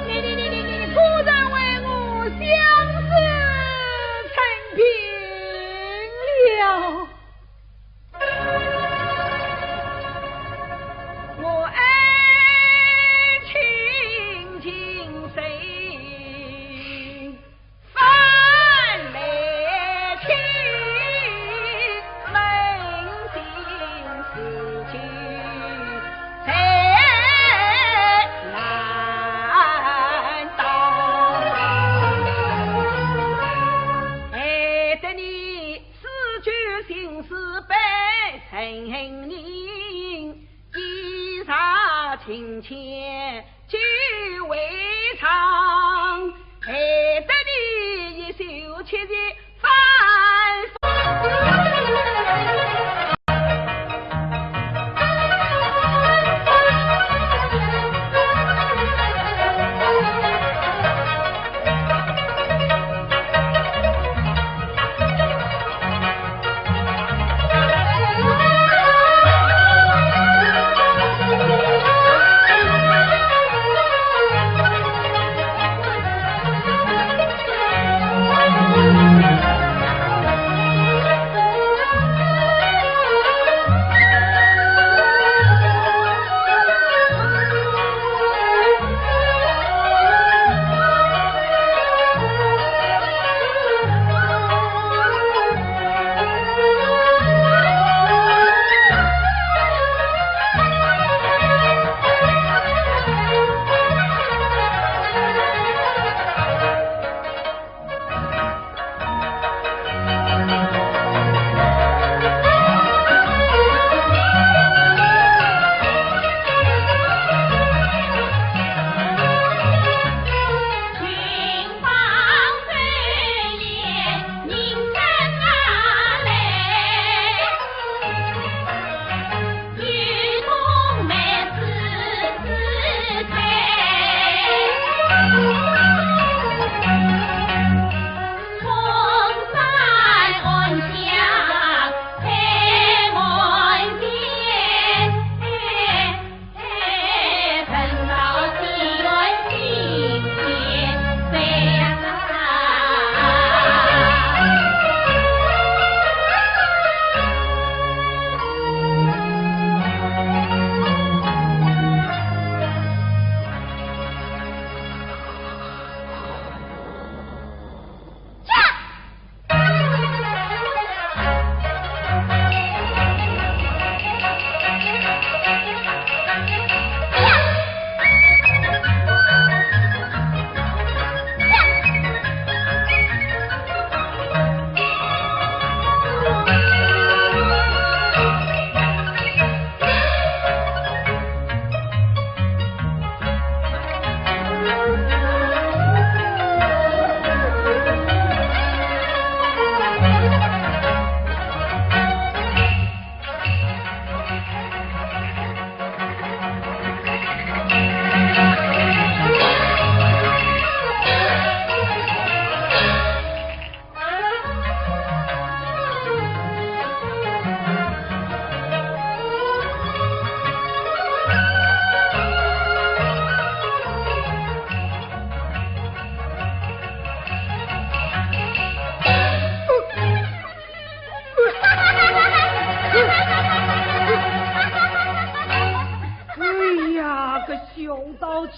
你，你，你，你，你果然为我相思成病了。 我爱卿情深，反被卿问心事情，谁难当？害得你 思君心事悲，深恨你一夜情牵酒未尝，害得你一袖凄凉反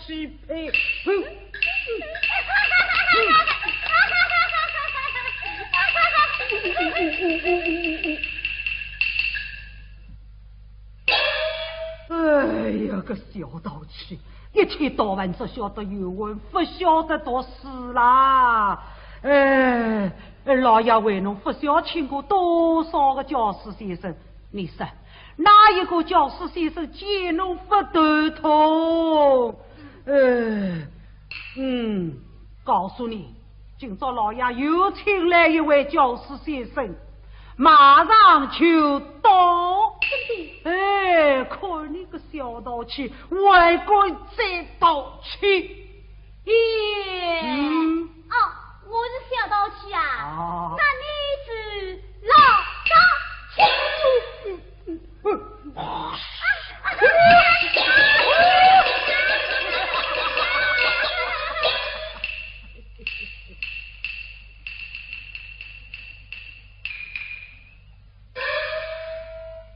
匹配。哎呀，个小淘气，一天到晚只晓得游玩，不晓得读书啦。哎，老爷为侬不晓请过多少个教书先生，你说，哪一个教书先生见侬不头痛？哎，嗯，告诉你，今朝老爷又请来一位教书先生，马上就到。哎，看你个小淘气，还敢再淘气！咦，嗯。哦，我是小淘气啊？啊。那你是老淘气。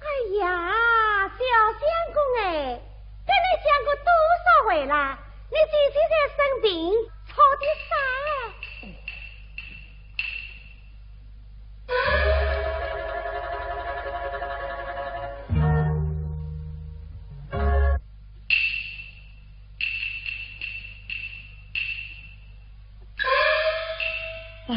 哎呀，小相公哎，跟你讲过多少回了，你最近在生病，吵点啥哎？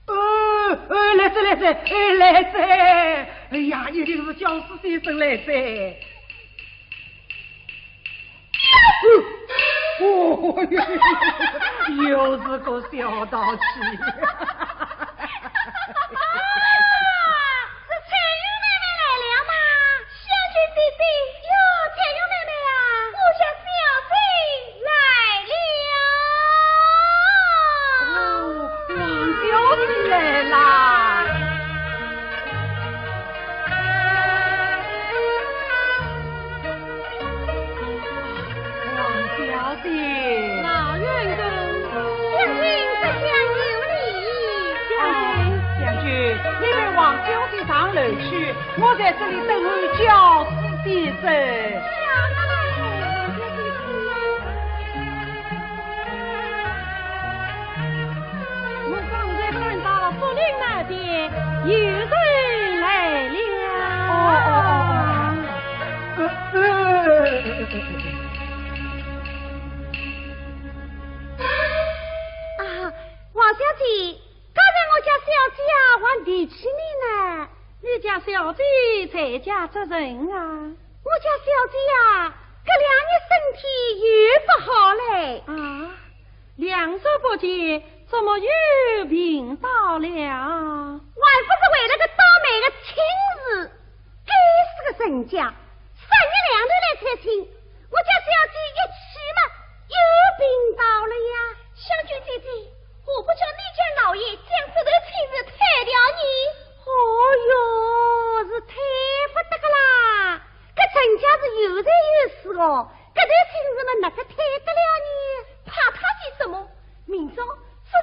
呃，呃，来哉，来哉，哎，来哉！哎呀，一定是教书先生来哉。哦，又是个小淘气。啊，是翠云妹妹来了吗？ 小姐姐姐。哟，翠云妹妹啊，我家小姐来了。哦，王小姐来啦。王小姐。老员工。我在这里等候教师先生。我刚才看到竹林那边有人来了。哦，哦，哦，哦。呃，呃。啊，王小姐，刚才我家小姐啊，还提起你呢。你家小姐在家做甚啊？我家小姐啊，搿两日身体又不好嘞。啊，两日不见，怎么又病倒了？还不是为了个倒霉的亲事。该死个人家，三日两头来探亲，我家小姐一去嘛，又病倒了呀。香君姐姐，何不叫你家老爷将这段亲事退掉呢？哦哟，是退不得个啦！搿人家是有财有势哦，搿段亲事嘛，哪个退得了呢？怕他些什么？明朝说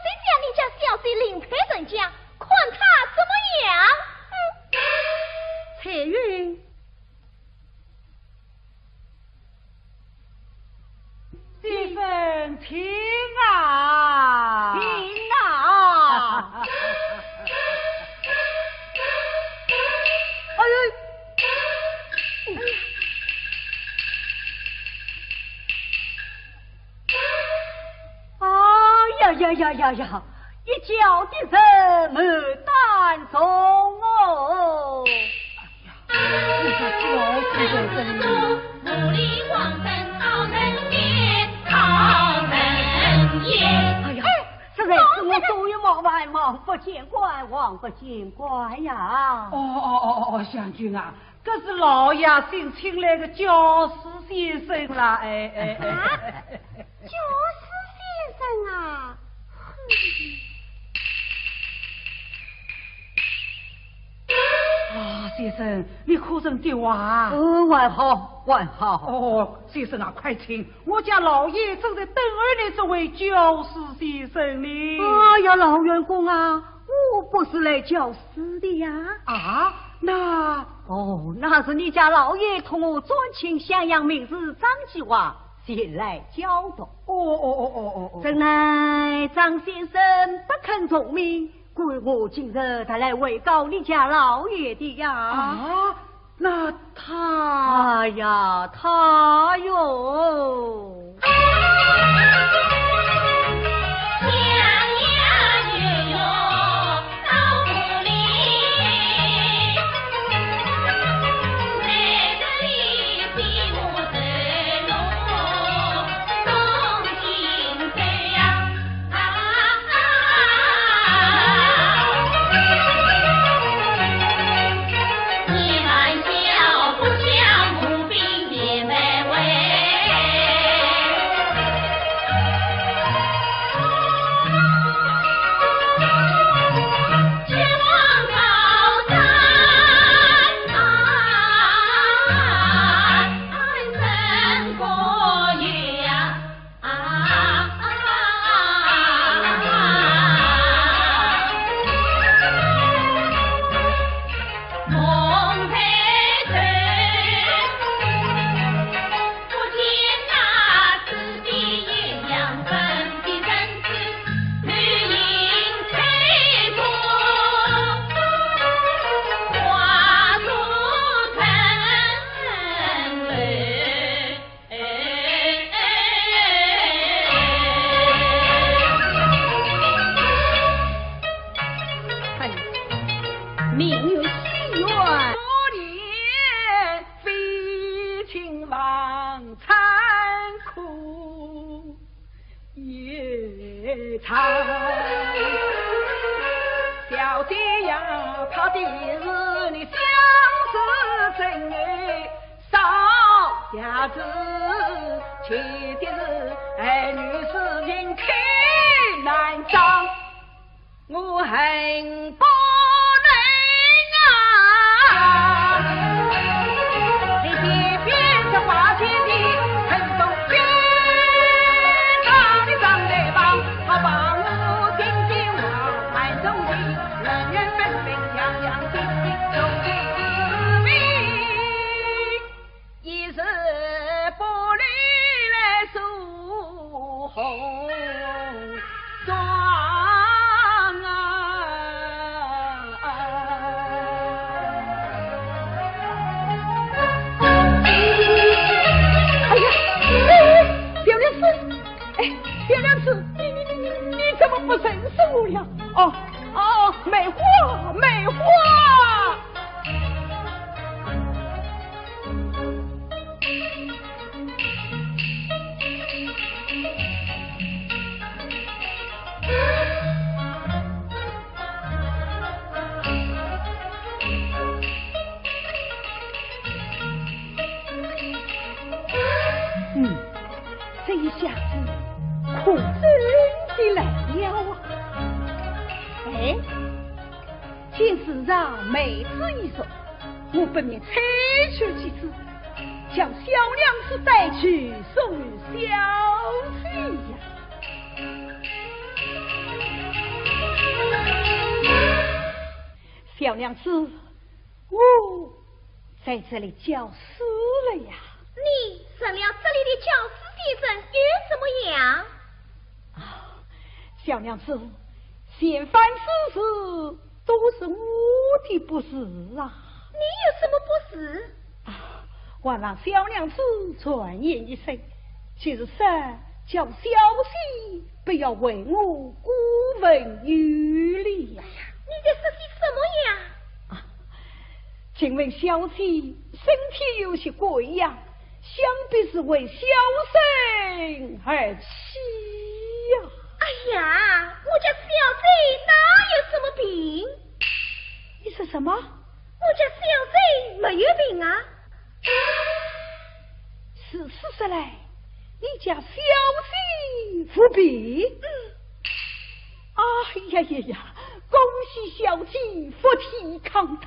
谁叫你家小姐另配人家，看他怎么样。嗯。彩云，先生，请啊。请啊。哎呦。哎呀呀呀呀呀！一轿的人满担重哦。哎呀，你说轿子在这里。哎呀，实在是我多有冒犯，望不见怪，望不见怪呀。哦哦哦哦，香君啊，搿是老爷新请来的教师先生啦，哎哎哎。啊？教师先生啊？啊，先生，你可曾得话？哦，还好，还好。哦，先生啊，快请，我家老爷正在等候你这位教师先生呢。哎呀，老员工啊，我不是来教书的呀。啊，那……哦，那是你家老爷同我转请襄阳名士张继华前来教读。哦哦哦哦哦哦。怎奈张先生不肯从命，故我今日特来回告你家老爷的呀。啊，那他……哎呀，他哟。怎么了？哦，哦，梅花，梅花！嗯，这一下子可真的来了啊！哎，见世上妹子已熟，我不免催促几次，叫小娘子带去送与小姐呀。小娘子，我在这里教书了呀。你成了这里的教书先生又怎么样？啊，小娘子，前番之事都是我的不是啊。你有什么不是？啊，还望小娘子传言一声，就是说叫小姐不要为我过分有礼呀。你在说些什么呀？啊，请问小姐身体有些贵呀，想必是为小生而起呀。哎呀，我家小姐哪有什么病？你说什么？我家小姐没有病啊。如此说来，你家小姐无病？嗯。哎呀呀呀，恭喜小姐福体康泰！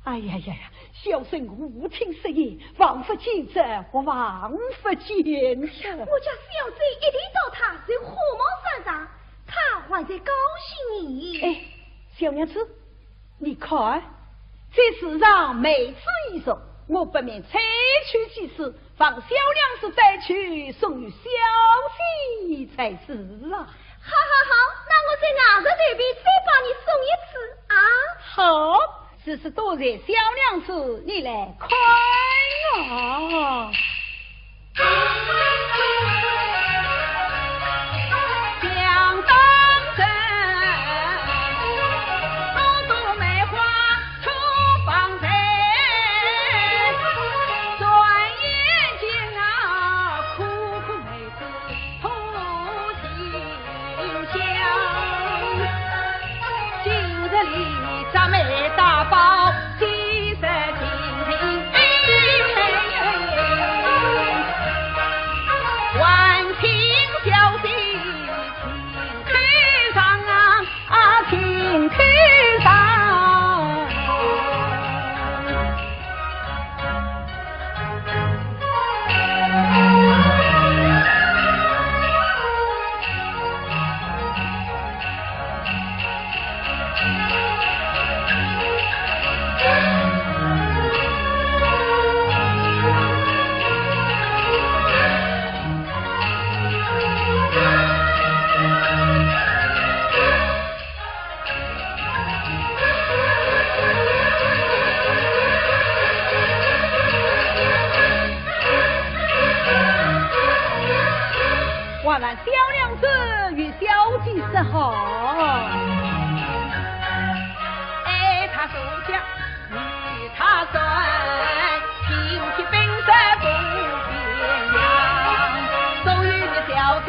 哎呀呀呀，小生无听失言，望佛见证，望佛见证。我家小姐一提到她就火冒三丈，她还在高兴呢。哎，小娘子，你看，这世上妹子已熟，我不免催促几次，望小娘子带去送与小姐才是啊。好好好，那我在外头随便再帮你送一次啊。好，如此多谢小娘子，你来看啊。还望小娘子与小姐说好。哎，他说讲，与他说，亲戚本色不变样，所以小姐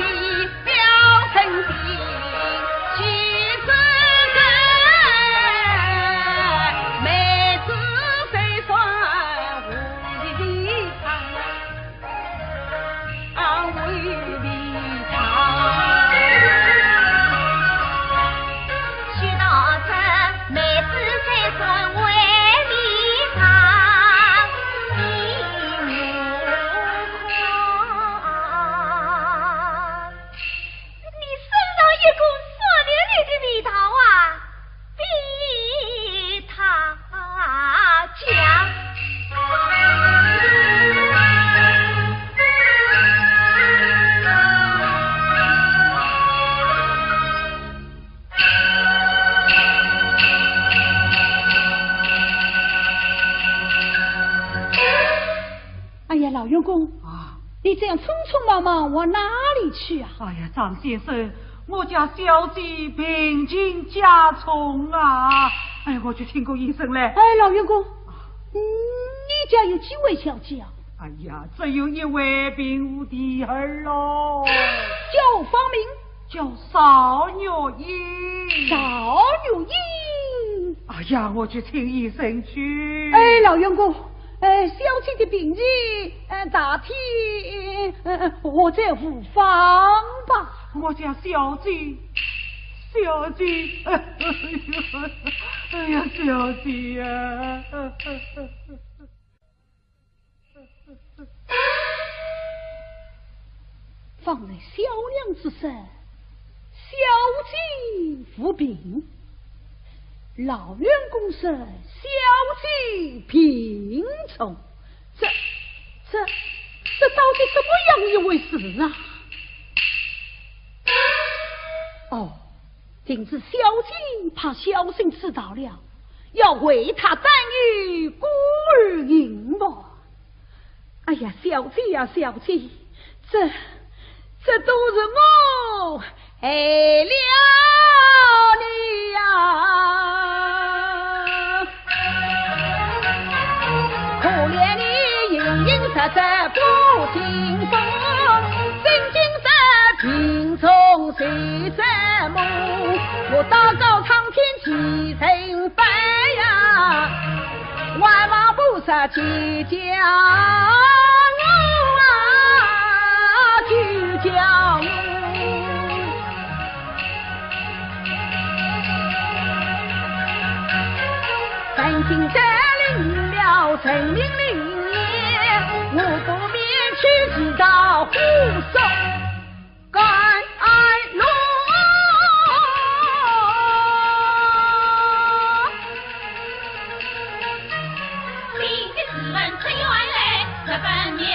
你身上一股酸溜溜的味道啊，比他强。哎呀，老员工啊，你这样匆匆忙忙往哪里去啊？哎呀，张先生，我家小姐病情加重啊！哎，我去请个医生来。哎，老员工，嗯，你家有几位小姐啊？哎呀，只有一位病无第二喽。叫芳名？叫邵月英。邵月英。哎呀，我去请医生去。哎，老员工，哎，小姐的病情，呃，大体，呃，还在无妨吧？我家小姐，小姐，哎呀，小姐呀！方才小娘子说，小姐无病，老员工说，小姐病重，这，这，这到底怎么样一回事啊？哦，定是小姐怕小生知道了，要为她担忧孤儿行么？哎呀，小姐呀，小姐，这，这都是我害了你呀！可怜你隐隐约约不清风，真正是病重谁在梦？我祷告苍天几人拜呀，万望菩萨解救我啊，解救我！ 曾经得领了人民灵验，我不免去祈祷护送甘安乐。你的诗文出原来，十分妙。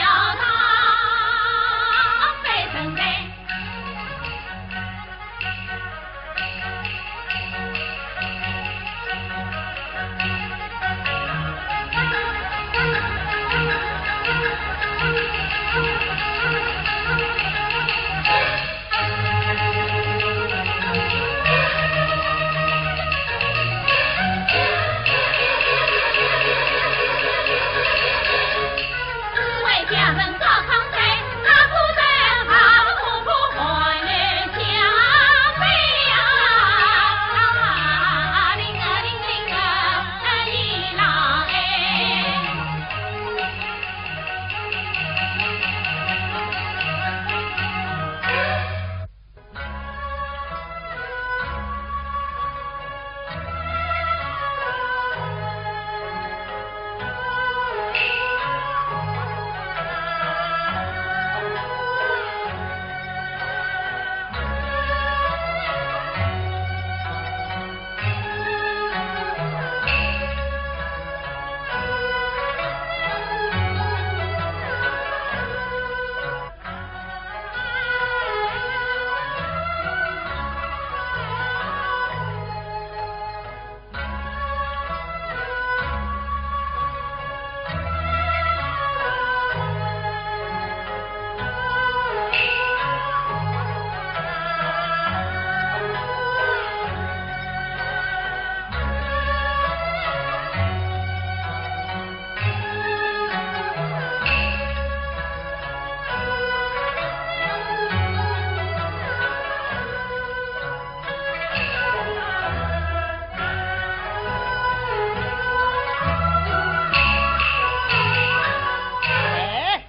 哎，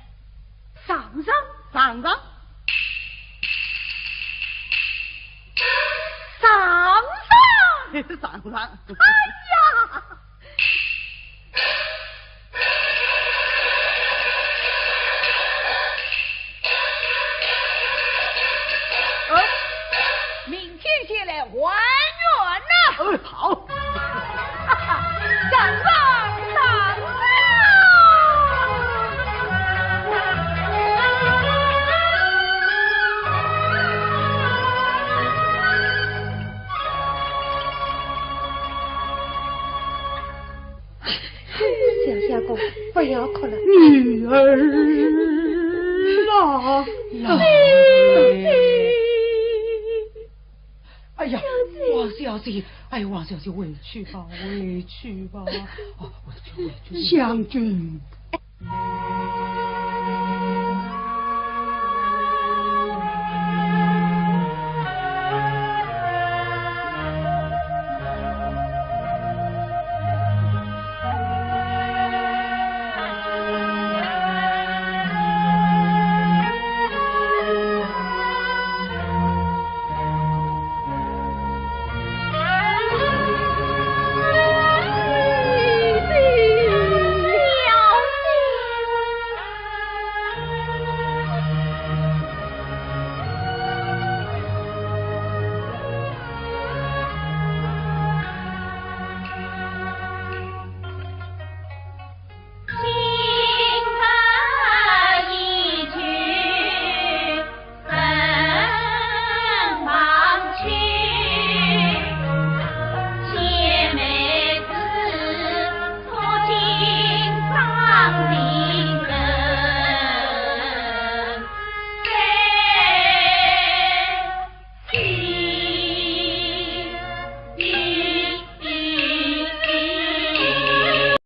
上上，上上，上上，上上。哎呀！哦，明天前来还愿呐。哎，好。上上，上上。小相公，不要哭了。女儿啊，女儿。哎呀，王小姐，哎呀，王小姐，回去吧，回去吧，啊，回去，回去。香君